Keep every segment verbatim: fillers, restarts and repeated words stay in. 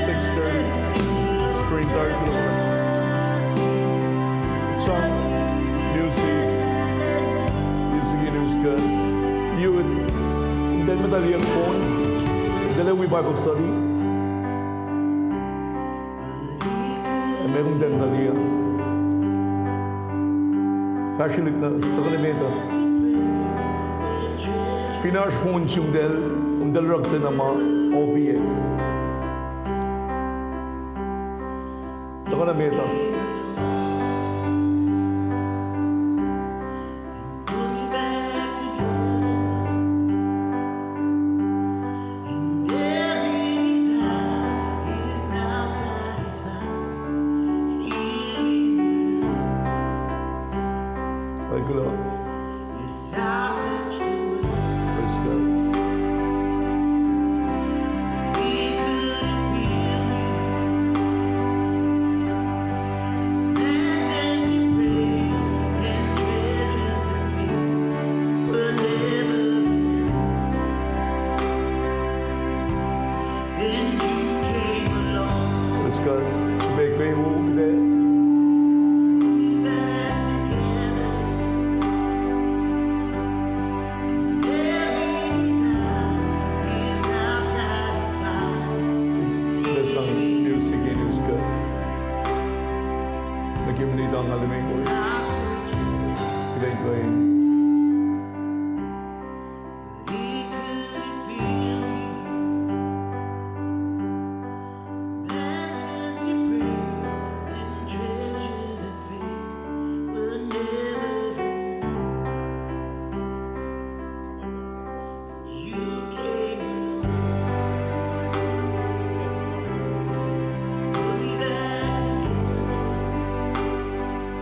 Six thirty. Screen dark. Song, music, music in English. Youth, then metal earphone. Then we Bible study. Meac kom ten talia? Fahsrwelihk na, tuhkuh nuh met uh. Fin oasr phone se, kom ten, kom ten orekma na ma ohiyac. Tuhkuh nuh met uh. Praise God. Praise God. Make me move there. This song, music in English. Nuh ke minit angngaul limekohsr. Kuht in kuh in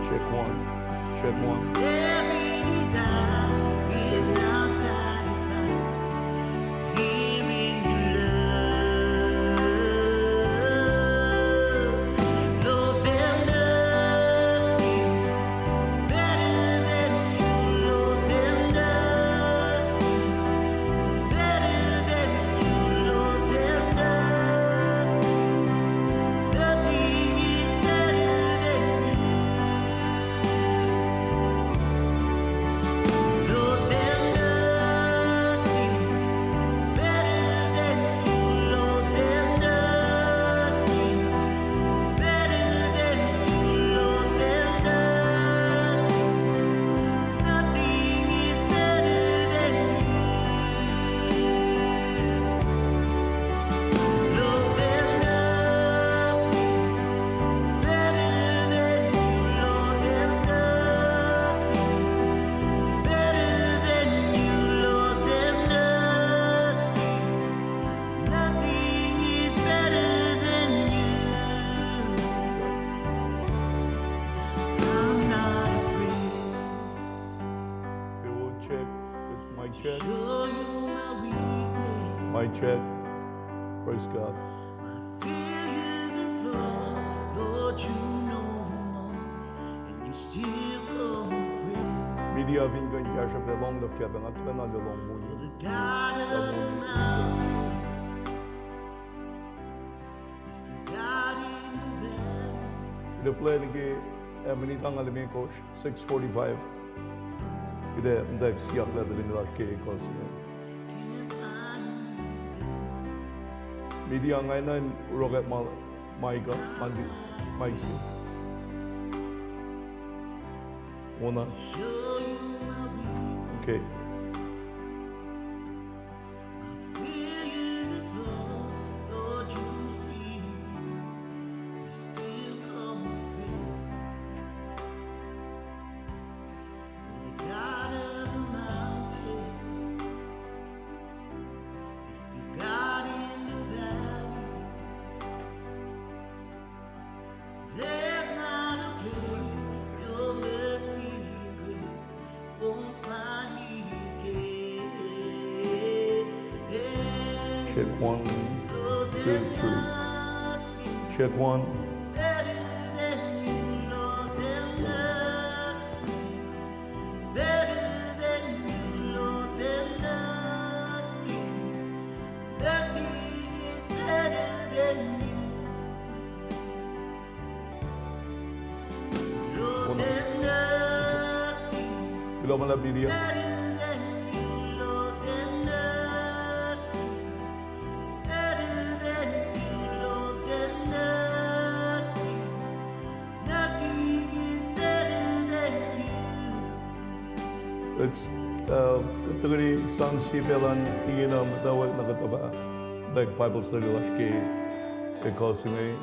Check one. Check one. Mic check. Mic check. Praise God. Media fin kuh in kahsruhp, lohng luf ke pacna, pacna lohng moli. Kuht ac play nuh ke, eh, minit angngaul limekohsr, six forty-five. Kuht ac muhtwacwacack siyuck lah tuhlihk nuhtin God ke ekuh se inge. Media, nga enenuh in oruh kuht ma, mic uh, ma, mic se. Wona. Okay. Check one, two, three. Check one. Kuloh ma luhlahp Lydia. It's, uh, tuhkweni sang sie pacl an ingena muhtwacwacack na kuht tuhfah, like, Bible study lasr ke, ke kuh se inge.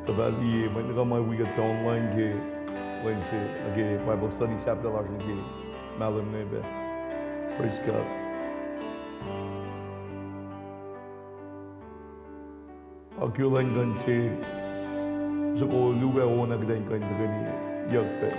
Tuhfah liye mwet nuh kwewa ma wi kuht online ke lwen se, nuh ke Bible study sahflah lasr nuh ke mahlwem inge pac. Praise God. Ac ke lwen kuh in se, soko luo pac on ac kuht in kuh in tuhkweni yuck pac.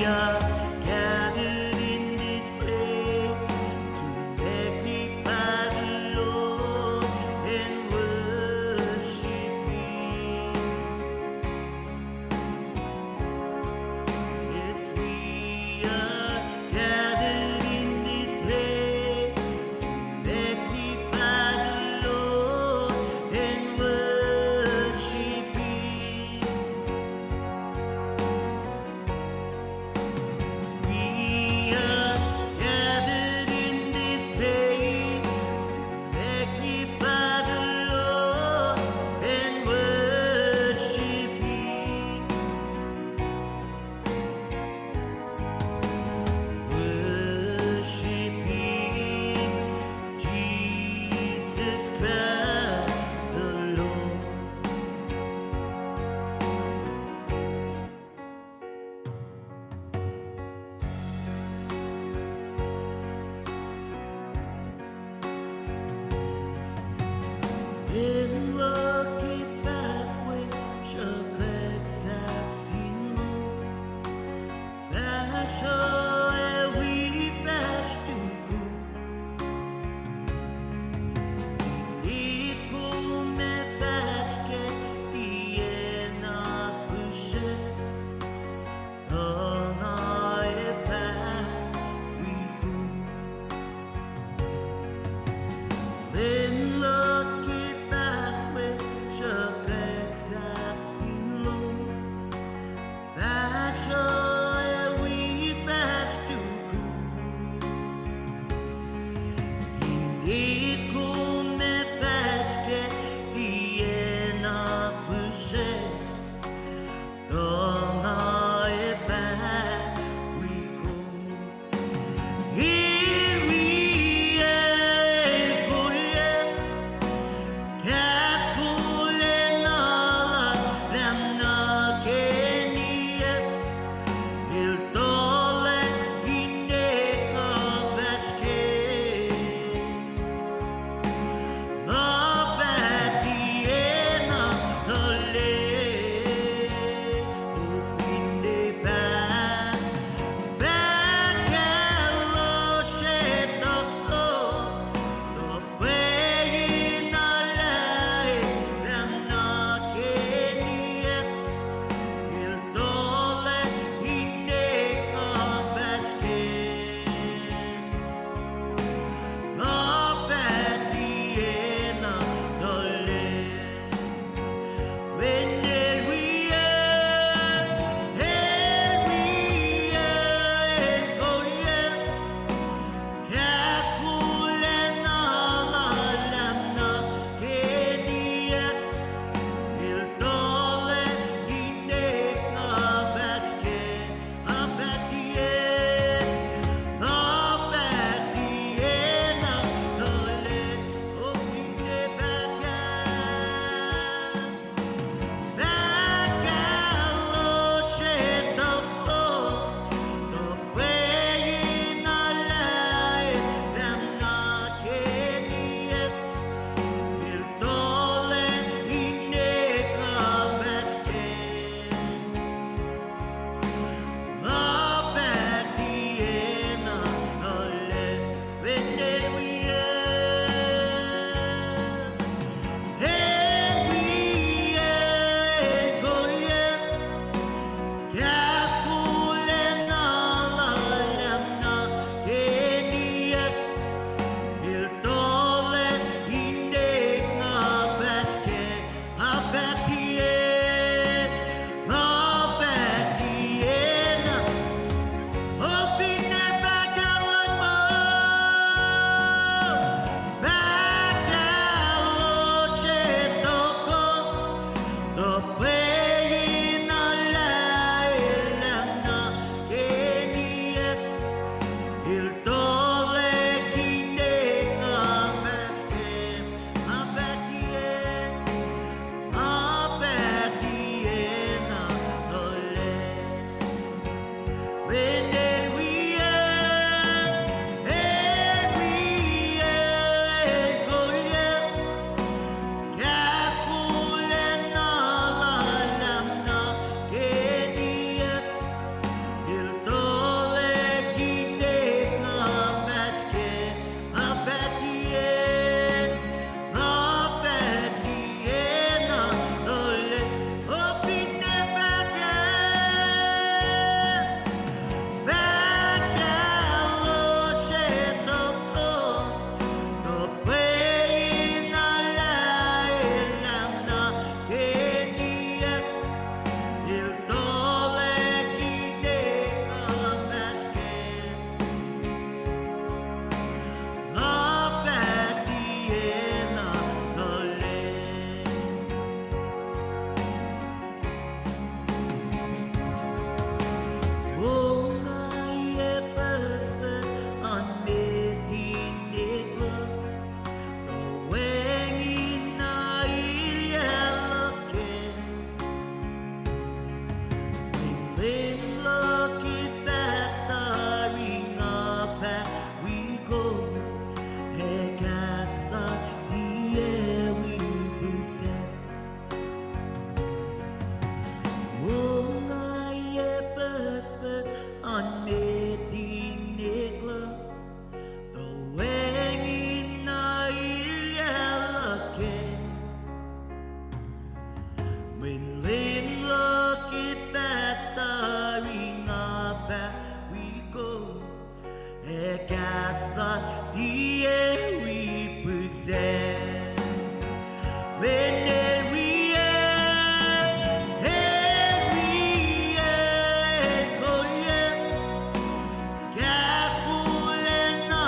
are gathered in this place to magnify the Lord and worship Him. Yes, we are gathered in this place to magnify the Lord and worship Him. Wen lwen luhk ac fahk tari nga fah wi kom, ac kahs luhk tiac wi pihsac. Wen el wi, el wi, el kolyuck. Kahs wolacna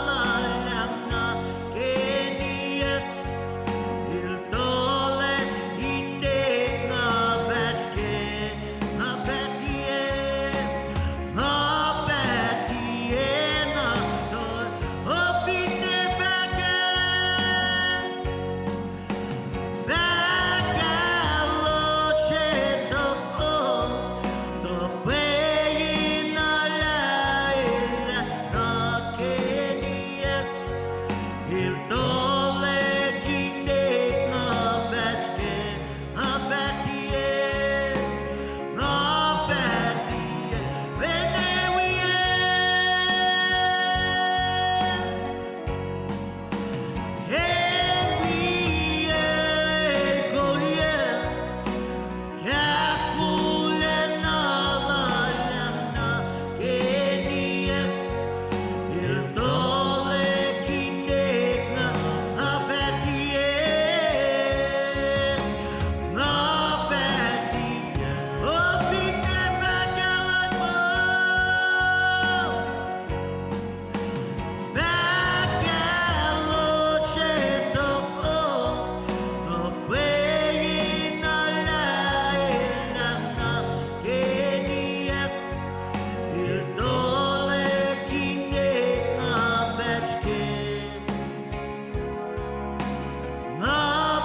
lal ah nga keniyuck, el tuhlac inek nga fahsr kac, nga fah tiac, nga fah tiac na tuh, o finne pahkah. Pahkah lal se tok, tuh pwengin na lah el ah na keniyuck, el tuhlac inek nga fahsr kac, nga fah tiac, nga fah tiac, wen el wi, el wi, el kolyuck. Kahs wolacna lal ah nga keniyuck, el tuhlac inek nga, nga fah tiac, nga fah tiac, o finne pahkah luhn ma. Pahkah lal se tok, tuh pwengin na lah el ah na keniyuck, el tuhlac inek nga fahsr kac, nga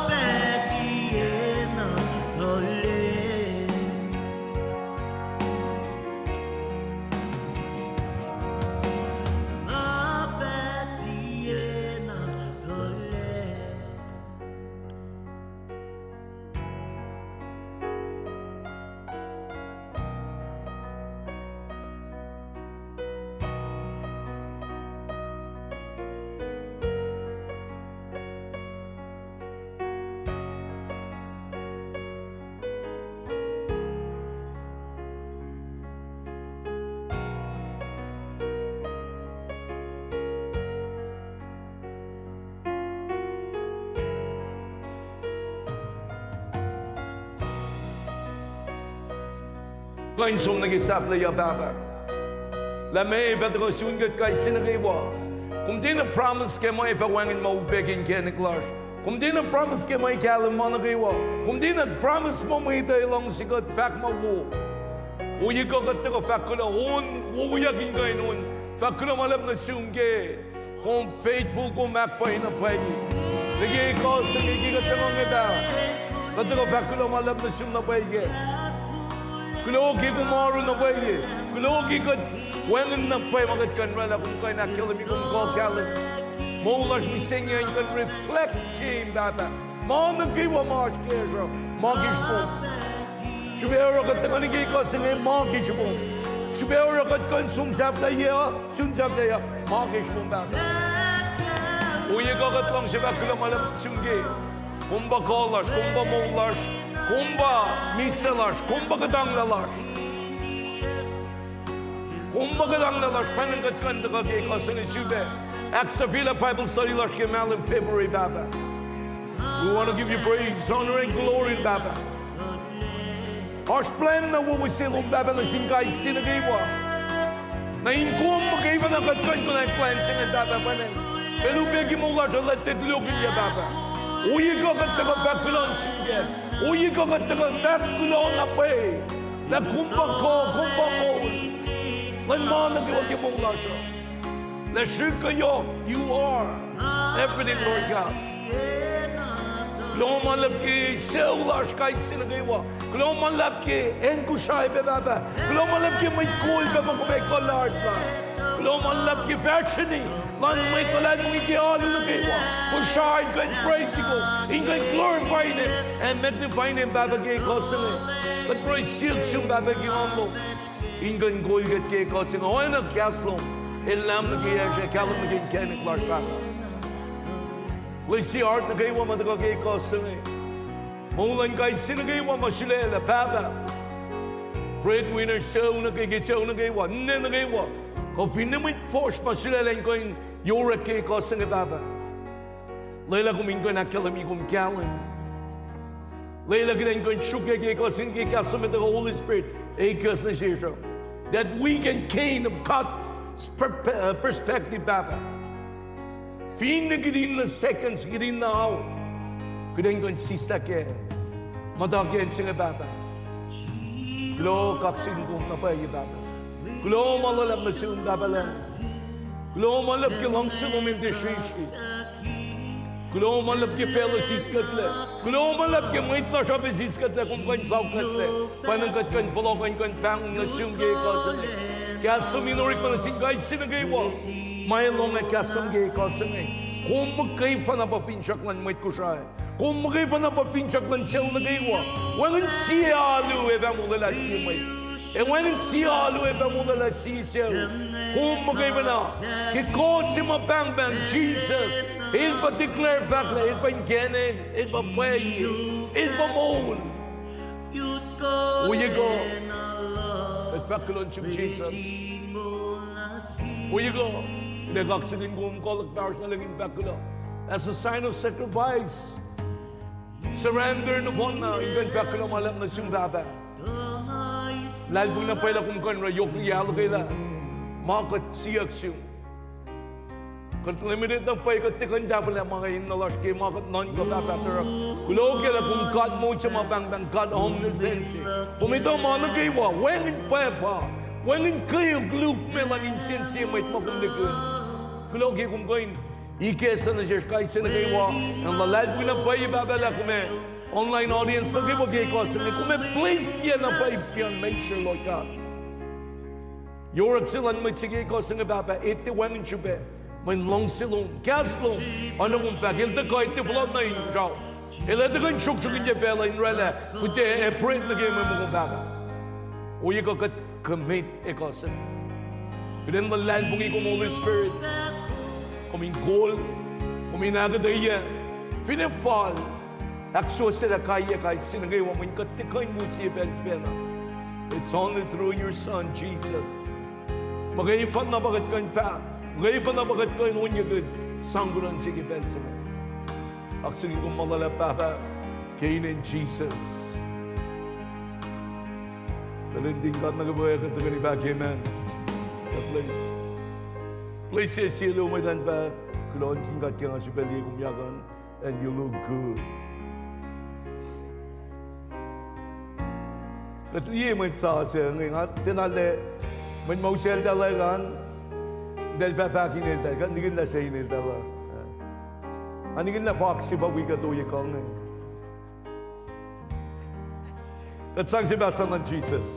fah tiac na tuhlac. Nga fah tiac na tuhlac. Kuh in som nuh ke sahflahiyac, Pahpah. Lah meac fah tuhkuh sun kuht kais sie nuh kwewa. Kom tiacna promise ke ma ac fah wacngihn ma upac ke inkacnek lasr. Kom tiacna promise ke ma ac kahlwem ma nuh kwewa. Kom tiacna promise ma mwet uh luhngse kuht, fahk ma wo. Ohiyac kuh kuht tuhkuh fahk kuloh, on wowoyak in kuh in on. Fahk kuloh ma luhlahp nuh sum ke kom faithful, kom ahkpwacye na pwacye. Nuh ke ekuh se inge ke kuht tuhkuh inge, Pahpah, kuht tuhkuh fahk kuloh ma luhlahp nuh sum na pwacye. Kuloh ke kom oaru na pwacye. Kuloh ke kuht wacngihn na pwacye ma kuht kuh in oraclah, kom kuh in ahkkahlwemye, kom kuh kahlwem. Moul lasr mihsenge in kuh in reflect ke, Pahpah, ma nuh kwewa ma oasr kacsr uh, ma ke srihpom. Srihpac oruh kuht tuhkuh nuh ke ekuh se inge, ma ke srihpom. Srihpac oruh kuht kuh in som sahflahiyac uh, sun sahflahiyac uh, ma ke srihpom, Pahpah. Ohiyac kuh kuht luhngse fahk kuloh ma luhlahp sum ke kom pa kuh lasr, kom pa moul lasr, kom pa misac lasr, kom pa kuhtanglah lasr. Kom pa kuhtanglah lasr, pwacnwacng kuht kuh in tuhkuh ke ekuh se inge sifilpac ahksahfyelah Bible study lasr ke mahlwem February, Pahpah. We want to give you praise, honor, and glory, Pahpah. Oasr plwacn na wowo se lom, Pahpah, nuh sin kais sie nuh kwewa. Na in kom muhkwena kuht kuh in konwacack plwacn se inge, Pahpah, pwacnwacng pacl upac ke moul lasr uh, let it look in you, Pahpah. Ohiyac kuh kuht tuhkuh fahk kuloh nuh sum kac. Ohiyac kuh kuht tuhkuh fahk kuloh na pwacye. Lah kom pa kuh, kom pa moul. Luhn ma nuh kwewa ke moul lasr uh. Lah srihk kuh yohk, you are everything, Lord God. Kuloh ma luhlahp ke sucu lasr kais sie nuh kwewa. Kuloh ma luhlahp ke acn Kosrae pac, Pahpah. Kuloh ma luhlahp ke mwet kol pac ma kom ac kuh lasr lah. Kuloh ma luhlahp ke fahsrweni luhn mwet luhlahlfongi ke alu nuh kwewa. Kosrae in kuh in praise kom, in kuh in glorify name, ac magnify name, Pahpah, ke ekuh se inge. Kuht pruhe siyuck sum, Pahpah, ke on lom in kuh in kol kuht ke ekuh se inge. Oacna kahs lom, el lahm nuh ke yacsr ac kahlwem nuh ke inkacnek lasr, Pahpah. Bless heart nuh kwewa ma tuhkuh ke ekuh se inge. Moul luhn kais sie nuh kwewa ma sulaclah, Pahpah. Breadwinner sucu nuh ke, ke sucu nuh kwewa, ninac nuh kwewa. Kuh finne mwet fuhsr ma sulaclah in kuh in yorek ke ekuh se inge, Pahpah. Lwelah kom in kuh in ahkkahlwemye kom kahlwem. Lwelah kuht in kuh in sruokyac ke ekuh se inge ke kahs lom, tuhkuh Holy Spirit, ekuh se nuh sesr uh, that we can gain a God per-, uh, perspective, Pahpah. Finne kihtin na seconds, kihtin na ao, kuht in kuh in sislah kac, muhta ke acn se inge, Pahpah. Kuloh, kaksakin kom na pwacye, Pahpah. Kuloh ma luhlahp nuh sum, Pahpah Lucng. Kuloh ma luhlahp ke luhngse lom in tiac srihsrihk. Kuloh ma luhlahp ke facluh siskuhtlac. Kuloh ma luhlahp ke mwet lasr uh pac siskuhtlac, kom kuh in sakuhtlac. Pwacnwacng kuht kuh in fohlohk, kuh in kuh in pahngon nuh sum ke ekuh se inge. Kahs lom in orekma nuh sin kais sie nuh kwewa ma lohng kahs lom ke ekuh se inge. Kom muhkwena pa finsrak luhn mwet Kosrae. Kom muhkwena pa finsrak luhn sucu nuh kwewa. Wacngihn sie alu ac fah molwelah sie mwet. Ac wacngihn sie alu ac fah molwelah sie sucu. Kom muhkwena, ke ekuh se ma pahngpahng Jisus, el pa declare fahk lah el pa inkacnek, el pa pwacye, el pa moul. Ohiyac kuh, kuht fahk kuloh nuh sum Jisus. Ohiyac kuh, kuht ac kaksakin kom, kuloh ke pahosr na lengin fahk kuloh. As a sign of sacrifice, surrender nohfohnna in kuh in fahk kuloh ma luhlahp nuh sum, Pahpah. Luhlahlfongi na pwacye lah kom kuh in oruh yohk liki ahluhkwelah ma kuht siyuck sum. Kuht limited na pwacye, kuht tiac kuh in tahfwelah ma inge in na lasr ke ma kuht nuhnkuh, Pahpah, tuhsruhk kuloh ke lah kom God moul se ma pahngpahng, God omniscience. Kom etuh ma nuh kwewa, wacngihn pwapa, wacngihn kweok lukmac luhn insense mwet ma kom nihkihn. Kuloh ke kom kuh in ikacslah nuh sesr kais sie nuh kwewa, in luhlahlfongi na pwacye, Pahpah, lah kom ac online audience nuh kwewa ke ekuh se inge, kom ac bless-ye na pwacye beyond measure, Lord God. Yohrohk se luhn mwet se ke ekuh se inge, Pahpah, etuh wacngihn srihpac, mweyen luhngse lom, kahs lom, oacna kom fahk, el tuhkuh, el tiac fohlohk nuh inkuhsrao. El ac tuhkuh in sruoksrok in tiac pacl uh in oraclah, fihtac ac bread nuh ke mwe mokle, Pahpah. Ohiyac kuh, kuht commit ekuh se inge. Kuht in luhlahlfongi kom, Holy Spirit. Kom in kol, kom in ahkuhtweyac, finne fal, ahksuwohsyelah kaiyuck kais sie nuh kwewa, mweyen kuht tiac kuh in wo sie pacl sifacna. It's only through your Son, Jesus. Muhkwena pa kuht kuh in fahk, muhkwena pa kuht kuh in onyuckihn sang kuloh nuh se ke pacl se inge. Kaksakin kom ma luhlahp, Pahpah, ke inen Jisus. Tuh lwen tin God nuh kwewa, kuht tuhkweni fahk amen. God bless. Bless sie sie luo mwet an fahk, kuloh nuh sin God ke nga sifacna liye kom yakan, and you look good. Kuht liye mwet sasuc inge, nga tiacna lah mwet ma useltahl an, eltahl fah fahk ineltahl, kuht nikihnlah se ineltahl uh. Nga nikihnlah foxy pa wi kuht ohiyac kuh inge. Kuht sang sie pahs luhn Jisus.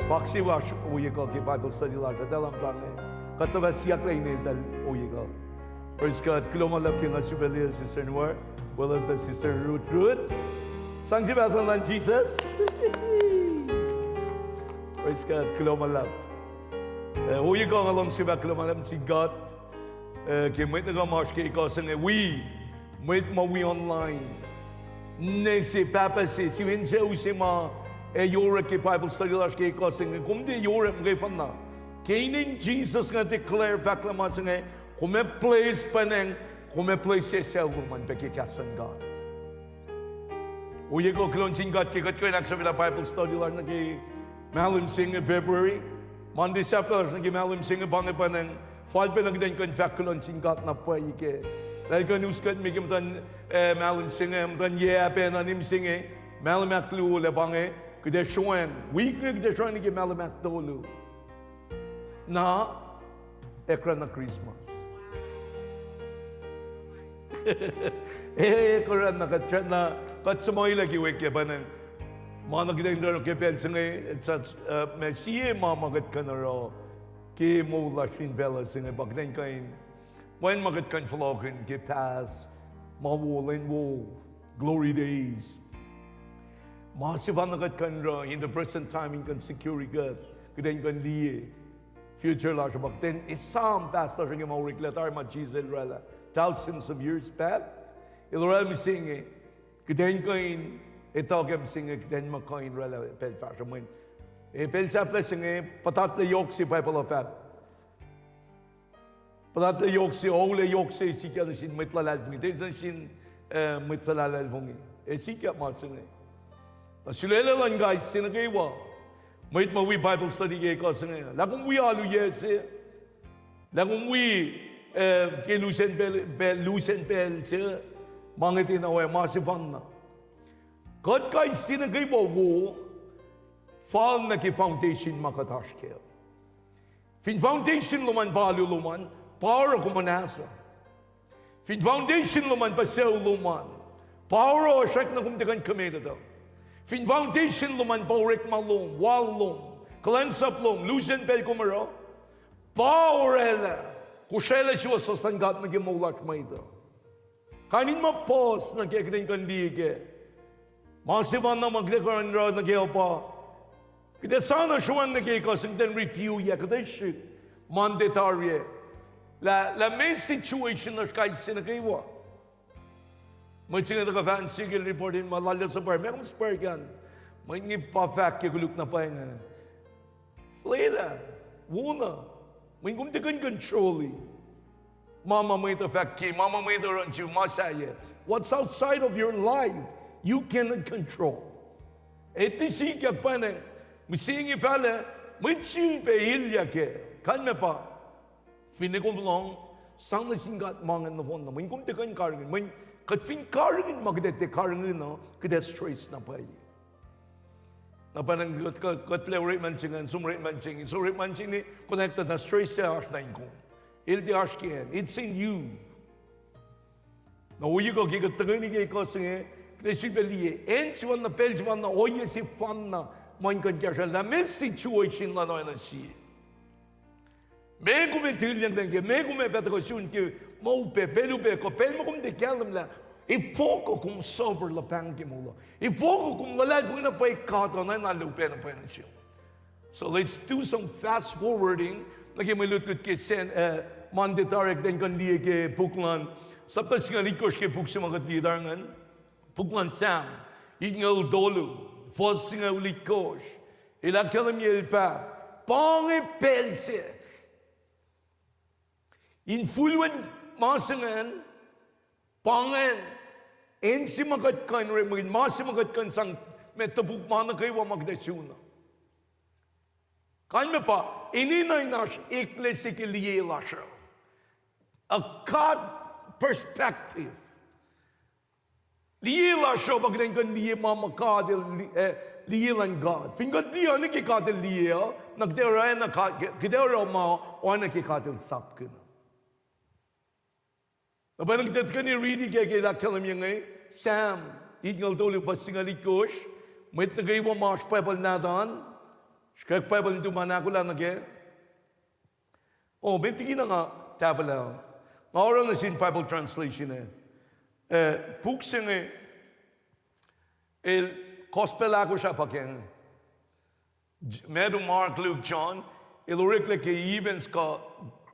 Foxy lasr ohiyac kuh ke Bible study lasr uh, eltahl muhta inge. Kuht tuh fah siyuck lah ineltahl ohiyac kuh. Praise God. Kuloh ma luhlahp ke nga sifacna liye Sister Noor, weluhl pac Sister Ruth, Ruth. Sang sie pahs luhn Jisus. Praise God. Kuloh ma luhlahp. Eh, ohiyac kuh, nga luhngse fahk kuloh ma luhlahp nuh sin God, eh, ke mwet nuh kwewa ma oasr ke ekuh se inge, wi mwet ma wi online. Ninac se, pahpah se, sifen sucu se ma ac yorek ke Bible study lasr ke ekuh se inge, kom tiac yorek muhkwena. Ke inen Jisus nga declare fahk lah ma se inge, kom ac bless pwacnwacng, kom ac bless sie sucu lom an pac ke kahs luhn God. Ohiyac kuh, kuloh nuh sin God ke kuht kuh in ahksahfyelah Bible study lasr nuh ke mahlwem se inge February. Monday sahflah lasr nuh ke mahlwem se inge pa inge pwacnwacng fal pacna kuht in kuh in fahk kuloh nuh sin God na pwacye ke lah El kuh in us kuht me ke muhtuhn, eh, mahlwem se inge, muhtuhn yac pacna nuh mihsenge, mahlwem ahkluo lah pa inge, kuht ac sroacng, wik inge kuht ac sroacng nuh ke mahlwem ahktolu. Na, ac oruh na Christmas. Ac oruh na kuht, na kuht suhmuhilah ke wik ke pwacnwacng ma na kuht in oruh ke pacl se inge, such, uh, ma sie ma ma kuht kuh in oruh ke moul lasr fin facluh se inge pa kuht in kuh in, wacngihn ma kuht kuh in fohlohkihn ke past, ma wo, lwen wo, glory days. Ma sefanna kuht kuh in oruh in the present time in kuh in secure kuht, kuht in kuh in liye future lasr uh pa kuht in esam past lasr uh ke ma oreklac tari ma Jisus El oraclah. thousands of years back. El orwaclah mihsenge, kuht in kuh in etuh ke mihsenge, kuht in muh kuh in orwaclah pacl fahsruh mweyen, e, pacl sahflah se inge, puhtatlac yohk se Bible uh fahk. Puhtatlac yohk se, oulac yohk se sikyak nuh sin mwet luhlahlfongi, tiac nuh sin, e, mwet suhlahlahlfongi. E sikyak ma se inge. Na sulaclah luhn kais sie nuh kwewa, mwet ma wi Bible study ke ekuh se inge, lah kom wi alu yac se, lah kom wi, e, ke lusen pacl, pacl, lusen pacl se, ma inge tiacna oac ma sefanna. Kuht kais sie nuh kwewa wo fal nuh ke foundation ma kuht oasr kac. Fin foundation lom an pa alu lom an, pa oruh kom muhnahs uh. Fin foundation lom an pa sucu lom an, pa oruh srackna kom tiac kuh in kuhmelet uh. Fin foundation lom an pa orekma lom, wal lom, kuhlwacnsap lom, lusen pacl kom oruh, pa orwaclah, kosraclah suwohswohs luhn God nuh ke moul lasr mwet uh. Kain in ma puhs nuh ke kuht in kuh in liye kac. Ma sefanna ma kuht ac kuh in oruh nuh kac uh pa, kuht ac sa na sruhwang nuh ke ekuh se inge, kuht in review-yac, kuht in srihk Monday tari ah, lah, lah meac situation lasr kais sie nuh kwewa. Mwet se inge tuhkuh fahk in sihk el report in ma lal suhpwacr, meac kom suhpwacr kac an? Mwet inge pa fahk ke koluk na pwacye inge, fuhlwelah, wona, mweyen kom tiac kuh in control-i ma ma mwet uh fahk ke, ma ma mwet uh oruh nuh sum, ma sahyac. What's outside of your life, you cannot control. Eti sikyak pacna, mihsenge fahlac, mwet sulpac elyah kac, kalmac pa, finne kom lohng, sang nuh sin God ma ingacn nohfohn na, mweyen kom tiac kuh in karihngihn, mweyen kuht fin karihngihn ma kuht ac tiac karihngihn uh, kuht ac stress na pwacye. Na pwacnwacng kuht, kuht, kuht play orekma se ingacn, som orekma se inge, som orekma se inge, connected na stress se oasr nuh in kom. El tiac oasr ke acn, it's in you. Na ohiyac kuh ke kuht tuhkweni ke ekuh se inge, kuht ac sulpac liye acn sefanna, pacl sefanna, ohiyac sefanna ma in kuh in kahsrwel lah meac situation luhn oacna sie. Meac kom ac tilyang nuh ke, meac kom ac fah tuhkuh sun ke ma upac, pacl upac, kuh pacl ma kom tiac kahlwem lah efuh kuh kom suffer luhpan ke moul uh, efuh kuh kom luhlahlfongi na pwacye God uh, na, na luhpan na pwacye nuh sum. So let's do some fast forwarding nuh ke mwe lutlut ke Sen-, eh, Monday tari ah, kuht in kuh in liye ke puk luhn, sapta singucul itkohsr ke puk se ma kuht liye tari ingacn, puk luhn Sam, itngucul tolu, fuhs singucul itkohsr. El ahkkahlwemye el fahk, pa inge pacl se. Infulwen ma se ingacn, pa ingacn, acn se ma kuht kuh in orekmakihn, ma se ma kuht kuh in sang met topuk ma nuh kwewa ma kuht ac sun uh. Kalmac pa, enenuh in oasr eklac se ke liye lasr uh. A God perspective. Liye lasr uh pa kuht in kuh in liye ma ma God el li-, eh, liye luhn God. Fin kuht liye oacna ke God el liye uh, na kuht ac oruh na God, kuht ac oruh ma oacna ke God el sapkihn uh. Na pwacnwacng kuht ac tuhkweni riti ke, ke el ahkkahlwemye inge, Sam, itngucul tolu fuhs singucul itkohsr, mwet nuh kwewa ma oasr Bible nahtuhn, srihkwack Bible nuhtum an ahkolah nuh kac. Oh, met liki na nga tahfwelah. Nga oruh nuh sin Bible translation ah. Eh, puk se inge, el gospel ahkosr ah pa ke inge. J-, Matthew, Mark, Luke, John, el oreklac ke events kuh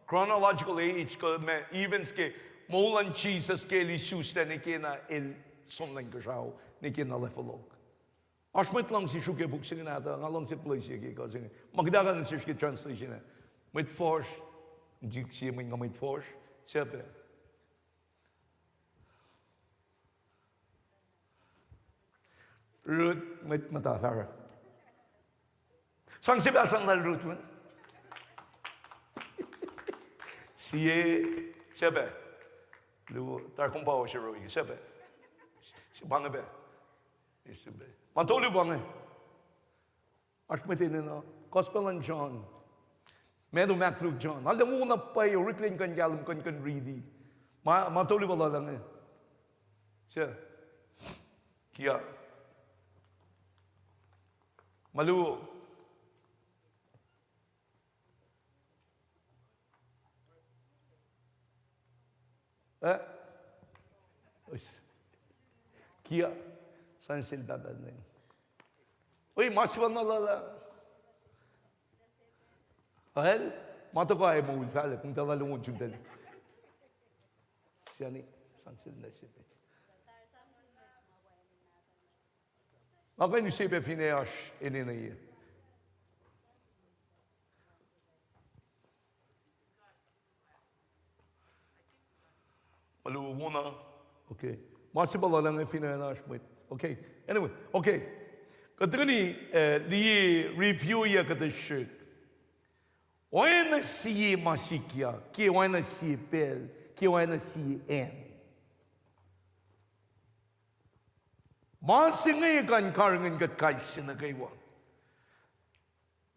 chronological age kuh ma events ke moul luhn Jisus ke el isuslac nwe ke na el som nuh inkuhsrao, nwe ke na el fohlohk. Oasr mwet luhngse sruok ke puk se inge nahtuh, nga luhngse plwacye ke kuh se inge. Ma kuht ahkkahlwemye nuh sesr ke translation ah. Mwet fuhsr, jik sie mwet nga mwet fuhsr, suc pac. Rut, mwet muhta fahsruh. Sang se pahsang lal Rut win. Sie, suc pac. Luo, tari kom pa osero, suc pac. Sie pa inge pac. Isu pac. Ma tolu pa inge. Oasr mwet enenuh, Gospel luhn John. Matthew, Mark, Luke, John. Arlac wo na pwacye, oreklac in kuh in kahlwem, kuh in, kuh in riti. Ma, ma tolu pa lal inge. Suc? Kiac. Ma luo. Eh? Us. Kiac. Sang sel pahpah name. Oi, ma sefanna lal ah. Ael, ma tuhkuh ac moul fahlac, kom tuh lal on sultahl. Siani, sang sel na sebe. Nga kuh in use pac finne oasr enenuh ye. Malu wona. Okay. Ma se pa luhlah inge finne oasr mwet. Okay. Anyway, okay. Kuht tuhkweni, eh, liye review-ya kuhtuh srihk. Oacna sie ma sikyak, ke oacna sie pacl, ke oacna sie acn. Ma se inge kuh in karihngihn kuht kais sie nuh kwewa.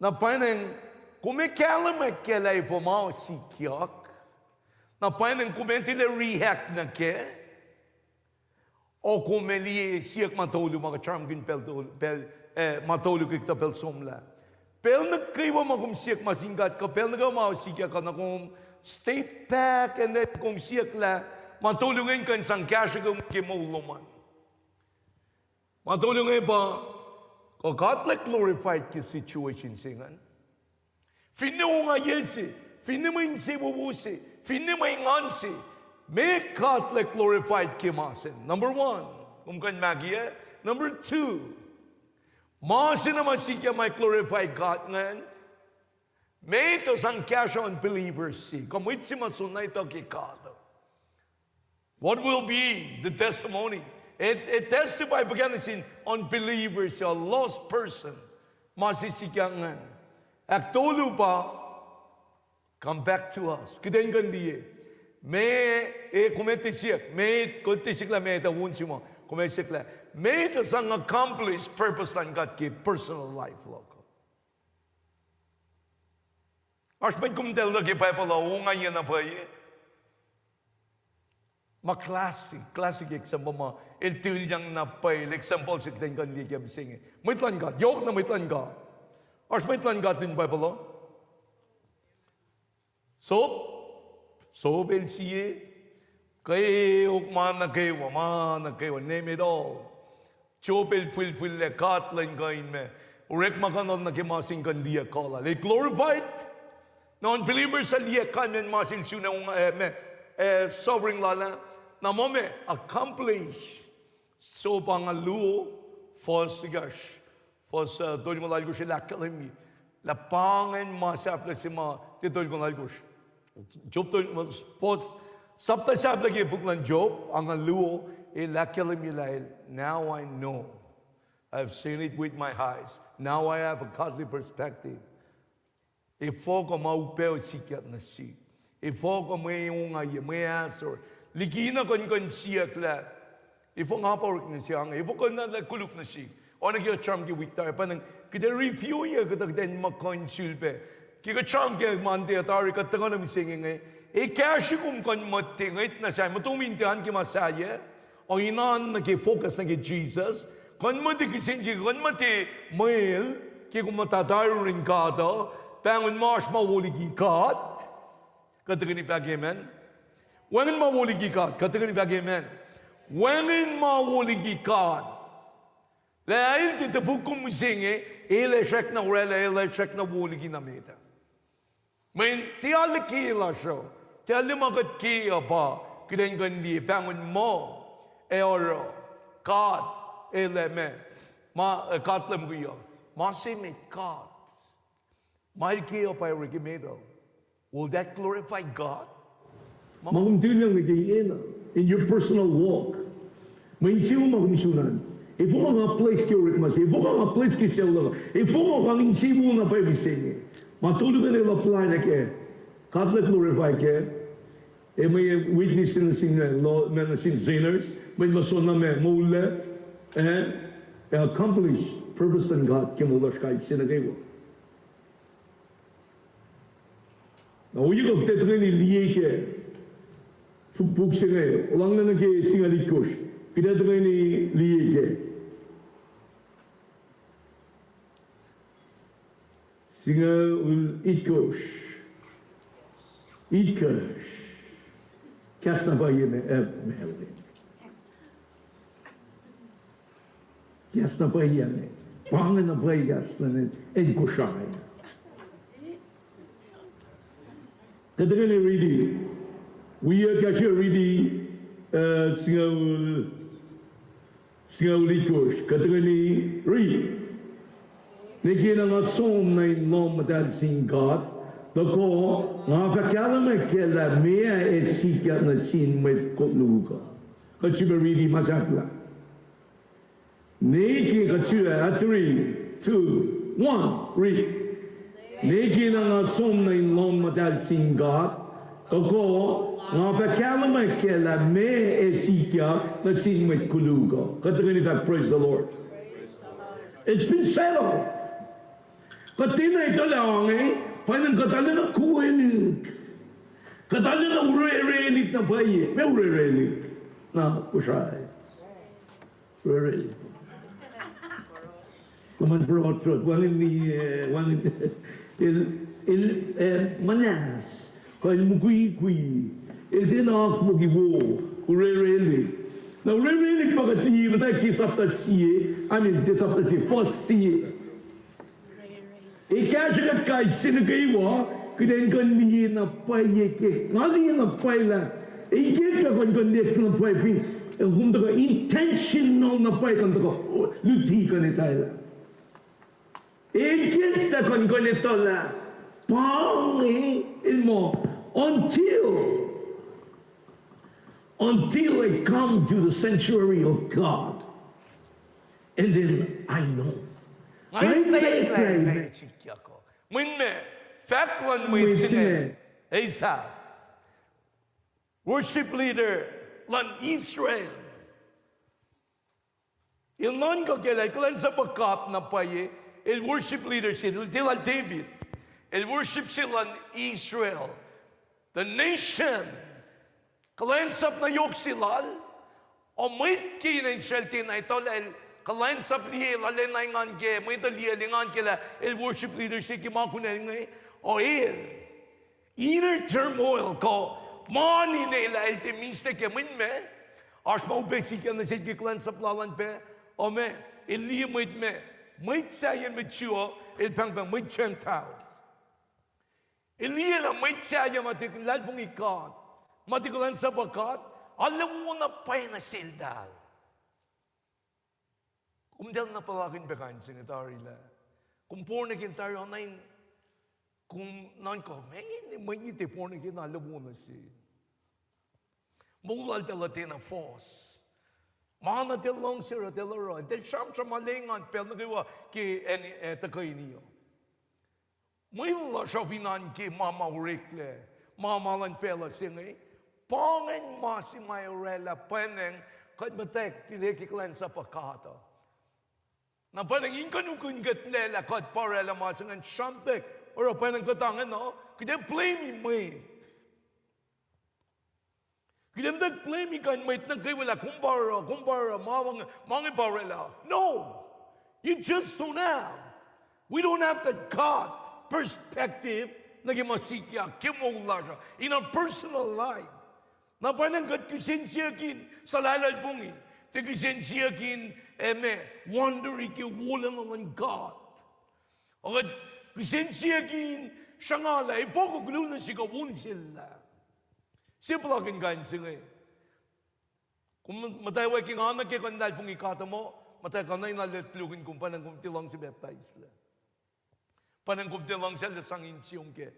Na pwacnwacng, kom ac kahlwem kac lah efuh ma sikyak. Na pwacnwacng kom ac tilac react nuh kac. O kom ac liye siyuck ma tolu ma kuht sramsramkihn pacl tolu, pacl, eh, ma tolu ke kuhtuh pacl somlah. Pacl nuh kwewa ma kom siyuck ma sin God, kuh pacl nuh kwewa ma sikyak, kuh na kom step back and then kom siyuck lah ma tolu inge kuh in sang kahsruh kom ke moul lom an. Ma tolu inge pa, kuh God El ac glorified ke situation se ingacn. Finne ongaiyac se, finne mwe insewowo se, finne mwe engan se, meac God El ac glorified ke ma sacn? Number one, kom kuh in maki ah. Number two, ma se na ma sikyak ma ac glorify God ingacn, meac tuh sang kahsruh unbelievers se, kuh mwet se ma soenna etuh ke God uh? What will be the testimony? Ac, ac testify fuhkah nuh sin unbelievers, a lost person, ma se sikyak ingacn? Ahktolu pa, come back to us. Kuht in kuh in liye, meac, e, kom ac tiac siyuck, meac, kom tiac siyuck lah meac tuh on se ma, kom ac siyuck lah meac tuh sang accomplish purpose luhn God ke personal life luhk uh. Oasr mwet kom tacl nuh ke Bible uh ongaiyac na pwacye. Ma classic, classic example ma el tilyang na pwacye, example se kuht in kuh in liye ke mihsenge. Mwet luhn God, yohk na mwet luhn God. Oasr mwet luhn God in Bible uh? Job, Job el sie, kweok ma nuh kwewa, ma nuh kwewa, name it all. Job el fihlfihllac God luhn kuh in ma, orekma kuhnuhl nuh ke ma se in kuh in liye kuh lal. El glorified. Na unbelievers uh liye kalmacn ma se el sun, eh, ma, eh, suffering lal ah. Na ma ma accomplish. Job angngaul luo, fuhs ekahsr, fuhs, uh, tolngoul alkosr el ahkkahlwemye lah pa ingacn ma sahflah se ma, tiac tolngoul alkosr. Job tol-, fuhs, sapta sahflah ke puk luhn Job angngaul luo, el ahkkahlwemye lah el, now I know. I've seen it with my eyes. Now I have a godly perspective. Efuh kuh ma upac uh sikyak nuh sihk? Efuh kuh mwe ongaiyac, mwe ahsor? Likina kuh in kuh in siyuck lah, efuh nga pa orek nuh se inge? Efuh kuh na lah koluk nuh sihk? Oacna ke kuht sramsram ke wik tari, pa na kuht ac review-ya kuhtuh, kuht in muh kuh in sulpac. Ke kuht sramsram ke Monday tari, kuht tuhkuh nuh mihsenge inge, ac kahsruh kom kuh in muhta ngwet nuh sahyac, muhta min tiac an ke ma sahyac, ohinge nuh ke focus nuh ke Jisus. Kuh in muhta kihsen se, kuh in muhta mwel, ke kom muhta tari yurin God uh, pahngon ma oasr ma wo liki God. Kuht tuhkweni fahk amen. Wacngihn ma wo liki God. Kuht tuhkweni fahk amen. Wacngihn ma wo liki God. Lah el tiac topuk kom mihsenge, el ac srackna oraclah, el ac srackna wo liki na met ah. Mweyen tiac liki lasr uh, tiac liki ma kuht ke uh pa, kuht in kuh in liye pahngon muh, ac oruh, God, el ac ma, ma, eh, God luhmweyuck, ma se met God. Ma el ke uh pa orek met uh. Will that glorify God? Ma kom tilyang nuh ke ingena, in your personal walk. Mwe insewowo ma kom sun an. Efuh kuh nga place ke orekma se? Efuh kuh nga place ke sucu luhk uh? Efuh kuh nga insewowo na pwacye mihsenge? Ma tolu kuh in el apply nuh kac. God el glorify kac. Ac mwe witness nuh sin, eh, lo-, ma nuh sin sinners. Mwe ma soenna ma moul ah, eh, ac accomplish purpose luhn God ke moul lasr kais sie nuh kwewa. Na ohiyac kuht tuhkweni liye kac. Puk, puk se inge, olwelah nuh ke singucul itkohsr. Kuht tuhkweni liye kac. Singucul itkohsr. Itkohsr. Kahs na pwacye me, eh, me, kahs na pwacye me. Pa inge na pwacye kahs luhn acn Kosrae. Kuht tuhkweni riti. Wi, uh, kahsruh riti. Uh, singucul, singucul itkohsr, kuht tuhkweni read. Nwe ke na nga som nuh in lohm muhtahl sin God, tuhkuh, nga fah kahlwem kac lah meac ac sikyak nuh sin mwet koluk uh. Kuht sifilpac riti ma sahflah. Nwe ke kuht sifilpac, uh, three, two, one, read. Nwe ke na nga som nuh in lohm muhtahl sin God, tuhkuh, nga fah kahlwem kac lah meac ac sikyak nuh sin mwet koluk uh. Kuht tuhkweni fahk, praise the Lord. It's been settled. Kuht tiacna etuh lah ange, pwacnwacng kuht arulacna kuhwelik. Kuht arulacna urerelik na pwacye. Meac urerelik? Na Kosrae. Urerelik. Kuman prot prot, wacngihn, eh, wacngihn, el, el, eh, muhnahs, kuh el mukwikwi, el tiacna akwucki wo, urerelik. Na urerelik pa kuht liye, muhta ke sapta sie, I mean, ke sapta sie, fuhs sie. Ac kahsrwe kuht kais sie nuh kwewa, kuht in kuh in liye na pwacye ke, nga liye na pwacye lah, ac ke kuht kuh in kuh in liye na pwacye fin, ac kom tuhkuh intentional na pwacye kuh in tuhkuh, luti kuh in etuh lah. Ac ke kuht kuh in kuh in etuh lah, pa inge, in muh, until, until I come to the sanctuary of God, and then I know. Nga etuh lah meac sikyak uh. Mwet me, fahk luhn mwet sinne, Asaph, worship leader luhn Israel. El nuhnkuh ke lah el kuhlwacnsapuh God na pwacye, el worship leader se, el tiac lal David. El worship se luhn Israel, the nation. Kuhlwacnsap na yohk se lal. O mwet ke inen Israel tiacna etuh lah el kuhlwacnsap liye, lal el engan ke, mwet uh liye el engan ke lah el worship leader se ke ma kunacl inge. O el inner turmoil kuh ma ninac lah el tiac misac ke mwet me. Oasr ma upac sikyak nuh sel ke kuhlwacnsap lal an pac. O me, el liye mwet me, mwet sahyac mwet Jew uh, el pahngpahng mwet Gentile. El liye lah mwet sahyac ma tiac luhlahlfongi God, ma tiac kuhlwacnsapuh God, arlac wo na pwacye nuh seltahl. Kom tiacna puhlakihn pac kain se inge tari lah, kom born again tari, oacna in kom nuhnkuh, meac nge mwet nge tiac born again, arlac wo nuh sel. Moul lal tiac tiacna fohs. Ma na tiac luhngse oruh tiac oruh, tiac sramsram ma lengan pacl nuh kwewa ke, eh, tuhkweni uh. Mwe lasr uh fin an ke ma ma oreklac, ma ma luhn facluh se inge, pa ingacn ma se ma oraclah pwacnwacng kuht muhtwacwacack tilac ke kuhlwacnsapuh God uh. Na pwacnwacng in kuh in ukihn kuhtlac lah kuht pa oraclah ma se ingacn sramtweack, oruh pwacnwacng kuht angenuh, kuht ac blame-i mwet. Kuht ac muhtwacwacack blame-i kuh in mwet nuh kwewa lah kom pa oruh, kom pa oruh, ma, ma inge pa oraclah. No. You just don't have, we don't have the God perspective nuh ke ma sikyak ke moul lasr uh, in our personal life. Na pwacnwacng kuht kihsen siyuck in suhlahlahlfongi, tiac kihsen siyuck in, eh, ma, wonder ke wolacna luhn God. Kuht kihsen siyuck in sruhnga lah epoh kuh koluk nuh sihk uh on sel lah. Sie puhlakihn kain se inge. Kom muhtwacwacack ke nga nuh ke kuh in luhlahlfongi God uh muh, muhtwacwacack na in aluhkihn kom, pwacnwacng kom tiac luhngse pacptaislac. Pwacnwacng kom tiac luhngse lah sang insiyom kac.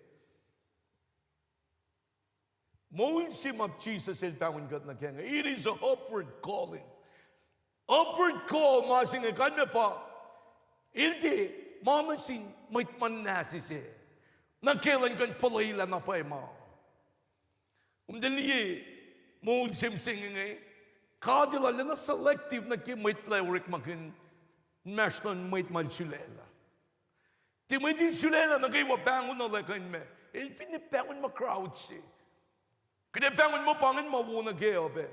Moul se ma Jisus El pahngon kuht nuh kac inge, it is a upward calling. Upward call ma se inge kalmac pa, El tiac ma nuh sin mwet muhnahs se, nuh ke elan kuh in fuhlwelah na pwacye ma. Kom tiac liye moul se mihsenge inge, God El arulacna selective nuh ke mwet lah orekmakihn inmahsrlon mwet ma El sulaclah. Tiac mwet El sulaclah nuh kwewa pahngon lah kuh in ma, El finne pahngon ma crowd se. Kuht ac pahngon muh pa ingacn ma wo nuh kac uh pac.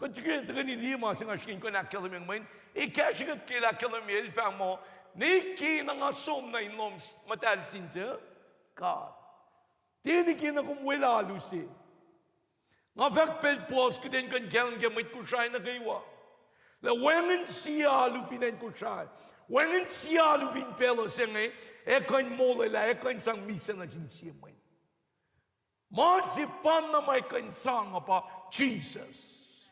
Kuht srihke tuhkweni liye ma se nga srihke in kuh in ahkkahlwemye mweyen, ac kahsrwe kuht ke El ahkkahlwemye, El fahk muh, nwe ke na nga som nuh in lohm muhtahl sin God. Tiac nwe ke na kom welah alu se. Nga fahk pacl puhs kuht in kuh in kahlwem ke mwet Kosrae nuh kwewa lah wacngihn sie alu fin acn Kosrae, wacngihn sie alu fin facluh se inge, ac kuh in molwelah, ac kuh in sang misac nuh sin sie mwet. Ma sefanna ma kuh in sang uh pa Jesus.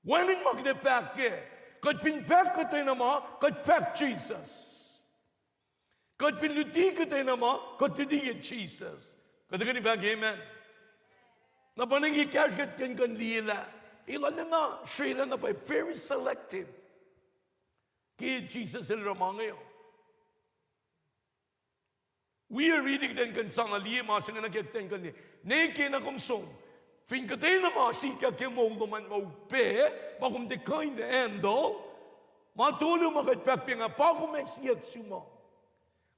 Wacngihn ma kuht ac fahk kac. Kuht fin fahk kuhtwena ma, kuht fahk Jesus. Kuht fin luti kuhtwena ma, kuht luti ke Jesus. Kuht ac kuh in fahk amen. Na pa inge kahsruh kuht kuh in kuh in liye lah elan enenuh srwaclah na pwacye, very selective ke Jesus el oruh ma inge uh. Wi riti kuht in kuh in sang liye ma se inge nuh ke kuht in kuh in liye. Ne ke na kom som, fin kuhtwena ma sikyak ke moul lom an ma upac, ma kom tiac kuh in handle, ma tolu ma kuht fahk pa inge, pa kom ac siyuck sum uh.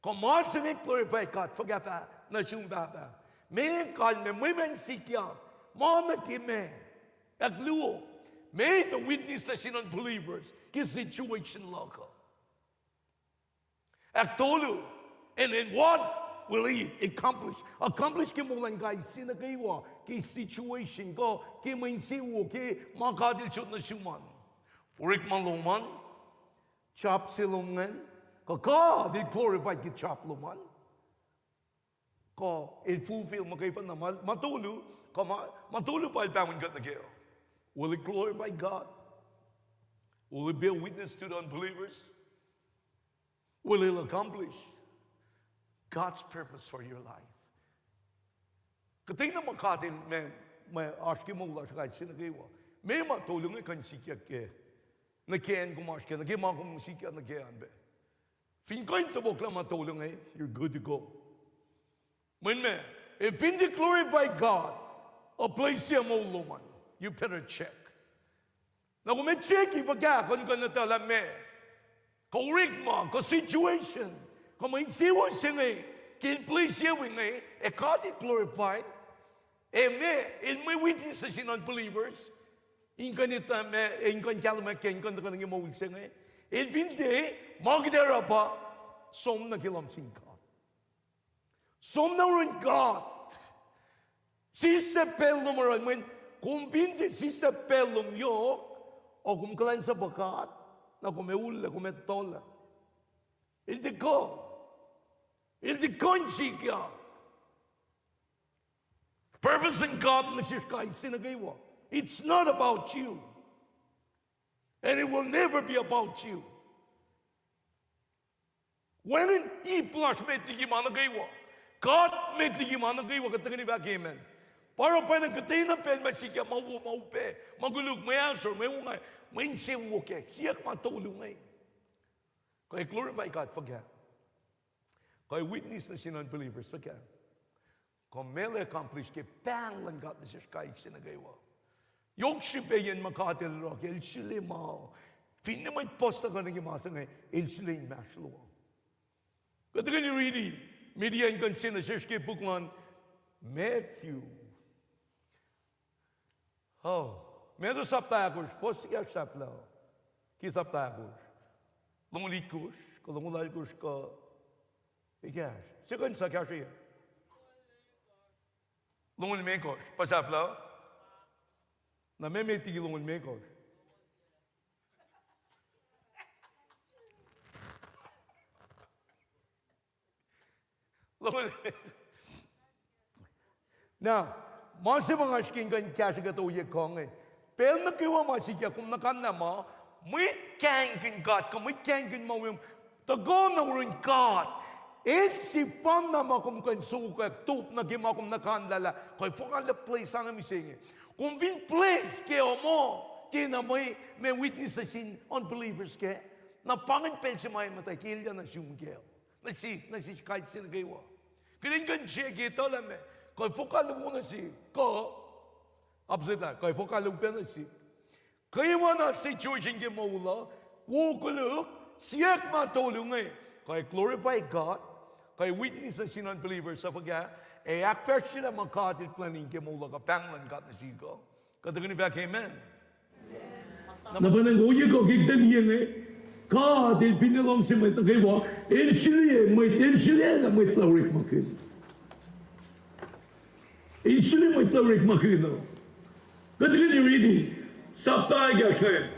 Kuh ma se inge glorify God, fuhkah pa nuh sum Pahpah. Meac kalmac, mwe ma sikyak, ma nuh ke meac. Ahkluo, meac the witness nuh sin unbelievers ke situation luhk uh. Ahktolu, and then what will it accomplish? Accomplish ke moul an kais sie nuh kwewa, ke situation, kuh ke mwe insewowo, ke ma God el sot nuh sum an. Orekma lom an, job se lom ingacn, kuh God el glorified ke job lom an. Kuh el fulfill muhkwena ma, ma tolu, kuh ma, ma tolu pa el pahngon kuht nuh kac. Will it glorify God? Will it be a witness to the unbelievers? Will it accomplish God's purpose for your life? Kuhtwena ma God el ma, ma oasr ke moul lasr kais sie nuh kwewa. Meac ma tolu inge kuh in sikyak ke, nuh ke acn kom oasr kac, nuh ke ma kom sikyak nuh ke an pac. Fin kuh in topuk lah ma tolu inge, you're good to go. Mweyen meac, fin tiac glorify God, a place se moul lom an, you better check. Na kom ac check-i fuhkah, kuh in kuh in etuh lah meac, kuh orekma, kuh situation, kuh mwe insewowo se inge, ke el place se inge, ac God el glorified, ac meac, el mwe witness nuh sin unbelievers, in kuh in etuh meac, ac in kuh in kahlwem ke in kuh in tuhkuh nuh ke moul se inge. El fin tiac, ma kuht ac oruh pa, som nuh ke lohm sin God. Som na yurin God. Sislah pacl lom oruh, mweyen kom fin tiac sislah pacl lom yohk, ac kom kuhlwacnsapuh God, na kom ac ullac, kom ac tohlac. El tiac kuh. El tiac kuh in sikyak. Purpose in God nuh sesr kais sie nuh kwewa. It's not about you. And it will never be about you. Wacngihn ip lasr met liki ma nuh kwewa. God met liki ma nuh kwewa, kuht tuhkweni fahk amen. Pa oruh pacna kuhtwena pacl ma sikyak, ma wo, ma upac, ma koluk, mwe ahsor, mwe ongaiyac, mwe insewowo kac, siyuck ma tolu inge. Kuh ac glorify God fuhkah? Kuh ac witness nuh sin unbelievers fuhkah? Kuh meac el accomplish ke pahng luhn God nuh sesr kais sie nuh kwewa. Yohk srihpacyacn ma God el oruh, el sule ma, finne mwet puhs tuhkuh nuh ke ma se inge, el sule inmahsrlon. Kuht tuhkweni riti, media in kuh in se nuh sesr ke puk luhn Matthew. Oh, Matthew sapta ahkosr, fuhs ekahsr sahflah. Ke sapta ahkosr, longoul itkohsr, kuh longoul alkohsr, kuh ekahsr. Se kuh in sa kahsruh. Longoul limekohsr, pa sahflah. Na meac met liki longoul limekohsr? Na, ma se ma nga srihke in kuh in kahsruh kuht ohiyac kuh inge. Pacl nuh kwewa ma sikyak, kom nuhkanlah ma, mwet kahingkihn God, kuh mwet kahingkihn ma wi, tuhkuh na yurin God. El sefanna ma kom kuh in sokwack top nuh ke ma kom nuhkanlah lah kuh ac fuhkah lah place se inge mihsenge. Kom fin place kac muh, tiacna mwe, mwe witness nuh sin unbelievers kac, na pa ingacn pacl se ma muhta ke elyah nuh sum kac. Nuh sihk, nuh sihk kais sie nuh kwewa. Kuht in kuh in srihke etuh lah meac, kuh ac fuhkah lah wo nuh sihk, kuh, opposite lah, kuh ac fuhkah lah upac nuh sihk. Kwewana situation ke moul uh, wo koluk, siyuck ma tolu inge, kuh ac glorify God, kuh ac witness nuh sin unbelievers uh fuhkah, ac ahkfahsryelah ma God el planning ke moul uh kuh pahng luhn God nuh sihk uh. Kuht tuhkweni fahk amen. Na pa na ohiyac kuh ke kuht liye inge, God el finne luhngse mwet nuh kwewa, el srihke mwet, el srihke lah mwet lah orekmakihn. El srihke mwet lah orekmakihn uh. Kuht tuhkweni riti, sapta ekahsr,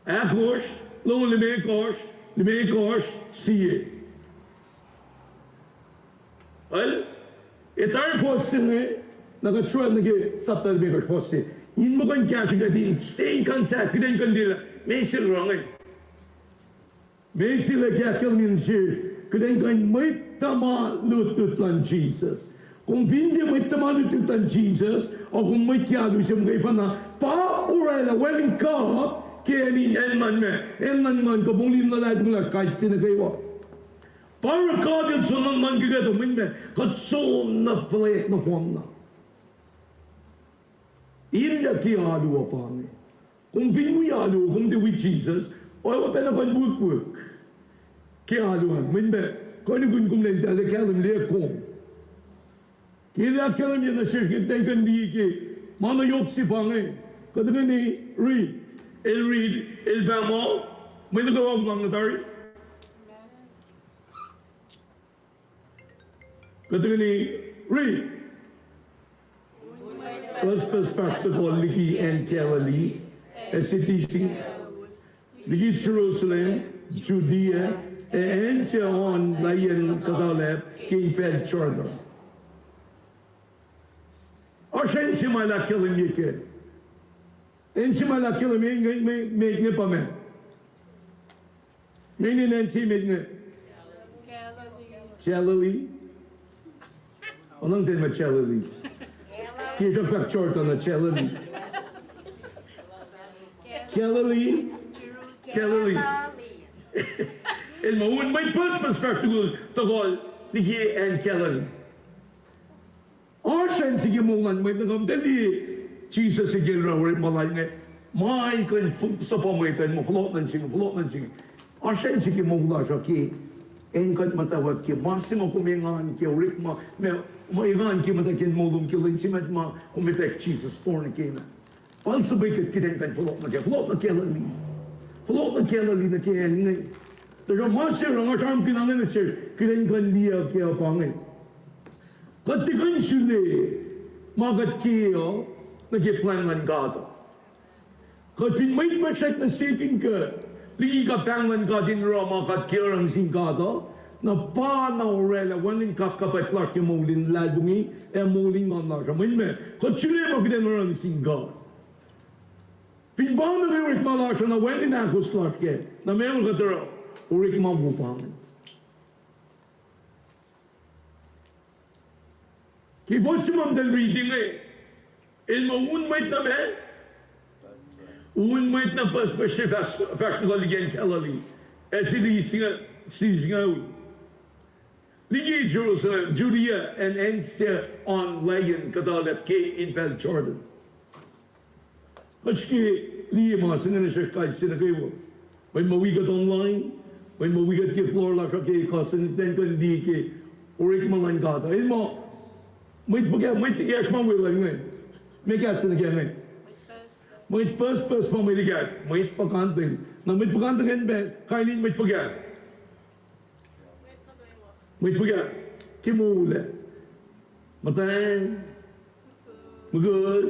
ahkosr, longoul limekohsr, limekohsr, sie. El, etuh fuhs se inge, Na kuht sruoh nuh ke sapta limekohsr fuhs se. In muh kuh in kahsruh kuht in stay in contact, kuht in kuh in liye lah meac se el oruh inge. Meac se el ahkkahlwemye nuh sesr, kuht in kuh in mwet tuhma lutlut luhn Jisus. Kom fin tiac mwet tuhma lutlut luhn Jisus, ac kom mwet ke alu se muhkwena, pa orwaclah wacngihn kuh ke acn in, acn luhn meac, acn luhn nguhn, kuh moul in luhlahlfongi lasr kais sie nuh kwewa. Pa oruh God El soenna nuhnkuh kuht uh, mwet meac, kuht soenna fuhlweack nohfohnna. Ilyak ke alu uh pa inge. Kom fin wi alu, kom tiac wi Jisus, oacpacna kuh in wukwuck ke alu an. Mwet meac, kuh in nihkihn kom lwen tala kahlwem lah kom. Ke el ahkkahlwemye nuh sesr, kuht in kuh in liye ke ma na yohk se pa inge. Kuht tuhkweni read. El read, el fahk muh, mwet nuh kwewa, kom lohng nuh tari. Kuht tuhkweni read. Pucspucs fahsr tohkohl liki acn Galilee, ac siti s-, liki Jerusalem, Judea, ac acn sac oan layacn kuhtuhlacp ke infacl Jordan. Oasr acn se ma el ahkkahlwemye kac. Acn se ma el ahkkahlwemye inge, inge, inge pa meac? Meac inen acn se met inge? Galilee. Oacna ten ma Galilee. Ke sruhk fahk Jordan na Galilee. Galilee. Galilee. El muh un mwet pucspucs fahsr tohkohl liki acn Galilee. Oasr acn se ke moul luhn mwet nuh, kom tiac liye Jisus el ke el oruh orekma lal inge, ma in kuh in suhpwacr mwet uh, ma fohlohk nuh sin, fohlohk nuh sin. Oasr acn se ke moul lasr uh ke acn kuht muhtwacwacack ke ma se ma kom engan ke orekma, ma, ma engan ke muhtwacwacack ke moul lom ke lwen se met ma kom etuh Jisus born again. Fal suhpwekuht kuht in kuh in fohlohk nuh kac, fohlohk nuh Galilee. Fohlohk nuh Galilee nuh ke acn inge. Tuhsruhk ma se oruh nga sramsramkihn inge nuh sesr, kuht in kuh in liye ke uh pa inge. Kuht tiac kuh in sule ma kuht ke uh nuh ke plwacn luhn God uh. Kuht fin mwet puhsrack nuh se fin kuh liki kuh pahng luhn God in oruh ma kuht ke oruh nuh sin God uh, na pa na orwaclah wacngihn kapkapwack lasr ke moul in luhlahlfongi ac moul in nguhn lasr uh. Mwet meac, kuht sule ma kuht in oruh nuh sin God. Fin pa nuh ke orekma lasr uh na wacngihn ahkos lasr kac, na meac kuht oruh? Orekma wo pa inge. Ke fuhs se ma kom tiac read inge, el muh un mwet na meac? Un mwet na pucspucs se fahsr, fahsr tohkohl liki acn Galilee, ac siti singucul, siti singucul, liki Jerusalem, Judea, ac acn sac oan layacn kuhtuhlacp ke infacl Jordan. Kuht srihke liye ma se inge nuh sesr kais sie nuh kwewa. Mwet ma wi kuht online, mwet ma wi kuht ke floor lasr uh ke kuh se inge, kuht in kuh in liye ke orekma luhn God uh. El muh mwet fuhkah, mwet ekahsr ma weluhl inge? Meac kahs se nuh kac inge? Mwet pucspucs ma mwet ekahsr, mwet puhkantwen. Na mwet puhkantwen ingacn pa kain in mwet fuhkah? Mwet fuhkah ke moul ah? Muhtwacn, mukul,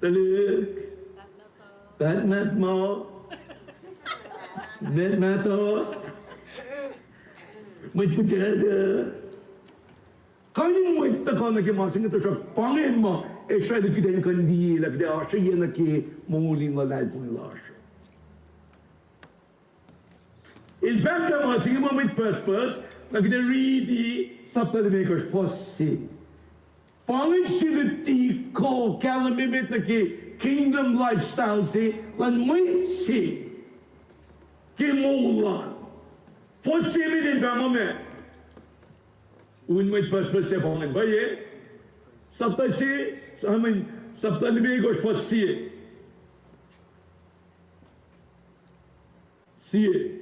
tuhlihk, pahtmahtma, metmahtuh, mwet pihtuctuc. Kain in mwet tuhkuh nuh ke ma se inge, tuhsruhk pa ingacn ma Israel kuht in kuh in liye lah kuht ac oasr ye nuh ke moul in luhlahlfongi lasr. El fahk lah ma se inge ma mwet pucspucs, na kuht ac riti sapta limekohsr fuhs se. Pa inge sie luti kuh kahlwem emet nuh ke kingdom lifestyle se luhn mwet se ke moul lal. Fuhs se met in fahk muh meac? Un mwet pucspucs se pa ingacn pwacye. Sapta se, I mean, sapta limekohsr fuhs sie. Sie.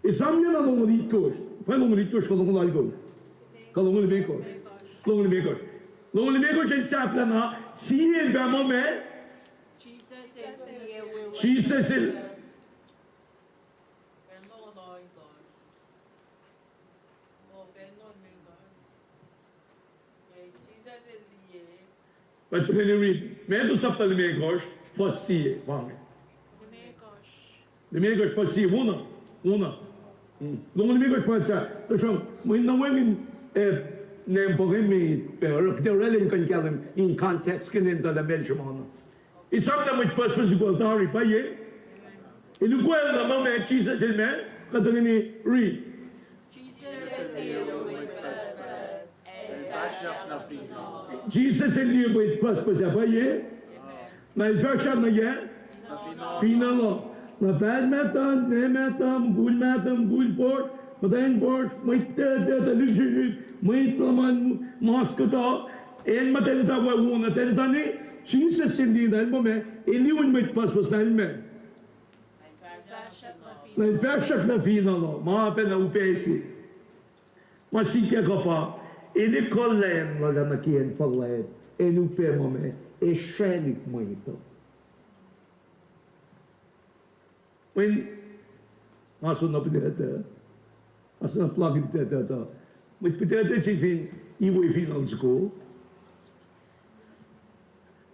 Esam na longoul itkohsr. Pa longoul itkohsr kuh longoul alkohsr? Kuh longoul limekohsr? Longoul limekohsr. Longoul limekohsr in sahflah na, sie in fahk muh meac? Jisus el Kuht tuhkweni read Matthew sapta limekohsr, fuhs sie, pa inge. Limekohsr fuhs sie, wona, wona. Longoul limekohsr fuhs se, tuhsruhk mwe na wacngihn, eh, Name pa inge met pac, oruh kuht orwaclah in kuh in kahlwem in context ke name tuh lah meac sruhmuhn. Esam lah mwet pucspucs ukwacl tari, pwacye? El ukwacl na ma ma Jisus el ma, kuht tuhkweni read. Jisus el liye mwet pucspucs ah, pwacye? Na el fahsrak nuh yac? Finohl uh. Na pahpah mahtuh, ninac mahtuh, mukul mahtuh, mukul fuhsr, muhtwacn fuhsr, mwet tuhtuh, tuhlihk srihsrihk, mwet luhman, mas kuhtuh, acn muhtwacn muhta, wacngihn muhtwacn muhta ne, Jisus el liye na el ma ma, el liye mwet pucspucs na el ma. Na el fahsrak nuh finohl uh, ma pacna upac se. Ma sikyak uh pa, el ekuhlwacng lal nuh ke acn fuhlwact, acn upac ma ma, esrwaclihk mwet uh. Mweyen, nga soenna pihtuctuc, nga soenna puhlakihn pihtuctuc tuh, mwet pihtuctuc se fin iwe finohl soko,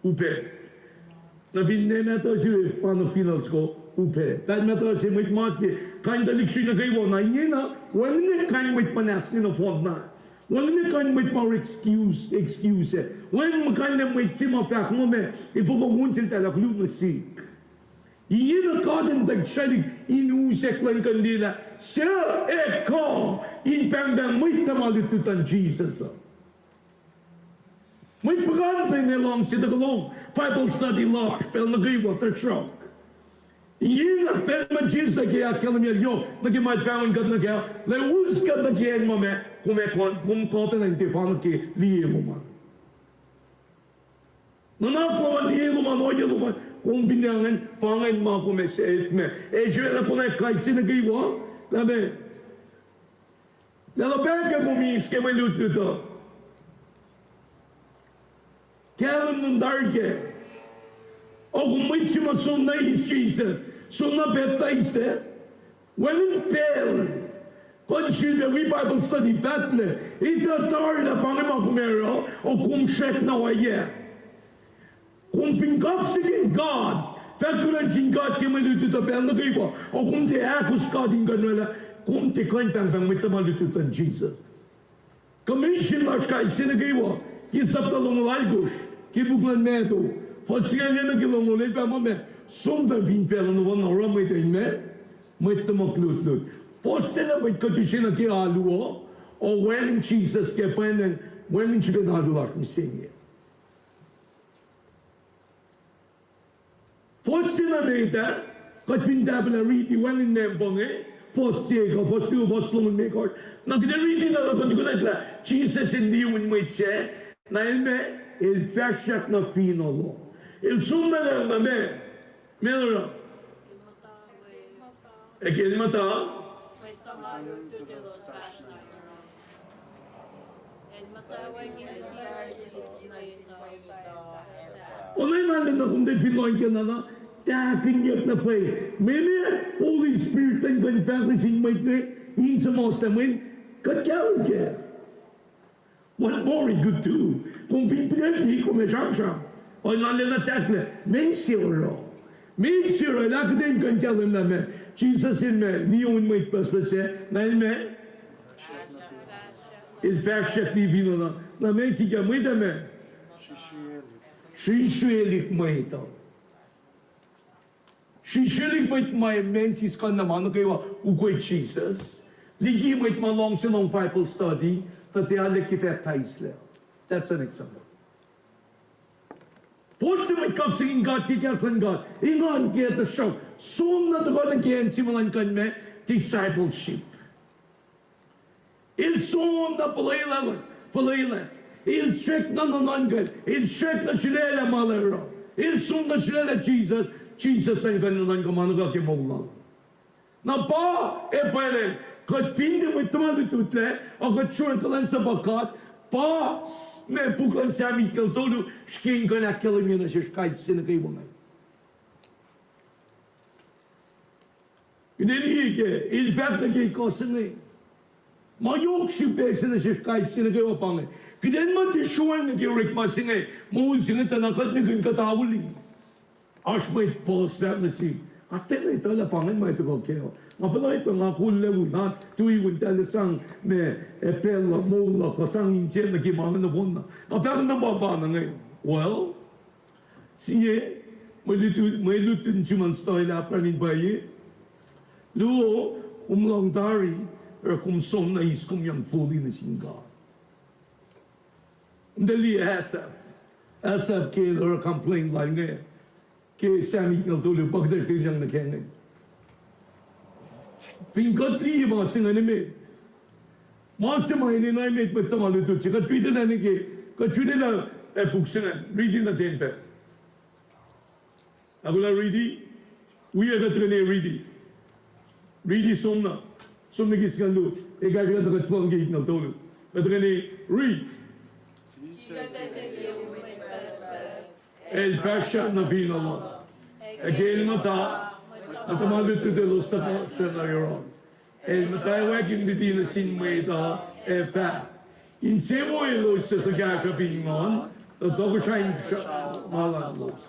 upac. Na fin ninac mahtuh se, fano finohl soko, upac. Pahpah mahtuh se, mwet ma se, kain tuhlihk srihsrihk nuh kwewa na ingena, wacngihn kain mwet muhnahs nge nohfohn na. Wacngihn kain mwet ma excuse, excuse. Wacngihn kain mwet se ma fahk muh ma, efuh kuh won sel tahlah koluk nuh sihk. Ingena God El tuh srwaclihk in usack luhn kuh in liye lah suc ac kuh in pahngpahng mwet tuhma lutlut luhn Jisus uh. Mwet puhkantwen ac luhngse tuh kuh lohng Bible study lasr pacl nuh kwewa, tuhsruhk ingena pacl ma Jisus ke ahkkahlwemye yohk nuh ke ma El pahngon kuht nuh kac, lah us kuht nuh ke acn ma ma, kom ac kuh, kom kuh pacna in tiac fahsr nuh ke liye lom an. Nuhnak lom an, liye lom an, ohiyac lom an, kom fin ingacn, pa ingacn ma kom ac srackna, ac srackna konwacack kais sie nuh kwewa, lah meac. Lah luhpah ke kom eis ke mwe lutlut uh, kahlwem nuhn tari kac. O kom mwet se ma soenna eis Jisus, soenna pacptaislac, wacngihn pacl kuh in sifilpac wi Bible study pahtlac, etuh tari lah pa inge ma kom ac oruh, o kom srackna ohiyac. Kom fin kaksakihn God, fahk kuloh nuh sin God ke mwe lutlut uh pacl nuh kwewa, o kom tiac ahkos God in kuh in orwaclah, kom tiac kuh in pahngpahng mwet tuhma lutlut luhn Jisus. Commission lasr kais sie nuh kwewa, ke sapta longoul alkosr ke puk luhn Matthew, fuhs singucul yac nuh ke longoul, El fahk muh ma, som tuh fin facluh nohfohn na oruh mwet uh in ma, mwet tuhmuhk lutlut. Puhs se lah mwet kuht use nuh ke alu uh, o wacngihn Jisus ke pwacnwacng, wacngihn srihpen alu lasr mihsenge. Fuhs se na met ah, kuht fin tahpuhlah riti wacngihn name pa inge, fuhs se kuh, fuhs luo, fuhs longoul limekohsr. Na kuht ac riti na lah kuht kunacklah Jisus El liye un mwet sac, na El ma, El fahsrak nuh finohl uh. El som na lah na ma, ma El oruh, ac ke El muhta, oacna in arulacna kom fin lohng ke na, na tahkihnyuck na pwacye, meac Holy Spirit an kuh in fahk nuh sin mwet inge in suhmuhslah mweyen kuht kahlwem kac. What more he could do? Kom fin pideki, kom ac sramsram. Oacna lwelah tahklac, meac se oruh, meac se oruh, lah kuht in kuh in kahlwem lah ma, Jisus El ma, liye un mwet pucspucs sac, na El ma, El fahsrak nuh finohl uh, na meac sikyak, mwet uh ma, srihsrihk mwet uh. Srihsrihk mwet ma emensis kuh na ma nuh kwewa ukwe Jisus. Liki mwet ma luhngse lohng Bible study, tuh tiac arlac ke pacptaislac. That's an example. Puhs se mwet kaksakihn God ke kahs luhn God, engan kac, tuhsruhk som na tuhkuh nuh ke acn se ma elan kuh in ma, discipleship. El som na fuhlwelah, fuhlwelah. El srackna nuhnuhnkuh, el srackna sulaclah ma el oruh. El som na sulaclah Jisus, Jisus an kuh in nuhnuhnkuh ma nuh kwewa ke moul lal. Na pa, ac pwacnwacng, kuht fin tiac mwet tuhma lutlut lac, a kuht sruok kuhlwacnsapuh God, pa, s-, ma puk luhn Sam itngucul tolu srihke in kuh in ahkkahlwemye nuh sesr kais sie nuh kwewa inge. Kuht ac liye ke, El fahk nuh ke kuh se inge. Ma yohk srihpac se nuh sesr kais sie nuh kwewa pa inge. Kuht in muhta sruhmuhn nuh ke orekma se inge, moul se inge tuh na kuht nihkihn kuht auli. Oasr mwet puhs fahk nuh sihk, Nga tiacna etuh lah pa ingacn ma tuhkuh kac. Nga fuhnuh etuh nga kol lah wi, nga tui wi tahl sang ma, eh, pacl uh, moul uh, kuh sang inse nuh ke ma inge nohfohn na. Nga fahk na pa pa na inge. Well, sie, mwe lutlut, mwe lutlut in siman style apkuhran in pwacye. Luo, kom lohng tari, oruh kom som na eis kom yang fully nuh sin God. Nde liye Asaph. Asaph ke el oruh complain lal inge. Ke Sam itngucul tolu, pa kuht ac tilyang nuh ke inge. Fin kuht liye ma se ingacn emet. Ma se ma enenuh emet mwet tuhma lutlut se. Kuht riti lah nuh ke, kuht riti lah, eh, puk se ingacn. Riti nuh ten pac. Ahkolah riti, wi kuht tuhkweni riti. Riti som na, som nuh ke singucul luo, ac kahsruh kuht lohng ke itngucul tolu. Kuht tuhkweni riti. El fahsr nuh fin alu, ac ke el muhta, muhta ma lutlut elos tuhkuh sracna yohrohl. El muhtwacwacack in luti nuh sin mwet uh, ac fahk, insewowo elos suc suhkahsruhp in nguhn, tuh tohkohsrahi in kuhsrao ma lalos.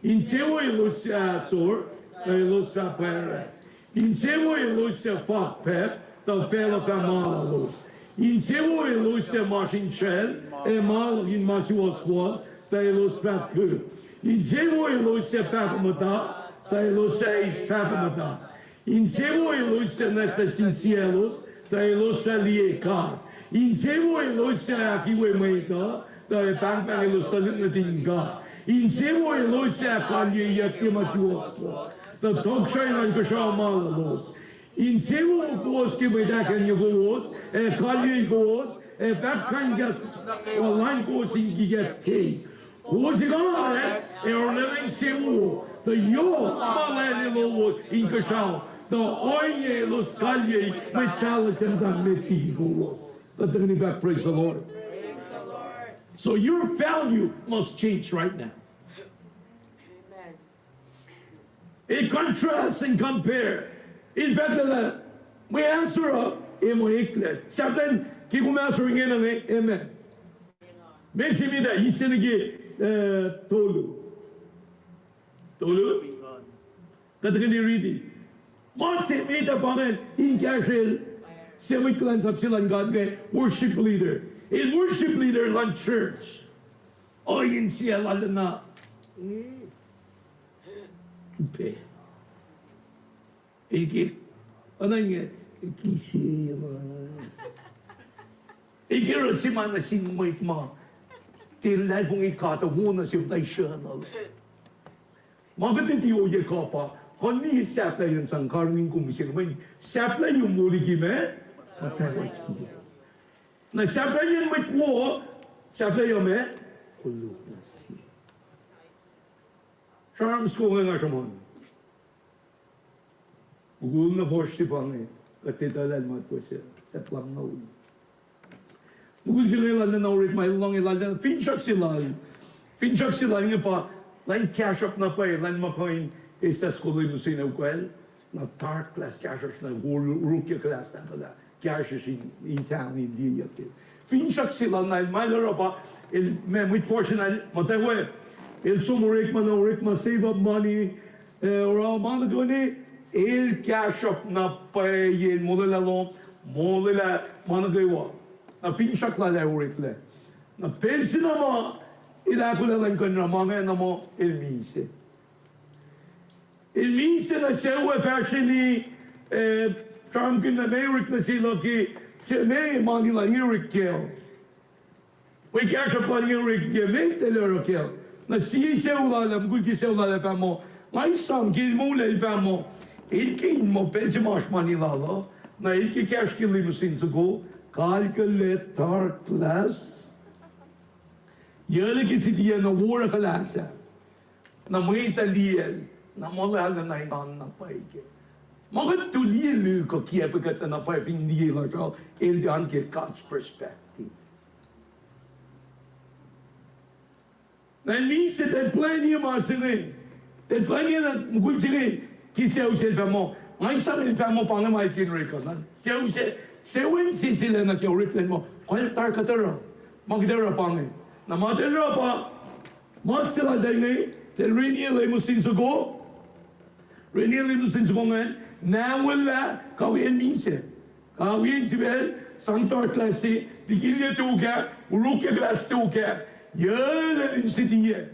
Insewowo elos suc ahsor, tuh elos fah pwacrack. Insewowo elos suc fakpahk, tuh facluh fah ma lalos. Insewowo elos suc masrinsral, ac ma luhk in ma suwohswohs, tuh elos fah kihk. Insewowo elos suc pahkomuhta, tuh elos fah eis pahkomuhta. Insewowo elos suc nwacsnwacs sin sielos, tuh elos fah liye God. Insewowo elos suc ahkiwe mwet uh, tuh ac pahngpahng elos tuhlihk nuhtin God. Insewowo elos suc ahkkalyeyuck ke ma suwohswohs, tuh tohkohsrahi in kuhsrao ma lalos. Insewowo kowos ke mwet ahkenganye kowos, ac kalyei kowos, ac fahk kain kahs ma lain kowos in kikacp ke. Kowos ekuhllah ac orwaclah insewowo, tuh yohk ma lal lowos in kuhsrao, tuh ohinge elos kalyei mwet pahluh se muhta met liki kowos. Kuht tuhkweni fahk, praise the Lord. So your value must change right now. El contrast and compare. El fahk lah mwe ahsor uh, ac mwe eklac. Sahp lah ke kom ahsor ingena inge, amen. Meac se met ah, ise nuh ke, eh, tolu. Tolu? Kuht tuhkweni riti. Ma se met ah pa ingacn in kahsrwel sie mwet kuhlwacnsap se luhn God inge, worship leader. El worship leader luhn church. Ohinge sie lal na. Upac. El ke, oacna inge, el ke sie ma. El ke oruh se ma nuh sin mwet ma tiac luhlahlfongi God uh, wo nuh se muhta isracnal. Ma kuht tiac ohiyac kuh pa, kuh in liye sahflahiyacn sang karihngihn kom mihsenge, mweyen sahflahiyom wo liki ma, muhtwacwacack. Na sahflahiyacn mwet wo, sahflahiyom ac koluk nuh sie. Sramsram soko inge nga sruhmuhn. Mukul na fuhsr se pa inge, kuht etuh lah el matwac se, sahp lamngaul. Mukul se inge lal na orekma el lohng, lal na finsrak se lal. Finsrak se lal inge pa, lal in kahsruhp na pwacye, lal in ma kuh in eslah soko luhn mihsenge ukwacl, na dark class kahsruhsr na, wo rukye class na, na kahsruhsr in, in town in liyeyuck ke. Finsrak se lal na el ma el oruh pa, el ma mwet fuhsr na el muhtwacwacack, el som orekma na orekma, save up money, eh, oruh ma nuh kwewa, el kahsruhp na pwacye, molwelah lohm, molwelah ma nuh kwewa. Na finsrak lal ah oreklac. Na pacl se na ma el ahkolah elan kuh in oruh ma inge na muh el misac. El misac na sucu ah fahsrweni, eh, sramsramkihn lah meac orek nuh sel uh ke, se meac mani lal inge orek kac. Mwe kahsruhp lal inge orek kac, meac tahl oruh kac. Na sie sucu lal ah, mukul ke sucu lal ah fahk muh, nga esam ke el moul ah el fahk muh, el ke in muh pacl se ma oasr mani lal uh, na el ke kahsruh ke limousine soko, kalkulah dark glass. Yac ke city ah na wo oruh kuhlahs ah. Na mwet ah liyacl, na molwelah na engan na pwacye kac. Ma kuht tuh liye lihk uh kiacpwe kuht na pwacye fin liye lasr uh, el tiac oan ke God's perspective. Na el misac, tahl plwacni ma se inge. Tahl plwacni na mukul se inge, ke sucu se el fahk muh, nga esam el fahk muh pa inge ma el ke in orek uh. Na sucu se, sucu in sesseslah nuh ke oreklac muh, kuh el tari kuht oruh. Ma kuht oruh pa inge. Na ma tahl oruh pa, ma se lal tahl inge, tahl riniye limousine soko. Reniel in lusen soko ingacn, na welah, kawihl misac. Kawihl sifacl, sang tart lah se, likilye tok ah, urukye kuhlahs tok ah, yac lal in siti ah.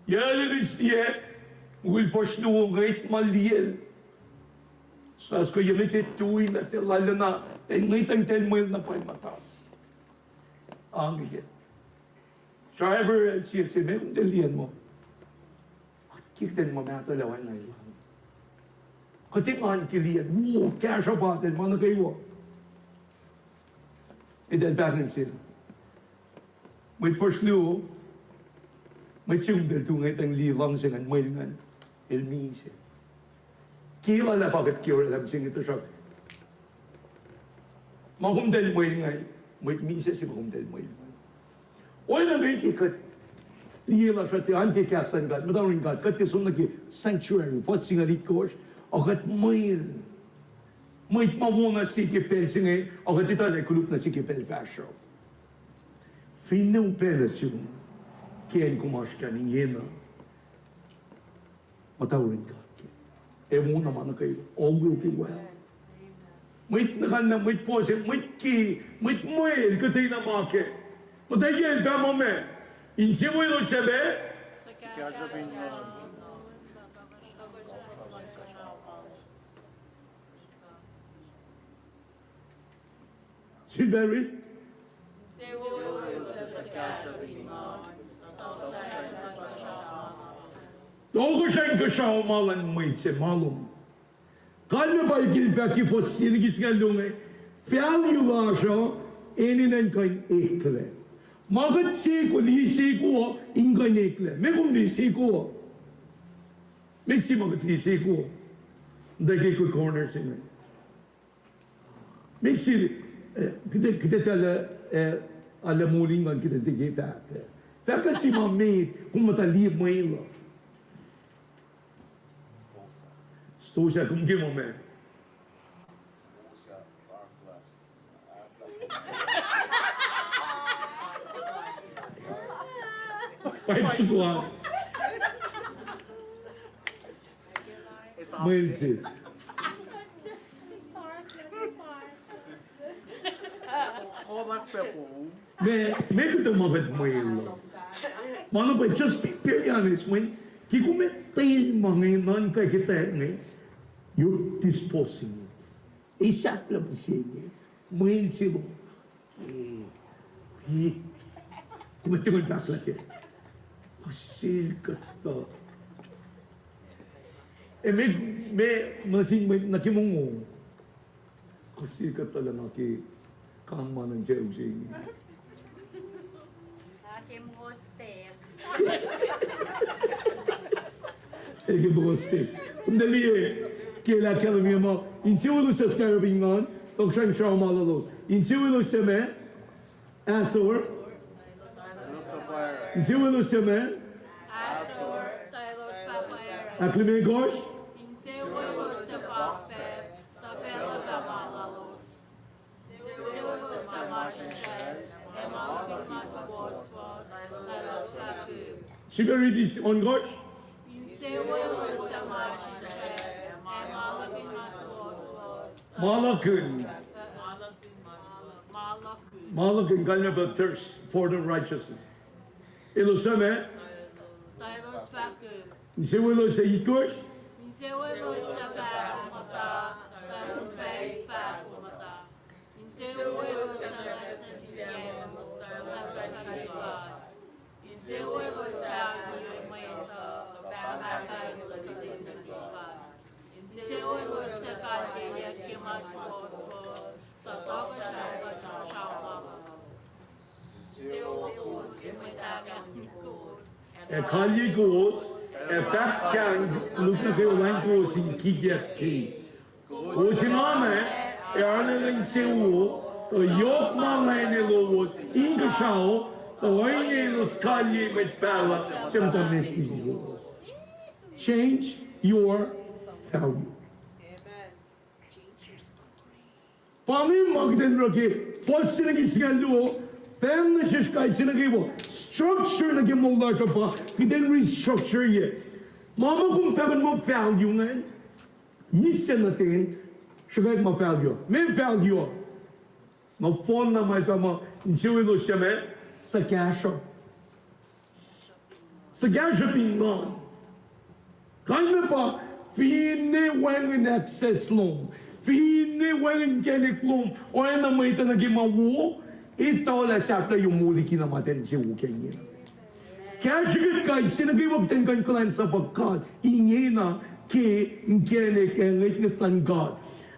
Yac lal in siti ah, mukul fuhsr luo ngwet ma liyel. Sasuc ke yac ngwet ah tui na te lal na, ten ngwet an ten mwel na pwacye muhta. Angiye. Driver el siyuck se, meac kom tiac liye muh? Kuht ke ten ma mahtuh lah oacna elan. Kuht engan ke liye, wo, kahsruh pa ten ma nuh kwewa. Eltahl fahk nuh sel, mwet fuhsr luo, mwet se kom tiac tu ngwet an liye luhngse ingacn, mwel ingacn, el misac. Ke lal ah pa kuht ke orwaclah mihsenge, tuhsruhk ma kom tiac mwel ingacn, mwet misac se ma kom tiac mwel ingacn. Oacna ke kuht liye lasr uh tiac an ke kahs luhn God, muhta yurin God, kuht tiac som nuh ke sanctuary, fuhs singucul itkohsr, ac kuht mwel. Mwet ma wo nuh se ke pacl se inge, ac kuht etuh lah koluk nuh se ke pacl fahsruh. Finne upac nuh sum, ke acn kom oasr kac ingena, muhta yurin God ke. Ac wo na ma nuh kwewa, all will be well. Mwet nuh kac na, mwet fohs, mwet ki, mwet mwel, kuhtwena ma ke. Muhta yac el fahk muh meac? Insewowo elos suc meac? Sifilpac rit. Tohkohsrah inkuhsrao ma luhn mwet se ma lom. Kalmac pa el fahk ke fuhs sie liki singucul luo inge, value lasr uh enenuh in kuh in eklac. Ma kuht seko, liye seko uh, in kuh in eklac. Meac kom liye seko uh? Meac se ma kuht liye seko uh? Tuh ke corner se inge. Meac se, eh, kuht, kuht etuh lah, eh, arlac molin ngan kuht tiac ke fahk, eh. Fahk kuht se ma met, kom muhta liye mwel uh. Stosah, kom ke ma meac? Five squad. Mwel se. Meac, meac kuhtuh ma kuht mwel uh? Ma na pwacye, just be very honest, mweyen ke kom etuh ma inge, nuhnkuh ke tuh inge, you're disposing it. Ac sahflah mihsenge, mwel se lom. Eh, eh, kom tiac kuh in fahk lah ke. Kuh sel kuhtuh. Eh, meac, meac, nuh sin mwet nuh ke mongo. Kuh sel kuhtuh lah nuh ke kang ma nuh in sucu se inge. Ac ke mongo stek. Kom tuh liye, ke lah kahlwem muh insewowo elos suc skarap in nguhn, tohkohsrah inkuhsrao ma lalos. Insewowo elos suc meac? Ahsor. Insewowo elos suc meac? Ahklimekohsr. Sifilpac riti ohnkohsr. Ma luhkihn. Ma luhkihn, kalmac pa thirst for the righteousness. Elos suc meac? Insewowo elos suc itkohsr. Ac kalye kowos, ac fahk kang koluk nuh kwewa lain kowos in kikiacp ke. Kowos enganwack, ac arulacna insewowo, tuh yohk ma lwen lowos inkuhsrao, tuh ohinge elos kalye mwet pahluh suc muhta met liki kowos. Change your value. Pa inge ma kuht in oruh ke fuhs se nuh ke singucul luo, pahng nuh sesr kais sie nuh kwewa, structure nuh ke moul lasr uh pa kuht in restructure-ye. Ma ma kom fahk muh value ingacn, mihsenge nuh ten, srihkwack ma value uh. Meac value uh? Nohfohn na ma fahk muh insewowo elos suc meac? Suhkahsruhp. Suhkahsruhp in nguhn. Kalmac pa, finne wacngihn access lom, finne wacngihn inkacnek lom, oacna mwet uh nuh ke ma wo, etuh lah sahflah yohrohl liki na ma ten insewowo ke inge. Kahsruh kuht kais sie nuh kwewa kuht in kuh in kuhlwacnsapuh God ingena ke inkacnek ac ngwetngwet luhn God.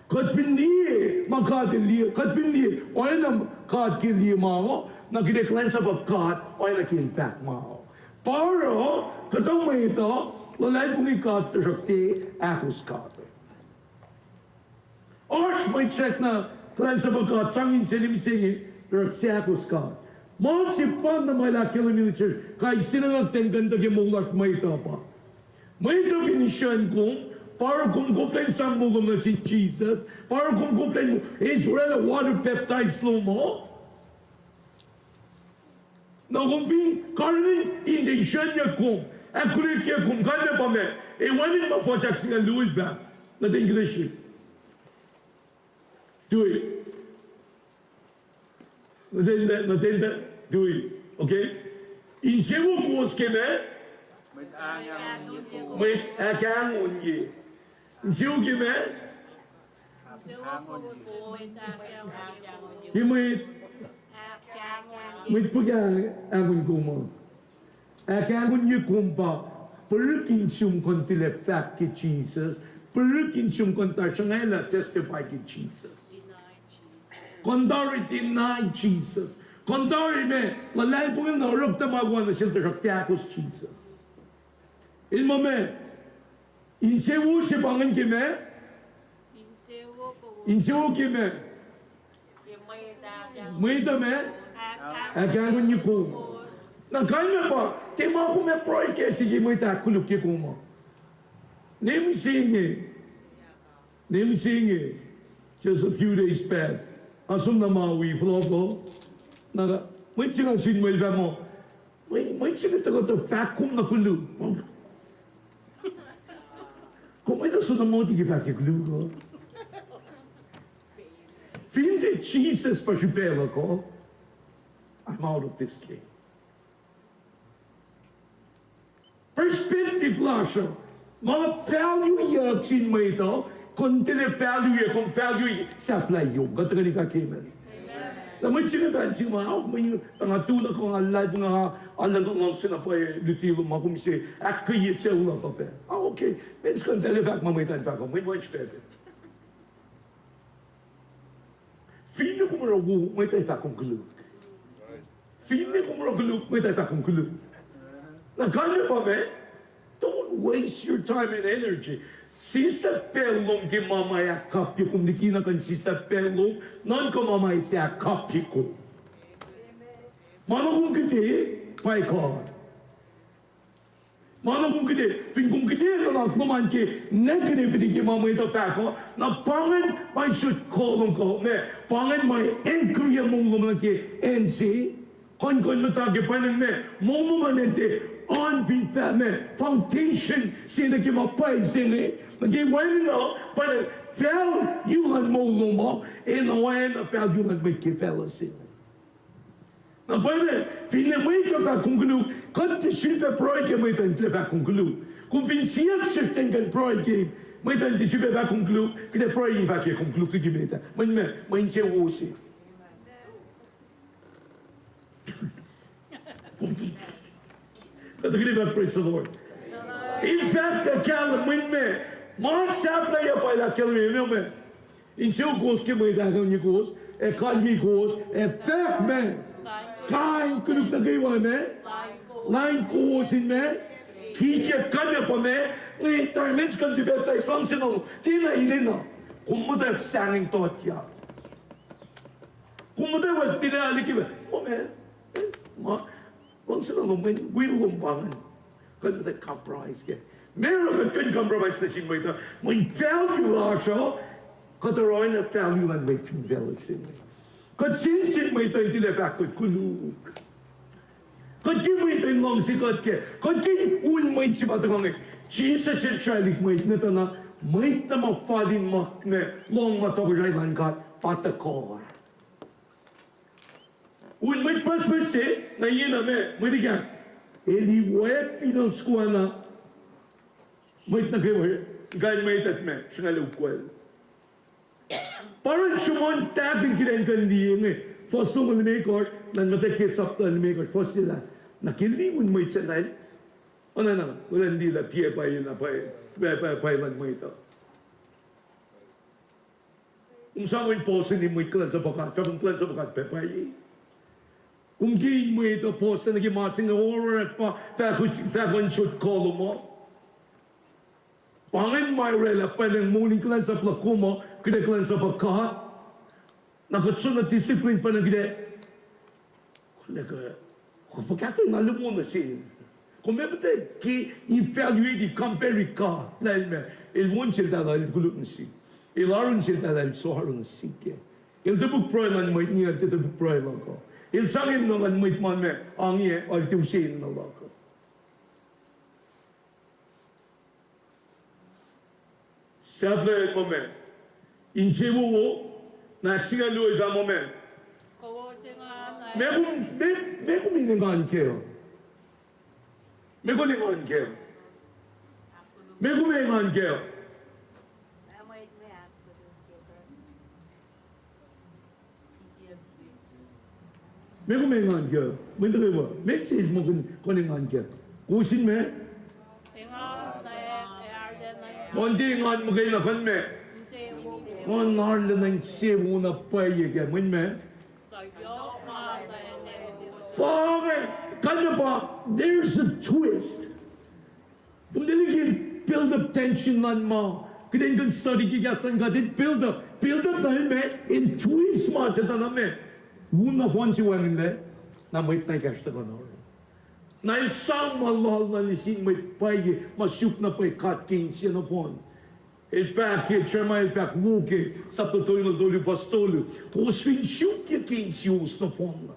Kuht fin liye ma God El liye, kuht fin liye oacna God ke liye ma uh, na kuht ac kuhlwacnsapuh God oacna ke El fahk ma uh. Pa oruh kuhtuh mwet uh luhlahlfongi God tuhsruhk tiac ahkos God. Oasr mwet srackna kuhlwacnsapuh God, sang insiyacl mihsenge, tuhsruhk tiac ahkos God. Ma sefanna ma El ahkkahlwemye nuh sesr kais sie nuh kwewa kuht in kuh in tuh ke moul lasr, mwet uh pa, mwet uh fin isrucn kom, pa oruh kom koflah in sang moul lom nuh sin Jisus, pa oruh kom koflah in eis oraclah water baptize lom uh, na kom fin karihngihn in tiac isrucnyuck kom, ahkkolukye kom, kalmac pa meac? Ac wacngihn ma fuhs ahksingucul luo el fahk, nuh ten kuhtuh srihk. Tui. Nuh ten pac, nuh ten pac, tui. Okay. Insewowo kowos ke meac? Mwet ahkahngonnye. Insewowo ke meac? Ke mwet, mwet fuhkah ahngonnye kom uh? Ahkahngonnye kom pa, pihrihk in sum kuh in tilac fahk ke Jisus, pihrihk in sum kuh in tiac sruhngalah testify ke Jisus. Kuh in tari deny Jisus. Kuh in tari meac, luhlahlfongi na orekma ma wo nuh sel tuhsruhk tiac ahkos Jisus. El ma meac? Insewowo se pa ingacn ke meac? Insewowo ke meac? Mwet uh meac? Ahkahngonnye kom. Na kalmac pa, tiac ma kom ac pruhe kac se ke mwet ahkkolukye kom uh. Nwe mihsenge, nwe mihsenge, just a few days back, nga som na Maui, fohlohkoh. Na mwet se nga sun mwel fahk muh, mwet se inge tuhkuh tuh fahk kom na koluk. Kom mwet uh soenna moti ke fahk ke koluk uh. Fin tiac Jisus pa srihpac luhk uh, I'm out of this game. Perspective lasr uh, ma valueyuck sin mwet uh, kom tilac valueyac, kom value sahflahiyom. Kuht tuhkweni fahk amen. Na mwet se inge fahk sin ma, oh, mwe, nga tu na kuh nga luhlahlfongi, nga luhngse na pwacye luti lom, ma kom se ahkkweye sucu luhk uh pac. Ah, okay. Meac kuh in tilac fahk ma mwet uh in fahk uh, mwet uh in srihpac pac. Finne kom oruh wo, mwet uh ac fahk kom koluk. Finne kom oruh koluk, mwet uh ac fahk kom koluk. Na kalmac pa meac? Don't waste your time and energy. Sislah pacl lom ke ma ma ahkkapye kom liki na kuh in sislah pacl lom nuhnkuh ma ma ac tiac ahkkapye kom. Ma na kom kihte, pa God. Ma na kom kihte, fin kom kihte nuhnak lom an ke negativity ke ma mwet uh fahk uh, na pa ingacn ma sot kuh lom kuh, meac, pa ingacn ma anchorye moul lom nuh ke acn se, kuh in kuh in muhta ke pwacnwacng, meac, moul lom an tiac oan fin fah, meac, foundation se nuh ke ma pwacye se inge, nuh ke wacngihn uh, pa value luhn moul lom uh, ac na oacna value luhn mwet ke facluh se inge. Na pwacye, finne mwet uh fahk kom koluk, kuht tiac sifilpac pruhe ke mwet uh in tilac fahk kom koluk. Kom fin siyuck sesr ten kuh in pruhe ke mwet uh in tiac sifilpac fahk kom koluk, kuht ac pruhe in fahk ke kom koluk liki mwet uh. Mweyen meac, mweyen insewowo se. Kuht ac praise the Lord. In fact, uh, kahlwem, mweyen meac, ma sahflahiyac pa El ahkkahlwemye, meac, insewowo kowos ke mwet ahkkahlwemye kowos, ac kalye kowos, ac fahk meac, kain koluk nuh kwewa meac, lain kowos in meac, kikiacp. Kalmac pa meac, nge tari meac kom tiac pacptais, luhngse na lom tiacna enenuh. Kom muhtwacwacack sahngweng tohtyak. Kom muhtwacwacack tilac liki meac, oh meac, ma luhngse na lom, mweyen will lom pa ingacn. Kuht muhtwacwacack compromise kac. Meac oruh kuht kuh in compromise nuh sin mwet uh? Mweyen value lasr uh, kuht oruh oacna value luhn mwet fin facluh se inge. Kuht sensen mwet uh in tilac fahk kuht koluk. Kuht ke mwet uh in luhngse kuht kac. Kuht ke un mwet se ma tuhkuh inge. Jisus el sralihk mwet nuh tuh na, mwet nuh ma fal in ma, ma lohng ma tohkohsrahi luhn God pa tuhkuh. Un mwet pucspucs se, na ye na ma, mwet ekahsr. El iwaclah fineol soko ah na, mwet nuh kwewa, kain mwet uh ma sruhnga ukwacl. Pa oruh sruhmuhn tahk in kuht in kuh in liye inge, fuhs longoul limekohsr, na muhtwacwacack ke sapta limekohsr, fuhs se lah, na ke liun mwet Gentile, oacna, oacna in liye lah piac pwacye na pwacye, pwacye, pwacye, pwacye luhn mwet uh. Kom sang in puhsini mwet kuhlwacnsap God, fahk kom kuhlwacnsap God pa pwacye. Kom ke in mwet uh puhs nuh ke ma se inge oruh pa fahk, fahk in sot kolom uh. Pa ingacn ma orwaclah pwacnwacng moul in kuhlwacnsap luhk kom uh, kuht ac kuhlwacnsap God. Na kuht soenna discipline pwacnwacng kuht ac, kuh, kuh fuhkah na luhman nuh sel. Kom ac muhta ke evaluate, compare God, lah el ma, el won seltahl el koluk nuh sihk. El arun seltahl el soaru nuh sihk. El topuk pruhe luhn mwet, niyac el topuk pruhe luhk uh. El sang enenuh luhn mwet ma ma, angi, el tiac use enenuh luhk uh. Sahflah muh ma, insewowo, na ahksingucul luo el fah muh ma, meac kom, meac, meac kom in engan kac? Meac kom engan kac? Meac kom engan kac? Meac kom engan kac? Mwet nuh kwewa, meac se ma kom engan kac? Kowos in ma, engan, ac arulacna, ma tiac engan muhkwena kuh in ma, engan arulacna insewowo na pwacye kac, mwet ma. Pa inge, kalmac pa, there's a twist. Kom tuh liki build up tension luhn ma, kuht in kuh in study ke kahs luhn God, it build up, build up na ma, in twist ma se tuh na ma, un nohfohn se wacngihnlac, na mwet na ekahsr tuhkuh na oruh. Na el sang ma lal na nuh sin mwet pwacye, ma suk na pwacye God ke insiyac nohfohn. El fahk ke Jeremiah, el fahk wo ke sapta tolngoul tolu, fuhs tolu. Kowos fin suk ke insiyowos nohfohn na,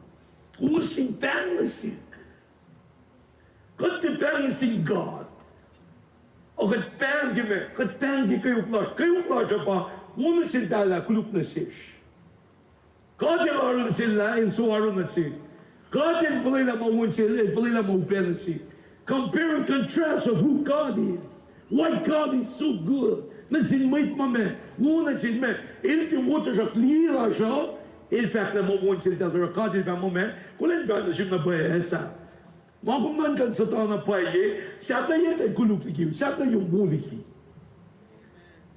kowos fin pahng nuh sihk. Kuht tiac pahng nuh sin God. O kuht pahng ke ma, kuht pahng ke kweok lasr, kweok lasr uh pa, wo nuh seltahl ah koluk nuh sesr. God el arulacna sel lah, el soaru nuh sihk. God el fuhlwelah ma wo nuh sel, el fuhlwelah ma upac nuh sihk. Compare and contrast of who God is, why God is so good. Nuh sin mwet ma ma, wo nuh sin ma, el tiac wo tuhsruhk liye lasr uh, el fahk lah ma wo nuh seltahl, tuh God el fahk muh ma, kuhlwacnfacl nuh sum na pwacye, ac sahp. Ma kom nuhnkuh in suhtuh na pwacye, sahp lah yac tuh koluk liki, sahp lah yac wo liki.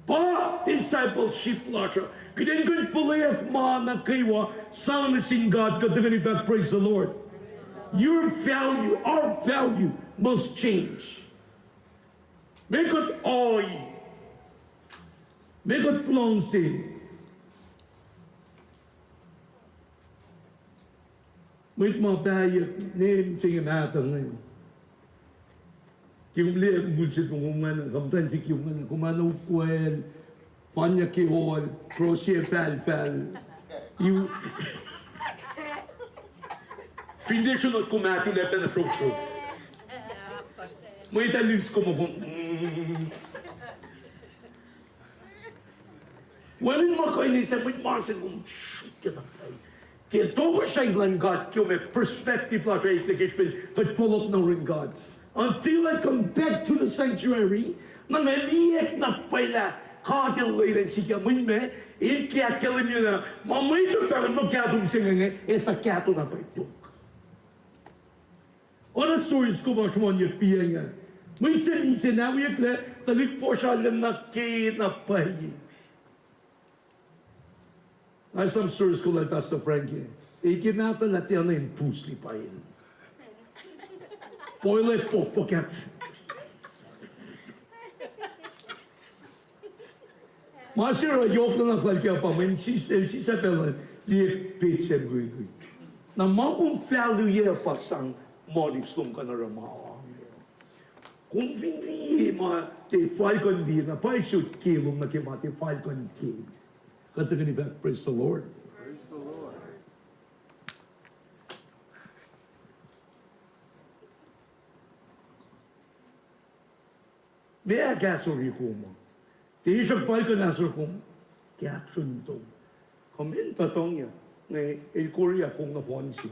Pa discipleship lasr uh, kuht in kuh in fuhlweack ma nuh kwewa sang nuh sin God, kuht tuhkweni fahk, praise the Lord. Your value, our value must change. Meac kuht ohi, meac kuht luhngse. Mwet ma pahyuck, name se inge mahtuh inge. Ke kom liye mukul se kom ingena, kom tuhn se ke ingena, kom an ukwacl, fanya ke ohl, cross-ye fahlfahl. Fin tiac sronot kom ahtuhlah pacna sroksrok. Mwet ah lihs kom, kom, mm. Wacngihn ma kuh in eis mwet ma se kom suk ke na pwacye. Ke tohkohsrahi luhn God, ke ma perspective lasr uh eklac ke srihpen kuht fohlohk nuh yurin God. Until I come back to the sanctuary, na nga liye na pwacye lah God el lwelah in sikyak mwet ma, el ke ahkkahlwemye lah ma mwet uh pahngihn ma kahto se inge, ac suc kahto na pwacye tok. Oacna story soko ma sruhmuhnyuck piyac inge. Mwet se misac na wiyucklac, tuhlihk fuhsr arulacna ke na pwacye. Nga esam story soko lal Pastor Frankie. Eke mahtuh lah tiacna in pus lipail. Poil ac pokpok ah. Ma se oruh yohk nuhnak lal ke pa mwe, el sislah pacl uh, liye pet se mukwikwi. Na ma kom value uh pa sang moli slom kuh na oruh ma. Kom fin liye ma tiac fal kuh in liye, na pa sot ke lom nuh ke ma tiac fal kuh in ke. Kuht tuhkweni fahk, praise the Lord. Praise the Lord. Meac kahsor ye kom uh? Tiac sruhk fal kuh in ahsor kom ke action to. Kom in tuh tongyac, nge el kori ah fong nohfohn se.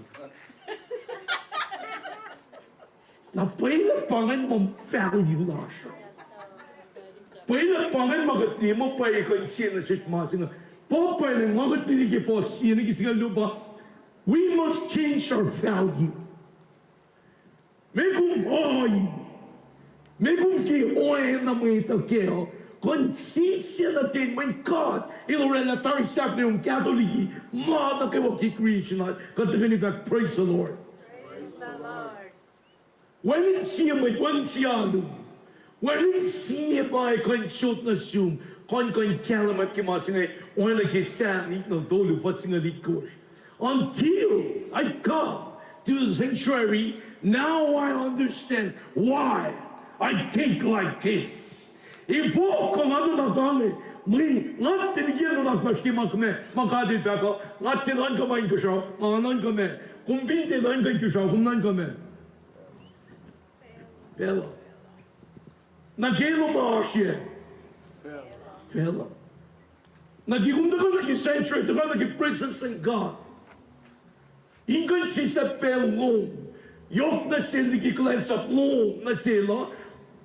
Na pwacye lah pa ingacn ma value lasr uh. Pwacye lah pa ingacn ma kuht liye muh pwacye kuh in sie nuh sesr ma se inge. Pa pwacye lah ma kuht liye ke fuhs sie nuh ke singucul luo pa, we must change our value. Meac kom oai? Meac kom ke oacna mwet uh kac uh? Kuh in sisya nuh ten mweyen God El oraclah tari sahflah lom kahto liki ma nuh kwewa ke creation uh, kuht tuhkweni fahk, praise the Lord. Wacngihn sie mwet, wacngihn sie alu, wacngihn sie ma kuh in sot nuh sum, kuh in, kuh in kahlwem ke ma se inge, oacna ke Sam itngucul tolu, fuhs singucul itkohsr. Until I come to the sanctuary, now I understand why I think like this. Efuh kuh nga nuhnak ange, mwe nga tiac liye nuhnak lasr ke ma kuh ma, ma God El fahk uh, nga tiac nuhnkuh ma inkuhsrao, nga nuhnkuh ma, kom fin tiac nuhnkuh inkuhsrao, kom nuhnkuh ma, facluh. Na ke lom oasr yac? Facluh. Na ke kom tuhkuh nuh ke sanctuary, tuhkuh nuh ke presence in God, in kuh in sisap pacl lom, yohk nuh sel liki kuhlwacnsap lom nuh sel uh,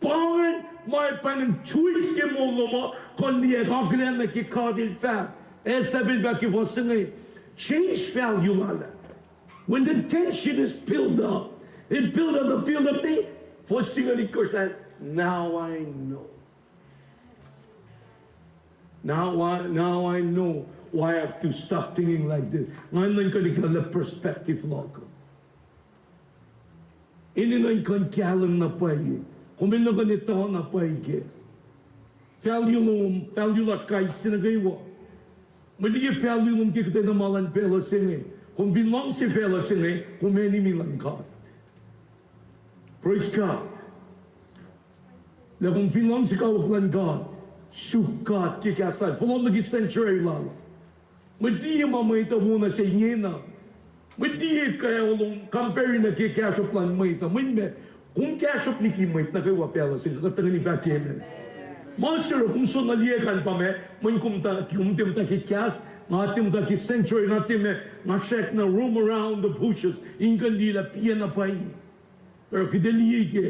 pa ingacn ma pwacnwacng choice ke moul lom uh, kuh in liye akihlen nuh ke God El fahk, ac sahp El fahk ke fuhs se inge, change value lal ah. When the tension is built up, it built up, the build up me, fuhs singucul itkohsr lah, now I know. Now I, now I know why I have to stop thinking like this. Nga nuhnkuh liki lah perspective luhk uh. Enenuh in kuh in kahlwem na pwacye. Kom enenuh kuh in etuh na pwacye ke value lom, value lasr kais sie nuh kwewa. Mwet liye value lom ke kuhtwena ma luhn facluh se inge. Kom fin luhngse facluh se inge, kom enemy luhn God. Praise God. Lah kom fin luhngse kawuck luhn God, suk God ke kahs lal, fohlohk nuh ke sanctuary lal. Mwet liye ma mwet uh wona se ingena. Mwet liye ke olom compare nuh ke kahsruhp luhn mwet uh. Mwet me, kom kahsruhp liki mwet nuh kwewa facluh se inge, kuht tuhkweni fahk ke ma, ma se oruh kom soenna liye kain pa ma, mweyen kom ta, kom tiac muhta ke kahs, nga tiac muhta ke sanctuary, nga tiac ma, nga srackna roam around the bushes in kuh in liye lah piyac na pwacye. Tuh kuht ac liye ke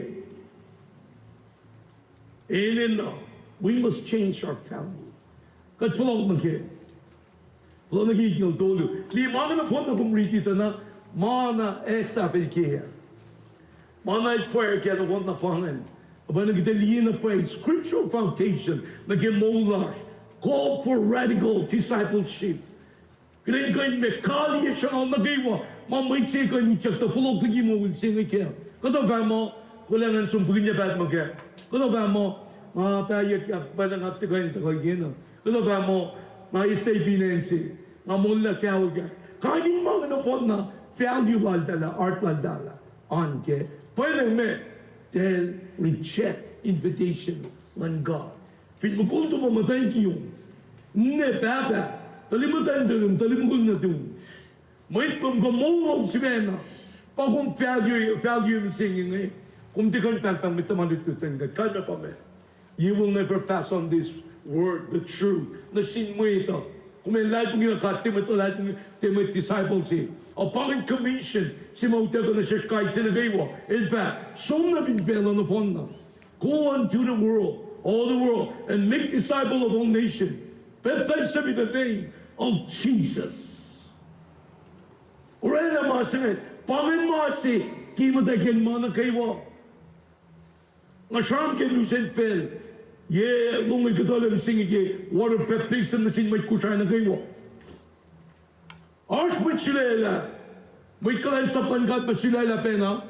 Enenuh, we must change our family. Kuht fohlohk nuh ke, fohlohk nuh ke itngucul tolu. Liye ma inge nohfohn na kom riti tuh na, ma na Asaph el ke, ma na el pwacr kac nohfohn na pa ingacn. Pwacye na kuht ac liye na pwacye scriptural foundation nuh ke moul lasr. Call for radical discipleship. Kuht in kuh in ma kaliyac sruhnguhl nuh kwewa, ma mwet se kuh in utyak tuh fohlohk liki moul se inge kac. Kuhtuh fah muh, kuhlwacng an som pihkihnyac paht ma kac. Kuhtuh fah muh, nga pahyuckyak, pwacnwacng nga tiac kuh in tuhkuh ingena. Kuhtuh fah muh, nga eis finance, nga moullah kawiyak. Kain in ma inge nohfohn na value laltahl ah, heart laltahl ah, an kac. Pwacnwacng ma, they'll reject invitation luhn God. Fin mukul tomom muhtwacn kiyom, ninac pahpah, tuhlihk muhtwacn tomom, tuhlihk mukul nuhtum, mwet lom kuh moul lom sifacna, pa kom value, value mihsenge inge, kom tiac kuh in pahngpahng mwet tuhma lutlut an kuh kalmac pa ma, you will never pass on this word, the truth, nuh sin mwet uh. Kom ac luhlahlfongi na God, tiac mwet luhlahlfongi, tiac mwet disciple se. Apangin commission se ma utuckuh nuh sesr kais sie nuh kwewa, el fah, som nuh fin facluh nohfohn na. Go unto the world, all the world, and make disciple of all nations, baptize them in the name of Jesus. Oraclah ma se inge, pa ingacn ma se ke muhtwacn ma nuh kwewa. Nga sramsram ke lusen pacl, yac longoul kuhtuh lwen se inge ke water baptism nuh sin mwet Kosrae nuh kwewa. Oasr mwet sulaclah, mwet kuhlwacnsap luhn God ma sulaclah pacna,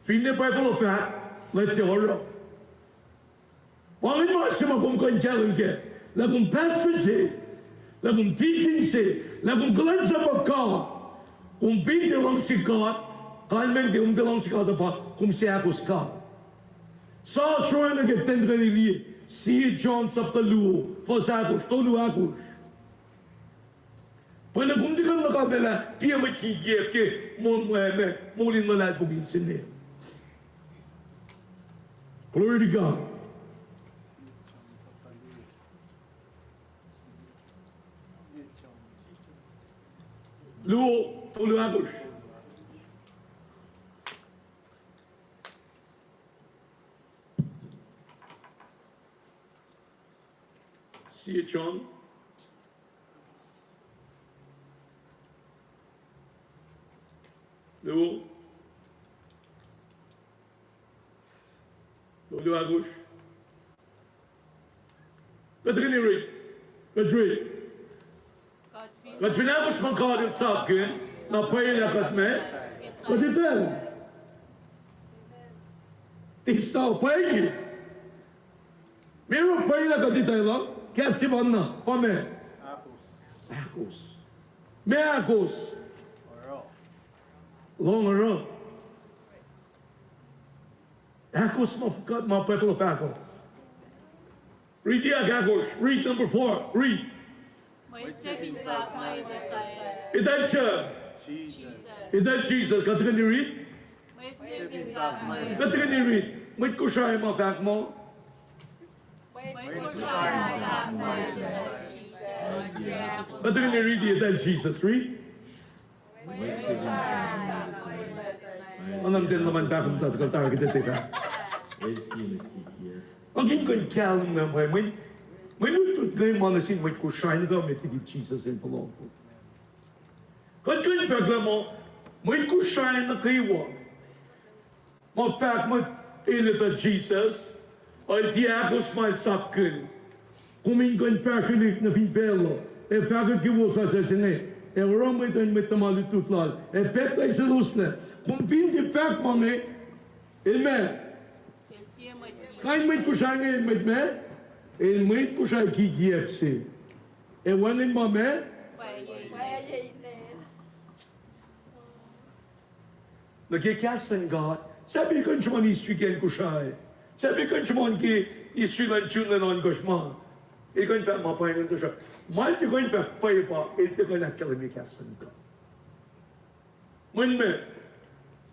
finne Bible uh fahk lah tiac oruh. Pa ingacn ma se ma kom kuh in kahlwem kac, lah kom pastor se, lah kom deacon se, lah kom kuhlwacnsap luhn God, kom fin tiac luhngse God, kalmacn tiac, kom tiac luhngse God uh pa kom seahkos God. Sa sroacng nuh ke ten keni liye, sie John sapta luo, fuhs ahkosr, tolu ahkosr. Pwacnwacng kom tiac kuh in nuhnkuh lah tiac mwet kikiacp ke moul, moul in luhlahlfongi se inge. Glory to God. Luo, tolu ahkosr. Sie John. Luo. Tolu ahkosr. Kuht tuhkweni read. Kuht read. Kuht fin ahkos ma God El sapkihn, na pwacye lah kuht me, kuht etuh. Tista pwacye. Meac oruh pwacye lah kuht etuh lah? Kahs se pa na, pa meac? Ahkos. Meac ahkos? Lohng oruh. Ahkos ma, ma Bible fahk uh. Riti ahkosr. Read number four. Read. Mwet se fin fahk muh etuh, etuh Jisus. Kuht tuhkweni read. Kuht tuhkweni read. Mwet Kosrae ma fahk muh, kuht tuhkweni riti etuh Jisus. Read. Anam ten luhman fahk muhta tuh kuht tari kuht etuh fahk. Nga kihtin kuh in kahlwem na mwe, mwe, mwe lutlut inge ma nuh sin mwet Kosrae nuh kwewa met liki Jisus El fohlohk. Kuht kuh in fahk lah muh mwet Kosrae nuh kwewa ma fahk muh el etuh Jisus, el tiac ahkos ma el sapkihn. Kom in kuh in fahsrwelihk nuh fin facluh, ac fahkwack ke wosasuc se inge, ac oruh mwet uh in mwet tuhma lutlut lal, ac pacptaiseloslac. Kom fin tiac fahk ma inge, el meac? Kain mwet Kosrae inge el mwet meac? El mwet Kosrae kikiacp se. Ac wacngihn ma meac? Nuh ke kahs luhn God, sahp el kuh in sruhmuhn history ke acn Kosrae. Sahp el kuh in sruhmuhn ke history luhn June luhn ohnkohsr ma. El kuh in fahk ma pwacye ngan, tuhsruhk ma el tiac kuh in fahk pwacye pa el tiac kuh in ahkkahlwemye kahs luhn God. Mweyen meac?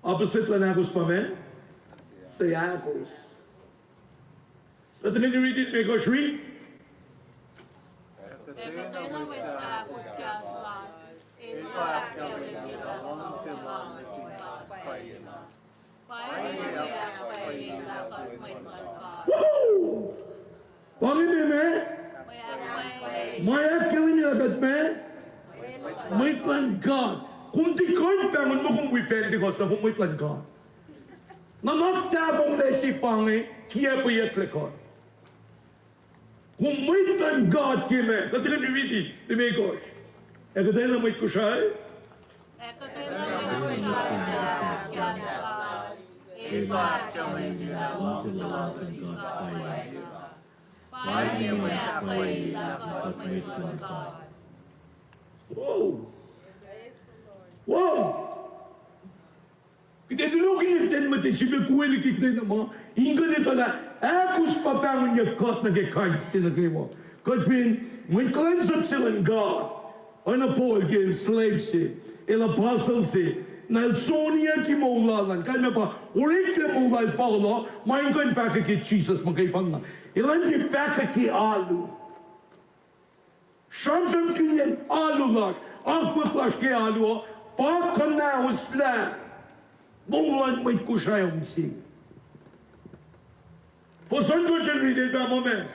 Opposite luhn ahkos pa meac? Seahkos. Kuht tuhkweni riti limekohsr, read. Ac kuhtwena mwet suc ahkos kahs lal, el pa ahkkahlwemye lah luhngse lal nuh sin God pwacye na. Pa inge ahkpwacyelah kuht mwet luhn God. Pa inge meac? Ma ahkkahlwemye lah kuht meac? Mwet luhn God. Kom tiac kuh in pahngon muh kom wi Pentecost na kom mwet luhn God. Nuhnak tahfonglac se pa inge, kiacpweyucklac kuht. Kom mwet luhn God ke meac? Kuht tuhkweni riti limekohsr. Ac kuhtwena mwet Kosrae, ac kuhtwena mwet Kosrae suc ahkos kahs lal, el pa ahkkahlwemye lah luhngse lal nuh sin God pwacye. Pa inge ma ahkpwacyelah kuht mwet luhn God. Kuht ac tulokihnyen ten Mati srihpac kuh liki kuhtwena ma, in kuht etuh lah ahkos pa pahngonyuck kuht nuh ke kais sie nuh kwewa. Kuht fin mwet kuhlwacnsap se luhn God, oacna Paul ke el slave se, el apostle se, na el soniyucki moul lal an, kalmac pa oreklac moul lal Paul uh, ma in kuh in fahkwack ke Jisus muhkwena. Elan tiac fahkwack ke alu. Sramsramkihnyacn alu lasr, akwuck lasr ke alu uh, pa kuhnahoslah moul luhn mwet Kosrae uh mihsenge. Fuhs ohnkohsr el riti el fahk muh meac?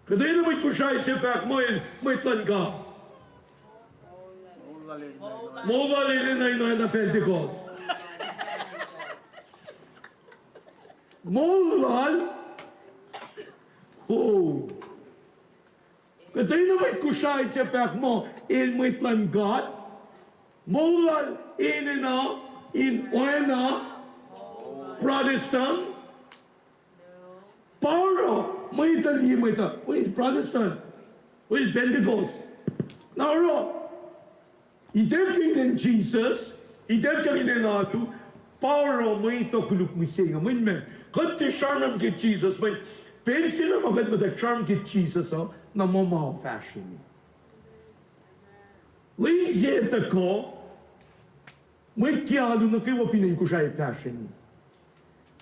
Kuhtwena mwet Kosrae se fahk muh el mwet luhn God, moul lal enenuh in oacna Pentecost. Moul lal, oh. Kuhtwena mwet Kosrae se fahk muh el mwet luhn God, moul lal enenuh in oacna Protestant. Pa oruh mwet uh liye mwet uh, well, Protestant, well, Pentecost. Na oruh ituckyang ten Jisus, ituckyang ten alu, pa oruh mwet uh koluk mihsenge. Mweyen meac? Kuht tiac sramsram ke Jisus, mweyen pacl se na ma kuht muhta sramsram ke Jisus uh, na muh ma fahsrweni. Lwen se tuhkuh, mwet ke alu nuh kwewa fin acn Kosrae fahsrweni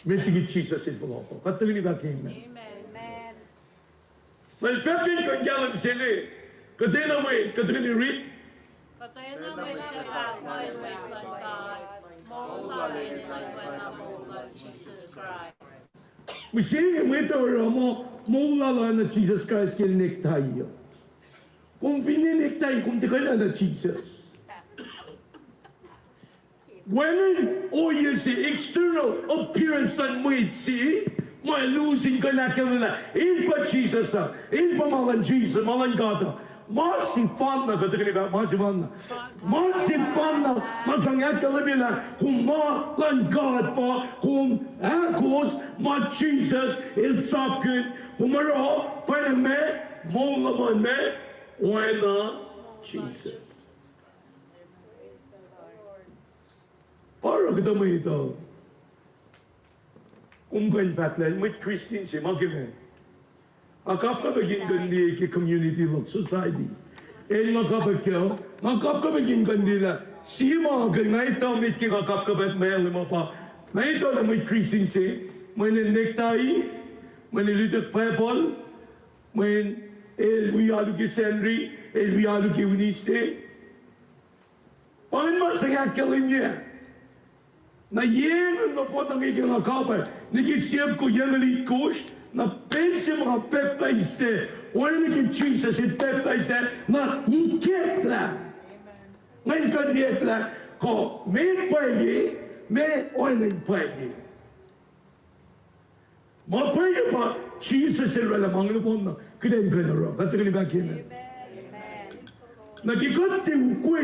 met liki Jisus el fohlohkoh. Kuht tuhkweni fahk amen. Mweyen fahk kuh in kahlwem se inge, kuhtwena mwet, kuht tuhkweni riti. Kuhtwena mwet suc fahk muh el mwet luhn God, moul lal enenuh in oacna moul luhn Jisus Kraist. Mihsenge mwet uh oruh muh moul lal oacna Jisus Kraist ke el necktie uh. Kom finne necktie, kom tiac kuh in oacna Jisus. Wacngihn ohiyac se, external appearance luhn mwet se, ma el us in kuh in ahkkahlwemyelah el pa Jisus uh, el pa ma luhn Jisus, ma luhn God uh. Ma sefanna, kuht tuhkweni fahk ma sefanna. Ma sefanna ma sang ahkkahlwemyelah kom ma luhn God pa, kom ahkos ma Jisus el sapkihn, kom oruh pacna ma, moul lom an ma oacna Jisus. Pa oruh kuhtuh mwet uh, kom kuh in fahk lah mwet Christian se ma ke ma, nga kapkapwack in kuh in liye ke community luhk, society. El nga kapwack ke, nga kapkapwack in kuh in liye lah sie ma ke nga etuh met ke nga kapkapwack ma el ma pa, nga etuh lah mwet Christian se, mweyen el necktie, mweyen el utuck Bible, mweyen el wi alu ke Sacnri, el wi alu ke Wednesday. Pa ingacn ma sang ahkkahlwemye. Na yac ngan nohfohn nuh ke nga kapwack, nuh ke sap ko yac ngan itkohsr, na pacl se ma nga pacptaislac, oacna ke Jisus el pacptais, na ikacklah. Ngan kuh in ikacklah, kuh meac pwacye, meac oacna in pwacye. Ma pwacye pa Jisus el oraclah ma inge nohfohn na kuht in kuh in oruh. Kuht tuhkweni fahk amen. Na ke kuht tiac ukwe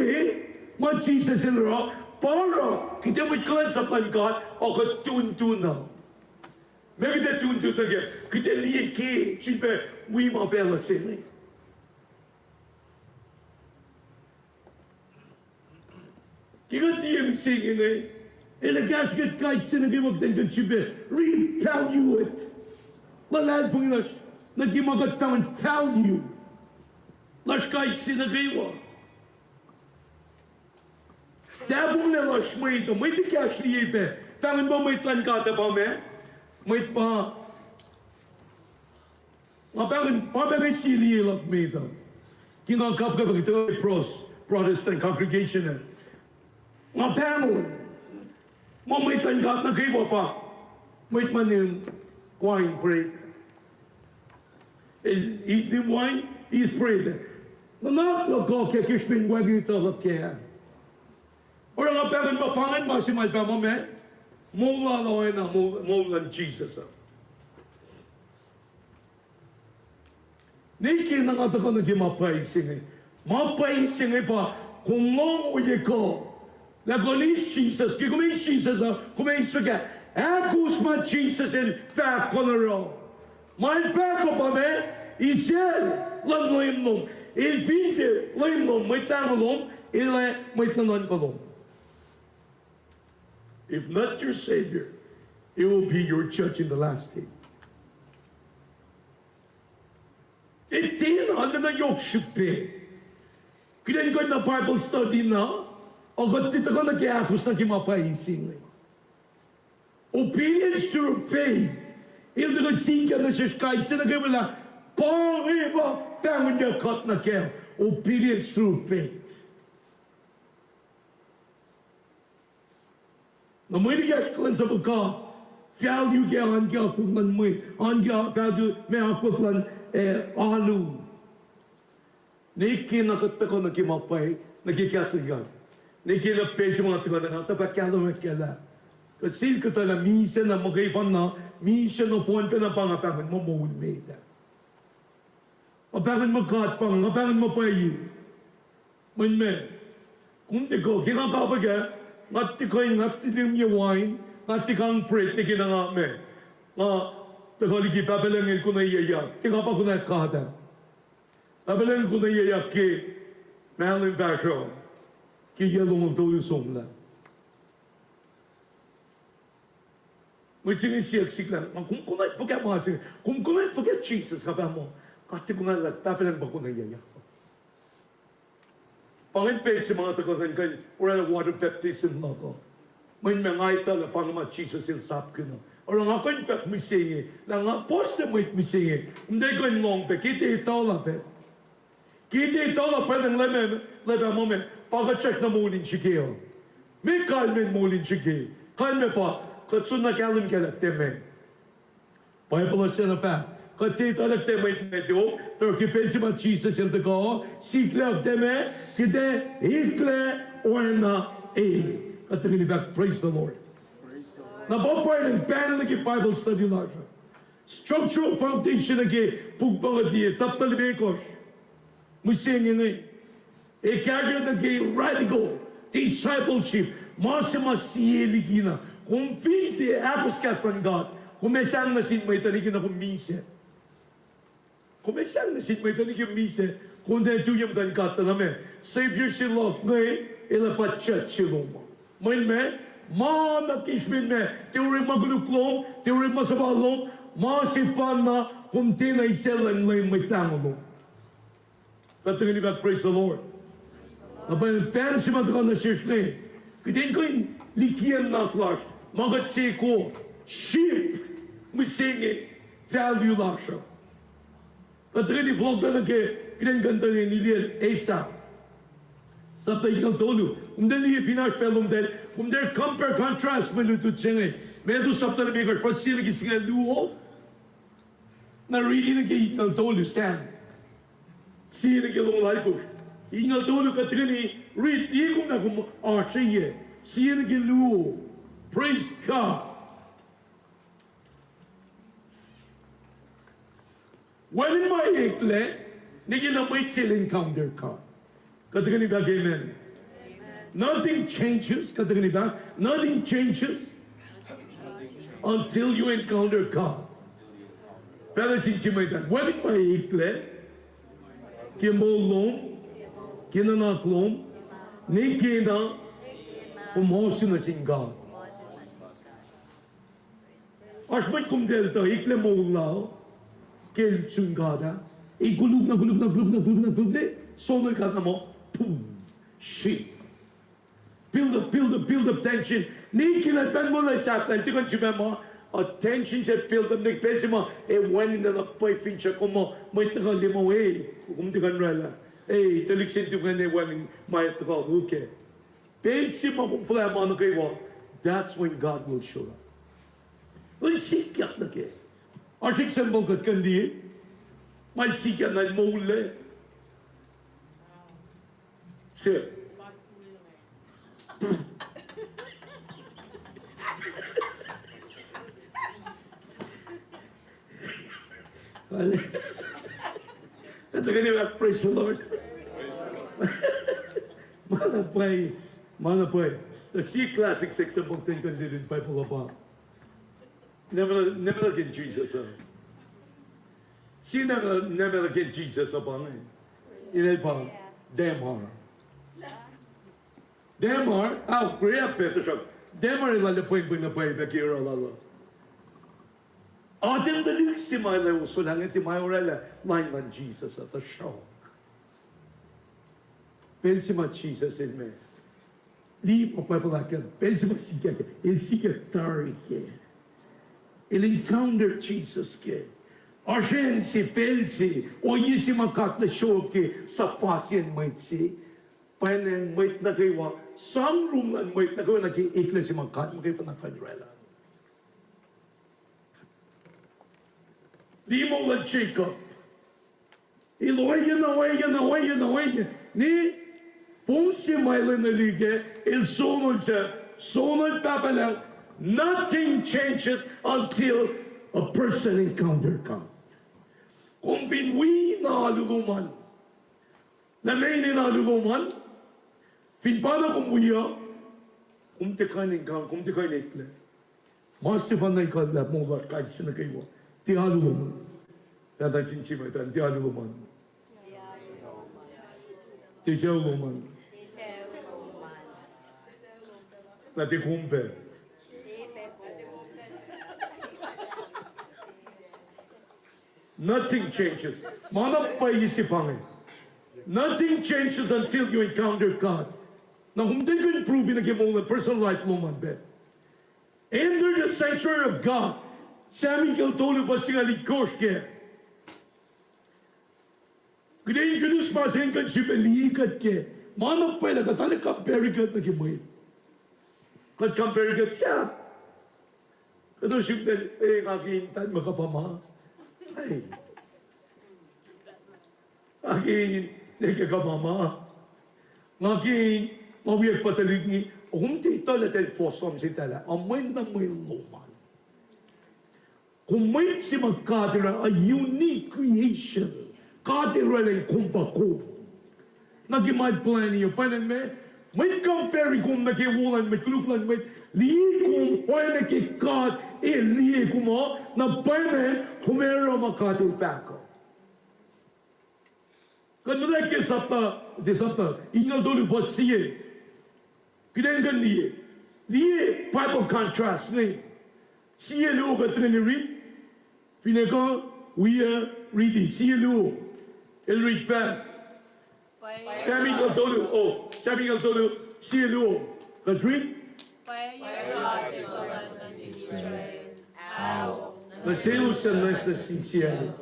ma Jisus el oruh, pa oruh kuht ac mwet kuhlwacnsap luhn God, ac kuht tuntuh na. Meac kuht ac tuntuh na kac? Kuht ac liye ke srihpac wi ma facluh se inge. Ke kuht liye mihsenge inge, el ac kahsre kuht kais sie nuh kwewa kuht in kuh in srihpac re-evaluate luhlahlfongi lasr nuh ke ma kuht pahngon value lasr kais sie nuh kwewa. Tahfonglac lasr mwet uh, mwet ekahsr liye pac, pahngon muh mwet luhn God uh pa meac, mwet pa Nga pahngon, pa pahngon sie liye luhk met uh. Ke nga kapkapwack ke Pros-, Protestant congregation uh, nga pahngon muh mwet luhn God nuh kwewa pa mwet ma nihm wine, bread. El eat nihm wine, eat bread. Nuhnak luhk uh ke srihpen wacngihn etuh luhk kac. Oruh nga pahngon muh pa ingacn ma se ma el fahk muh meac, moul lal oacna moul, moul luhn Jisus uh. Nwe ke na nga tuhkuh nuh ke ma pwacye se inge. Ma pwacye se inge pa kom lohng ohiyac kuh lah kom eis Jisus, ke kom eis Jisus uh, kom eis fuhkah? Ahkos ma Jisus el fahk kom oruh. Ma el fahk uh pa meac? Isacl luhn Leum lom. El fin tiac Leum lom, Mwet Lahngo lom, el ac mwet nuhnuhnkuh lom. If not your Savior, it will be your judge in the last day. Etina lana yohk srihpac kuht in kuh in na Bible study na, ac kuht tiac tuhkuh nuh ke ahkos nuh ke ma pwacye se inge. Obedience through faith. El tuhkuh sikyak nuh sesr kais sie nuh kwewa lah pa inge ma pahngonyuck kuht nuh kac. Obedience through faith. Na mwet ekahsr kuhlwacnsap God, value ke oan ke akwuck luhn mwet, oan ke value ma akwuck luhn, eh, alu. Nwe ke na kuht tuhkuh nuh ke ma pwacye, nuh ke kahs luhn God, nwe ke na pacl se ma tuhkuh nuh ke, tuhkuh kahlwem kac lah kuht sel kuhtuh lah misac na muhkwena, misac nohfohn pacna pa nga pahngon muh moul met ah. Nga pahngon muh God pa, nga pahngon muh pwacye. Mweyen meac, kom tiac kuh, ke nga kapwack ah, nga tiac kuh in, nga tiac nihm wine, nga tiac kang bread, nwe ke na nga meac, nga tuhkuh liki Pahpah Lucng El konweyuckyak, tiac nga pa konwacack God ah. Pahpah Lucng El konweyuckyak ke mahlwem fahsruh, ke yac longoul tolu somlah. Mwet se inge siyuck sihk lah, kom konwacack fuhkah ma se inge? Kom konwacack fuhkah Jisus? Nga fahk muh, nga tiac konwacack lah Pahpah Lucng pa konweyuckyak. Pa ingacn pacl se ma nga tuhkuh ngan kuh in orwaclah water baptism luhk uh. Mweyen meac, nga etuh lah pa inge ma Jisus El sapkihn uh. Oruh nga kuh in fahk mihsenge lah nga puhslac mwet mihsenge, kom tiac kuh in lohng pac, ke tiac etuhlah pac. Ke tiac etuhlah pa ingacn lah meac, lah pa ma meac, Pa kuht srackna moul in srihke uh. Meac kalmacn moul in srihke? Kalmac pa, kuht soenna kahlwem kac lah tiac meac. Bible uh sacna fahk, kuht tiac etuh lah tiac mwet meac tok, tuhsruhk ke pacl se ma Jisus el tuhkuh, sikyak tiac meac, kuht ac eklac oacna el. Kuht tuhkweni fahk, praise the Lord. Na pa pwacye in pahng nuh ke Bible study lasr uh. Structural foundation nuh ke puk ma kuht liye, sapta limekohsr. Mihsenge inge. Ac kahsruh nuh ke radical discipleship. Ma se ma sie likina. Kom fin tiac ahkos kahs luhn God, kom ac sang nuh sin mwet uh likina kom misac. Kom ac sang nuh sin mwet uh likina kom misac. Kom tiac tuyak muhtuhn God tuh na meac, Savior se luhk inge, el ac pa judge se lom uh. Mweyen meac, ma nuh ke srihpen meac, tiac orekma koluk lom, tiac orekma suhfal lom, ma sefanna, kom tiacna eisacl in Leum Mwet Lahngo lom. Kuht tuhkweni fahk, praise the Lord. Na pa pacl se ma tuhkuh nuh sesr inge, kuht in kuh in likiyac nuhnak lasr, ma kuht seko, sheep, mihsenge, value lasr uh. Kuht tuhkweni fohlohk nuh ke, kuht in kuh in tuhkweni liyacl Esau. Sapta itngucul tolu. Kom tiac liye fin oasr pacl lom tiac, kom tiac compare contrast mwe lutlut se inge. Matthew sapta limekohsr, fuhs sie nuh ke singucul luo. Na riti nuh ke itngucul tolu, Sam. Sie nuh ke longoul alkosr. Itngucul tolu kuht tuhkweni riti, kom na kom oasr sie. Sie nuh ke luo. Praise God. Wacngihn ma eklac, nwe ke na mwet se el encounter God. Kuht tuhkweni fahk amen. Nothing changes, kuht tuhkweni fahk, nothing changes until you encounter God. Pacl nuh sin sie mwet an, wacngihn ma eklac, ke moul lom, ke nuhnak lom, nwe ke na, kom ohsun nuh sin God. Oasr mwet kom tiac etuh, eklac moul lal, ke el sun God ah. E koluk na, koluk na, koluk na, koluk na, koluk na, soenna God na muh, boom, sheep. Build up, build up, build up tension. Nwe ke na pacl muh el sahflah, el tiac kuh in sifacna ma, a tension se build up, nwe pacl se ma, e wacngihn na pwacye finsrak, kom muh, mwet nuh kwewa liye muh, e, kom tiac kuh in oraclah. E, tuhlihk se tiac kuh in wacngihn ma tuhkuh wo kac. Pacl se ma kom fuhlwelah ma nuh kwewa, that's when God will show up. El sikyak nuh kac. Oasr example kuht kuh in liye, ma el sikyak na el moullac. Se. Hallelujah. Kuht tuhkweni fahk, praise the Lord. Ma na pwacye, ma na pwacye. Tuh sie classic example kuht kuh in liye in Bible uh pa, nemenuh, nemenuh in Jesus uh. Sie nemenuh, nemenuh in Jesus uh pa inge. Inel pa Tamar. Tamar, ah, Rahab pac, tuhsruhk Tamar el lwelah pwengpweng na pwacye pac ke oruh lal uh. Atacn tuhlihk se ma el ac oswelah inge tiac ma oraclah lain luhn Jesus uh, tuhsruhk pacl se ma Jisus el me, liye ma Bible ahkkahlwemye, pacl se ma sikyak kac, el sikyak tari kac. El encounter Jesus kac. Oasr acn se, pacl se, ohiyac se ma God El show up ke suhfasiyacn mwet se, pa acn mwet nuh kwewa, sang rum luhn mwet nuh kwewa nuh ke eklac se ma God muhkwena kuh in oraclah. Liye moul lal Jacob. El ohiyac na, ohiyac na, ohiyac na, ohiyac. Nwe, fong se ma el enenuh kac, el sonol se, sonol pahpah lah, nothing changes until a person encounter God. Kom fin wi na alu lom an, na meac in alu lom an, fin pa na kom wi uh, kom tiac kuh in encounter, kom tiac kuh in eklac. Ma sefanna in kuh in lah moul lasr kais sie nuh kwewa. Tiac alu lom an. Pahpah sin sie mwet an, tiac alu lom an. Tiac sucu lom an. Na tiac kom pac. Nothing changes. Ma na pwacye se pa inge. Nothing changes until you encounter God. Na kom tiac kuh in prove nuh ke moul in personal life lom an pac. Enter the sanctuary of God. Sam itngucul tolu fuhs singucul itkohsr kac. Kuht ac introduce ma se in kuh in sifilpac liye kuht kac. Ma na pwacye lah kuht arlac compare kuht nuh ke mwet. Kuht compare kuht sahp. Kuht osukte, e, nga ke in tan ma kuhpa ma. Ai. Nga ke in, ne ke kuhpa ma. Nga ke in, ma wiyuck pa tuhlihk inge, o kom tiac etuh lah tuhlihk fohs lom se tala, a mwet na mwet lom an. Kom mwet se ma God El, a unique creation. God El oraclah kom pa kom. Na ke ma plan uh, pwacnwacng me, mwet compare kom nuh ke wo luhn mwet, koluk luhn mwet, liye kom oacna ke God El liye kom uh, na pwacnwacng kom ac oruh ma God El fahk uh. Kuht muhtwacwacack ke sapta, ke sapta, inge tolu fuhs sie. Kuht in kuh in liye. Liye Bible contrast inge. Sie luo kuht tuhkweni riti. Finne kuh, wi, riti. Sie luo. El riti fahk. Sahp inge tolu, o, sahp inge tolu, sie luo. Kuht riti. Pwacye God El luhn nuh sin Israel, ao, nuh selos suc nwacsnwacs nuh sin Seattle.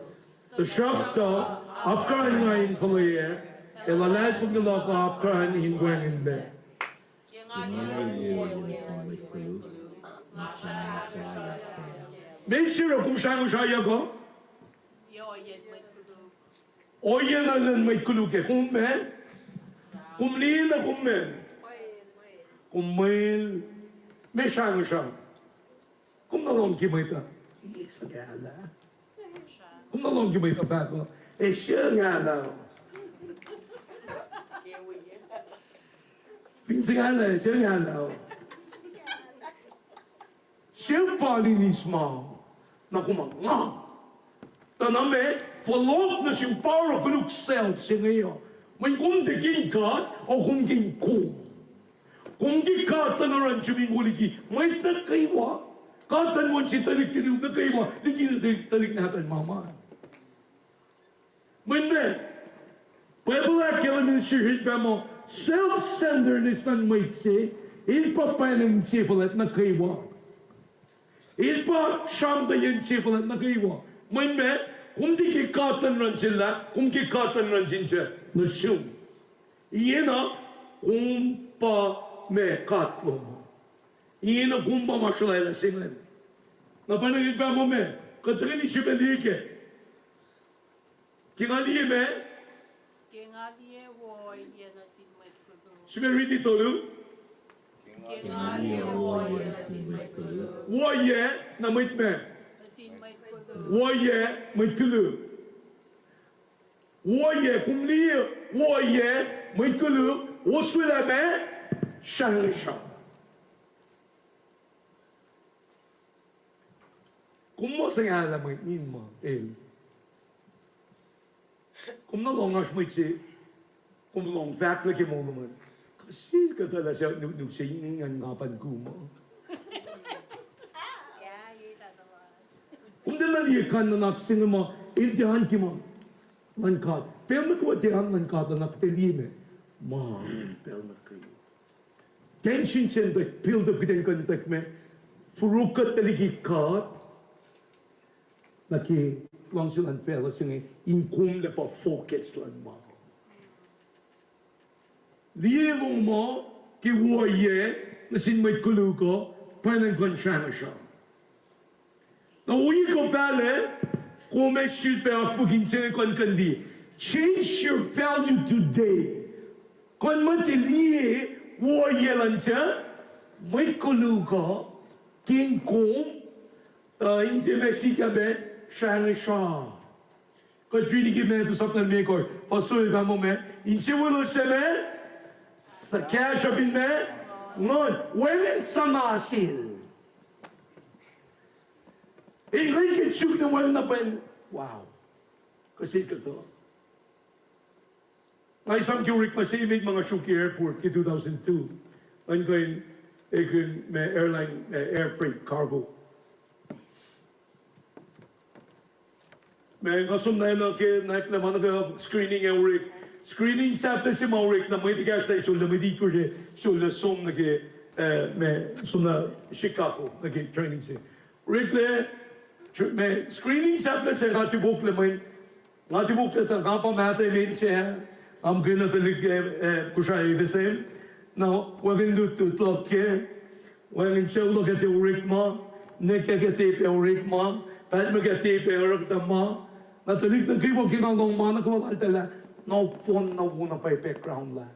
Tuhsruhktuh, apkuhran nga in fuhlweack, ac luhlahlfongi luhk uh apkuhran in wacngihnlac. Ke nga liye ohiyac nuh sin mwet koluk, nga srangosrayuck. Meac se oruh kom srangosrayuck uh? Ohiyac na luhn mwet koluk ah, kom meac? Kom liye na kom meac? Kom mwel. Meac srangosra? Kom na lohng ke mwet uh, e, suhkalah. Kom na lohng ke mwet uh, fahk uh, e, suhkalah. Fin suhkalah, suhkalah. Sel fal in eis ma, na kom nga. Tuh na meac, fohlohk nuh sin pa oruh koluk self se inge uh. Mweyen kom tiac ke God, o kom ke kom. Kom ke God luhn oruh sum in wo liki mwet nuh kwewa. God luhn won se tuhlihk, tuhlihk nuh kwewa, liki tuhlihk nahtuhl ma ma. Mweyen meac, Bible ahkkahlwemye sesr in fahk muh self-centeredness luhn mwet se, el pa pwacnwacng insefuhlwact nuh kwewa. El pa sramtweack insefuhlwact nuh kwewa. Mweyen meac, kom tiac ke God luhn oruh sel lah, kom ke God luhn oruh sin suc nuh sum. Iyena, kom pa meac, God lom. Iyena kom pa ma srolwaclah se ingacn. Na pwacnwacng in fahk muh meac, kuht tuhkweni srihpac liye kac. Ke nga liye meac? Ke nga liye wo ohiyac nuh sin mwet koluk. Srihpac riti tolu. Ke nga liye wo ohiyac nuh sin mwet koluk. Wo ohiyac na mwet meac? Nuh sin mwet koluk. Wo ohiyac mwet koluk. Wo ohiyac, kom liye wo ohiyac mwet koluk, oswelah meac? Srangosra. Kom muh suhkalah mwet in ma el. Kom na lohng oasr mwet se, kom lohng fahk nuh ke moul lom an, kuh sel kuhtuh lah suc nuknuk se ingacn nga pa in ku muh. Kom tiacna liye kain nuhnak se inge muh el tiac oan ke ma luhn God. Pacl nuh kwewa tiac oan luhn God uh, na kuht ac liye meac? Ma, pacl nuh kwewa tension se in tuh build up kuht in kuh in tuh meac, furuk kuht tuh liki God. Nuh ke luhngse luhn facluh se inge, in kom lah pa focus luhn ma. Liye lom uh ke wo ohiyac nuh sin mwet koluk uh, pwacnwacng kuh in srangosra. Na ohiyac kuh pacl ah, kom ac sifilpac oakpuk in se inge kuh in kuh in liye. Change your value today. Kuh in muhta liye wo ohiyac luhn suc mwet koluk uh, ke in kom, uh, in tiac meac, sikyak meac, srangosra. Kuht riti ke Matthew sapta limekohsr, fuhs tolu el fahk muh meac, insewowo se meac, suhkahsruhp in meac, nguhn, wacngihn sana sel. In kuh in ke suk na wacngihn na pwacn, wow. Kuh sel kuhtuh. Nga esam ke orekma se met ma nga sruok ke airport ke two thousand two. Ngan kuh in ekihn ma airline, ma air freight cargo. Ma nga som na enenuh ke nwacklah ma nuh ke screening ac orek. Screening sahflah se ma orek na mwet ekahsr na sollah, mwet itkohsr sollah som nuh ke, eh, ma som na Chicago nuh ke training se. Oreklac, tr-, ma screening sahflah se nga tifoklac mweyen, nga tifoklac tuh nga pa mahtuh emet se ah. Am kena tuhlihk, eh, eh, Kosrae F S M. Na wacngihn lutlut luhk ke, wacngihn sucu luhk ke tiac orekma, nwacklah ke tiac pac orekma, pahtma ke tiac pac orekma. Na tuhlihk nuh kwewa ke nga lohng ma nuh kwewa laltahl ah, nohfohn na wo na pwacye background lah.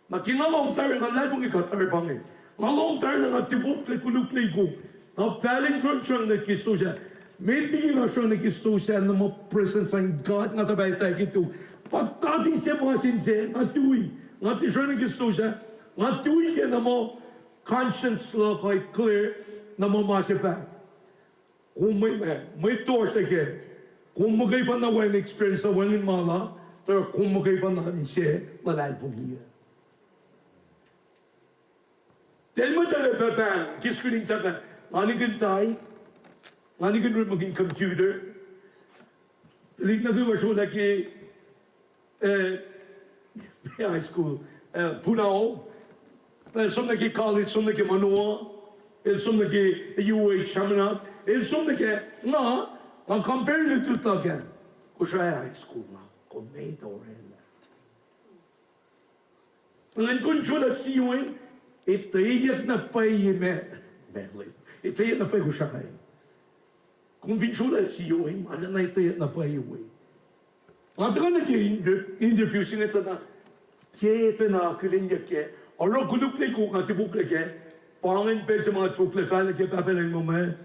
Na ke nga lohng tari, nga luhlahlfongi kuht tari pa inge. Nga lohng tari na nga tifoklac, koluklac ikok. Na fahlen sronsrong nuh ke stosah. Met liki nga srong nuh ke stosah, na ma presence luhn God nga tuh pahtah ke tu. Puhtati se ma sin se, nga tui. Nga tiac srong nuh ke stosah. Nga tui ke na ma conscience luhk uh clear, na ma ma se pac. Kom mwe, mwe toasr nuh kac. Kom muhkwena wacngihn experience, wacngihn ma la, tuh kom muhkwena inse luhlahlfongi. Tiac muhtahl pac pahng ke screening sahk ah, nga nikihn tai, nga nikihn orekmakihn computer. Tuhlihk nuh kwewa srolah ke, eh, high school, eh, Punao. El som nuh ke college, som nuh ke Manoa. El som nuh ke U H Chaminade. El som nuh ke, nga, nga compare lutlut luhk ah. Kosrae high school nga, kom met orwaclah. Ngan kuh in srolah sie, etweyuck na pwacye me, me, etweyuck na pwacye Kosrae. Kom fin srolah sie, ma na etweyuck na pwacye we. Nga tuhkuh nuh ke inter-, interview se inge tuh na, ke pacna akihlenyuck kac, oruh koluklac ikok nga tifoklac kac, pa ingacn pacl se ma nga tifoklac fahlah ke pahpah nang muh,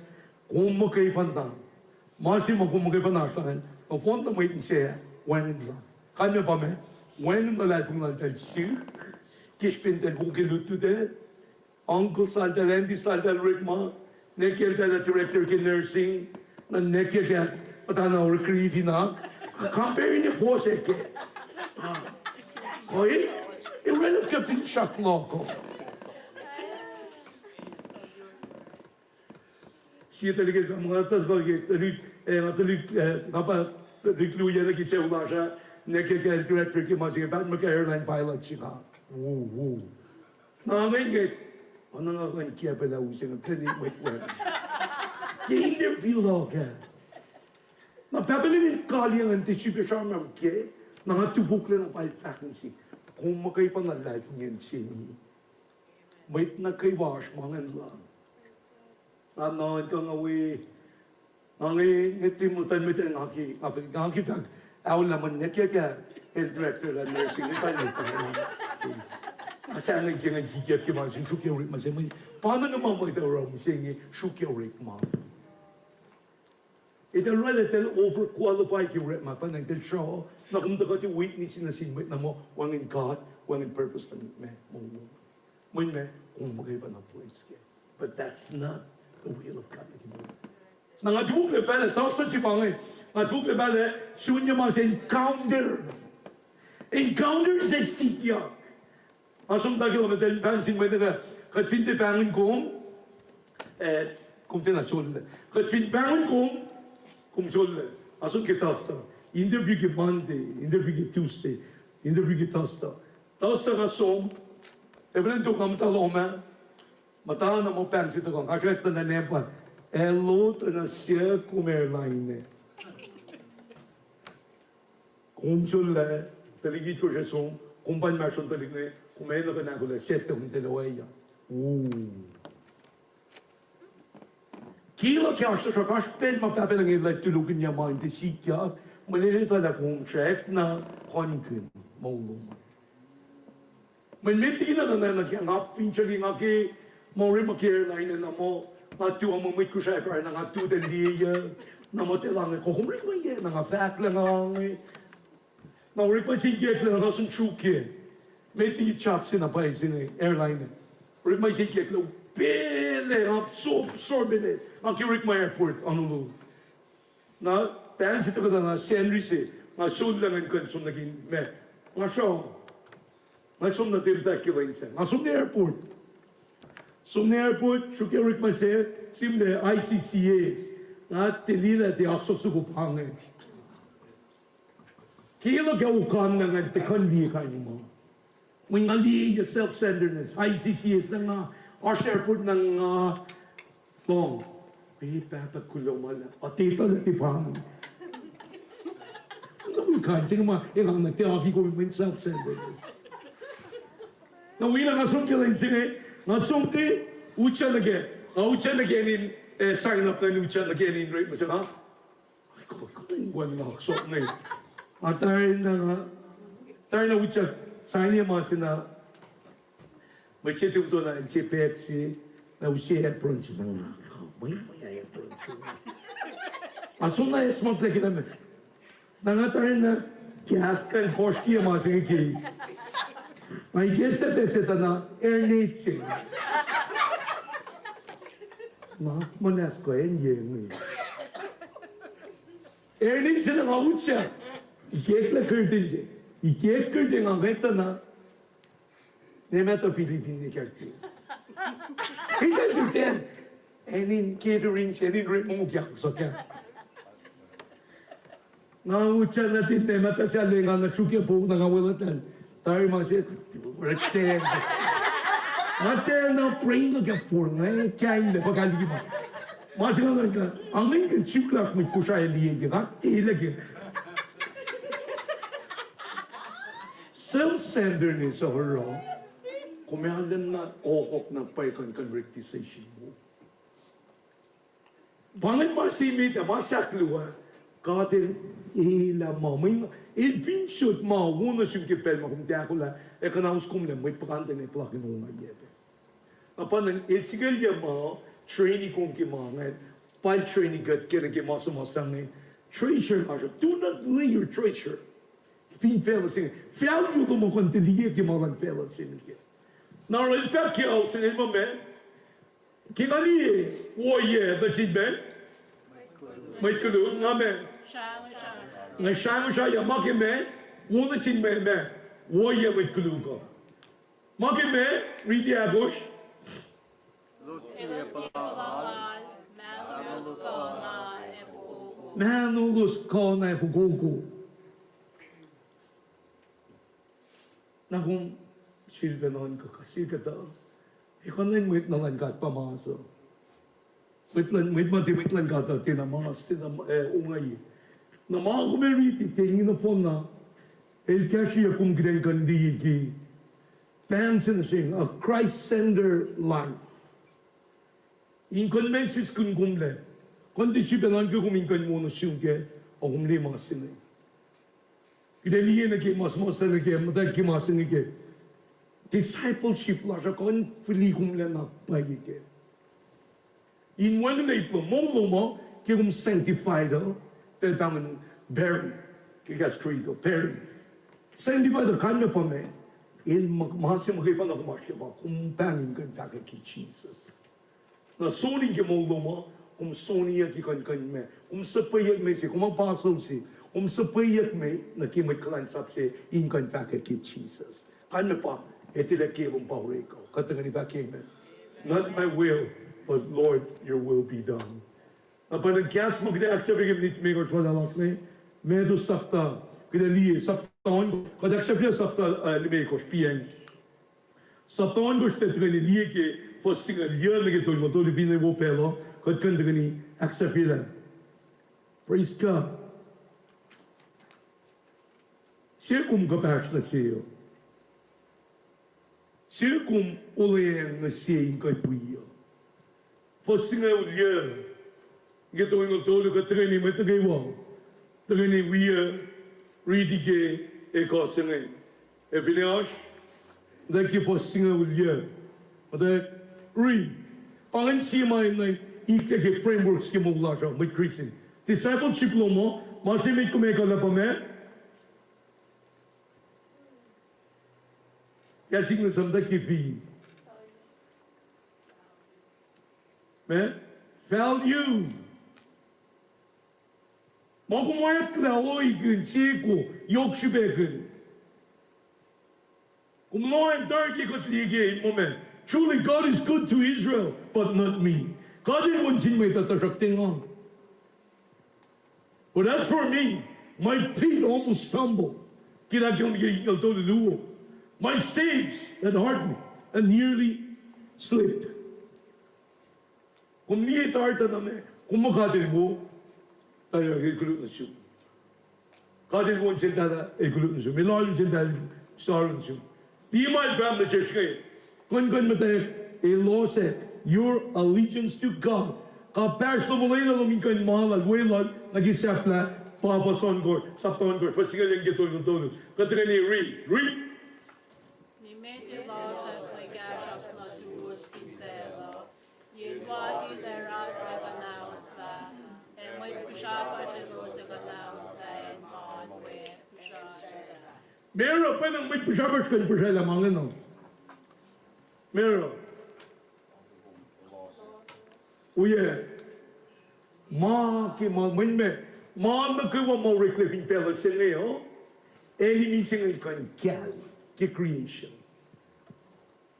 kom muhkwena. Ma se ma kom muhkwena oasr ingacn, nohfohn na mwet inse, wacngihn la. Kalmac pa ma, wacngihn luhlahlfongi laltahl sihk, ke srihpen eltahl wo ke lutlut ah, uncle laltahl, auntie laltahl orekma, nwacklah eltahl director ke nursing, na nwacklah ke, muhtana orek riti na, compare in fohsack kac. Koi, e orwaclah ke finsrak luhk uh. Sie tuhlihk el, nga tuh ke tuhlihk, eh, nga tuhlihk, eh, nga pa tuhlihk luo yac nuh ke sucu lasr ah, nwacklah ke director ke ma se inge, pahtma ke airline pilot se inge. Wo, wo. Na inge, oacna nga kuh in kiacpwelah use inge, plane mwet wacngihn. Ke interview luhk ah. Na pahpah lihmin kaliyac ingacn tiac srihpac sramsram kac, na nga tifoklac na pa el fahk nuh sihk, kom muhkwena luhlahlfongi se inge. Mwet nuh kwewa oasr ma ingacn la. Nga nuhnkuh nga wi, nga nge, nge timutan met nga ke, nga fahk, nga ke fahk, aolah ma nwacklah ke el director lah nursing, nge fahk nge fahk. Nga sahngweng ke ngan kikiacp ke ma se, sruokyac orekma se, mwe, pa na nga ma mwet oruh mihsenge, sruokyac orekma. Eltahl orwaclah eltahl overqualify ke orekma, pa na eltahl sruoh, na kom tuh kuht witness nuh sin mwet na muh wacngihn God, wacngihn purpose luhn ma, ma, ma, mweyen ma, kom muhkwena place kac. But that's not the will of God. Na nga tifoklac fahlah, tuhsruhk se pa inge, nga tifoklac fahlah, sun ma se encounter. Encounter se sikyak. Nga som tuh ke lom eltahl pahng sin mwet nuh kac, kuht fin tiac pahngon kom, eh, kom tiacna sollac. Kuht fin pahngon kom, kom sollac. Nga som ke Thursday. Interview ke Monday, interview ke Tuesday, interview ke Thursday. Thursday nga som, efuh lwen tok nga muhta lohm ah, muhta na muh pahng se tuhkuh, nga srackna nampa, hello, tuh na sie kom airline ah. Kom sollac, tuhlihk itkohsr som, kom pa inmahsrlon tuhlihk inge, kom enenuh kuh in ahkolah, set tuh kom tilac oacyacpac. Ke luhk ke oasr tuhsruhk oasr pacl ma Pahpah Lucng El tulokihnyac ma in tiac sikyak, mwe lwelah tuh lah kom srackna kuhnkihn moul lom. Mweyen met liki na nuhnak nuh ke nga finsrak nga ke ma orekma ke airline ah na muh nga tuh, nga muh mwet Kosrae fahsr na nga tuh tuh liye, na muh tuh lah inge kom orekma yac, na nga fahk lah nga inge. Na orekma se ikacklah na nga som sruokyac. Met liki job se na pwacye se inge airline ah. Orekma se ikacklah pacl ah nga som, som pacl ah nga ke orekma airport Honolulu. Na pahng se tuhkuh na Sacnri se, nga sollac ngan kuh in som nuh ke ma, nga sruoh. Nga som nuh Temtah ke lwen sac, nga som nuh airport. Som nuh airport, sruokyac orekma se, sihmlac I C C S. Nga tiac liye lah tiac oaksohk soko pa inge. Ke luhk ke okanna ngan tiac kuh in liye kain ma. Mweyen nga liye self-centeredness, I C C S na nga, oasr airport na nga, lohng, e Pahpah kuloh ma lah, a tiac etuh lah tiac pa inge. kain se inge ma engan na tiac aki kom in mwe self-centeredness. Na wi lah nga som ke lwen se inge, nga som ke, utyak nuh ke, nga utyak nuh ke acn in, eh, sign up nuh in utyak nuh ke acn in rate mihsenge. Wen nga som inge. Nga tari na nga, tari na utyak, sign-ye ma se na, mwet se tumto na in se pek se, na use apron se na nga. Mwe, mwe apron se. Nga som na esmak liki na me. Na nga tari na gas kan koski ma se inge ke. Nga ikacs na pek se tuh na hairnet se. Na muhnahs kuh acn ye inge. Hairnet se na nga utyak. Ikacklah curtain se. Ikack curtain nga ngwet tuh na. Nemat uh Philippine ne kac. Ita tutan. Acn in catering se, acn in rate mongo ke aksakya. Nga utyak nuh tin nemat uh sahyac nga nuh sruokyac pouk na nga weluhltahl. Tari ma se, rectangle. Nga tiacna prank ke pouk, nga kain na pa kaliki ma. Ma se nga nuhnkuh, angin ke suklah mwet Kosrae liye ke, nga tilac ke. Self-centeredness uh oruh, kom arulacna ohkohk na pwacye kuh in convict decision wo. Pa ingacn ma se met ah, ma sahk luo ah, God El, El ah ma, mwe, El fin sot ma wo nuh sum ke pacl ma kom tahkolah, ac kuhnaus kom lah mwet puhkantwen ac puhlakihn ongaiyac pac. Na pa na El singucul yac ma, traini kom ke ma ingacn, pa El traini kuht ke nuh ke ma suhmuhslah inge. Treasure lasr uh, do not lay your treasure. Fin facluh se inge, value lom uh kuh in tiac liye ke ma luhn facluh se inge. Na oruh El fahk ke ao se inge ma ma, ke nga liye, ohiyac nuh sin ma, mwet koluk, nga ma, nga srangosraya ma ke ma, wo nuh sin ma, ma, ohiyac mwet koluk uh. Ma ke ma, riti ahkosr. Mahnolos kuh na ac fokoko. Na kom sifilpac nuhnkuh kuh se kuhtuh, ekuh na in mwet nuhnuhnkuh pa mas uh. Mwet luhn, mwet ma tiac mwet luhn God uh tiacna mas, tiacna, eh, ongaiyac. Na ma kom ac riti, tiac nohfohn na, El kahsrweyuck kom kuht in kuh in liye ke pahng se nuh sesr, a Christ-centered life. In kuh in message-kuhn kom lac, kuh in tiac sifilpac nuhnkuh kom in kuh in wo nuh sum kac, ac kom liye ma se inge. Kuht ac liye nuh ke ma suhmuhslah nuh ke, muhtwacwacack ke ma se inge ke discipleship lasr uh kuh in fihli kom lac na pwacye kac. In wacngihnlac ip lom, moul lom uh, ke kom sanctified uh, tiac pahngon bury, ke kahs Greek uh, bury. Sanctified uh kalmac pa ma, el ma, ma se muhkwena kom oasr ke pa, kom pahng in kuh in fahkwack ke Jesus. Na soenna ke moul lom uh, kom soenna ke kuhnkihn ma, kom suhpweyuck ma se, kom apostle se, kom suhpweyuck ma nuh ke mwet kuhlwacnsap se in kuh in fahkwack ke Jesus. Kalmac pa, etilac ke lom pa orek uh, kuht tuhkweni fahk amen. Not my will, but Lord, your will be done. Na pa na kahs ma kuht ac ahksahfye ke minit limekohsr ma luhlahp me, Matthew sapta, kuht ac liye sapta on, kuht ahksahfye sapta, uh, limekohsr piacng. Sapta ohnkohsr, kuht tuhkweni liye ke fuhs singucul yuc nuh ke tolngoul tolu, finne wo pacl uh, kuht kuh in tuhkweni ahksahfyelah. Praise God. Sie kom kuhpahsr nuh se uh. Sie kom olweacng nuh se in kuh in wi uh. Fuhs singucul yuc nuh ke tolngoul tolu, kuht tuhkweni, mwet nuh kwewa tuhkweni wi uh, riti ke ekuh se inge. Ac finne oasr, muhtwacwacack ke fuhs singucul yuc. Muhtwacwacack, ri. Pa ingacn sie ma in, in ikacklah ke frameworks ke moul lasr uh, mwet Christian. Discipleship lom uh, ma se met kom ekuhllah pa ma, kahs English an, muhtwacwacack ke V. Ma, value. Ma kom oacklah ohikihn, seko, yohk srihpacikihn. Kom lohacng tari ke kuht liye ke ma ma, truly God is good to Israel, but not me. God El wen sin mwet uh tuhsruhktuh nga. But as for me, my feet almost stumbled. Ke lah ke on ke el tolu luo. My steps had hardened and nearly slipped. Kom liye tari tuh na ma, kom muh God El wo, tari el koluk nuh sum. God El wo nuh sel tahtuh, El koluk nuh sum. El oaru nuh sel tahtuh, El oaru nuh sum. Liye ma El fahk nuh sesr inge. Kuh in kuh in muhtwacwacack, elos ac, your allegiance to God. Kuhpahsr lom, olwelah lom in kuh in ma lal, weluhl, nuh ke sahflah, pa fuhs ohnkohsr, sapta ohnkohsr, fuhs singucul yuh nuh ke tolngoul tolu. Kuht tuhkweni read, read. Nimet elos ac mwe kahsruhp nuh suwos fin facluh, ye wati lwelah kuhnahoslah, ac mwet pihsrapasr elos ac kuhnahoslah in ma we pihsrapasr. Meruh pwacnwacng mwet pihsrapasr kuh in pihsrapasr ma inge uh. Meruh. Oyac? Ma ke ma, mweyen ma, ma nuh kwewa ma oreklac fin facluh se inge uh, enemy se inge kuh in kahl ke creation.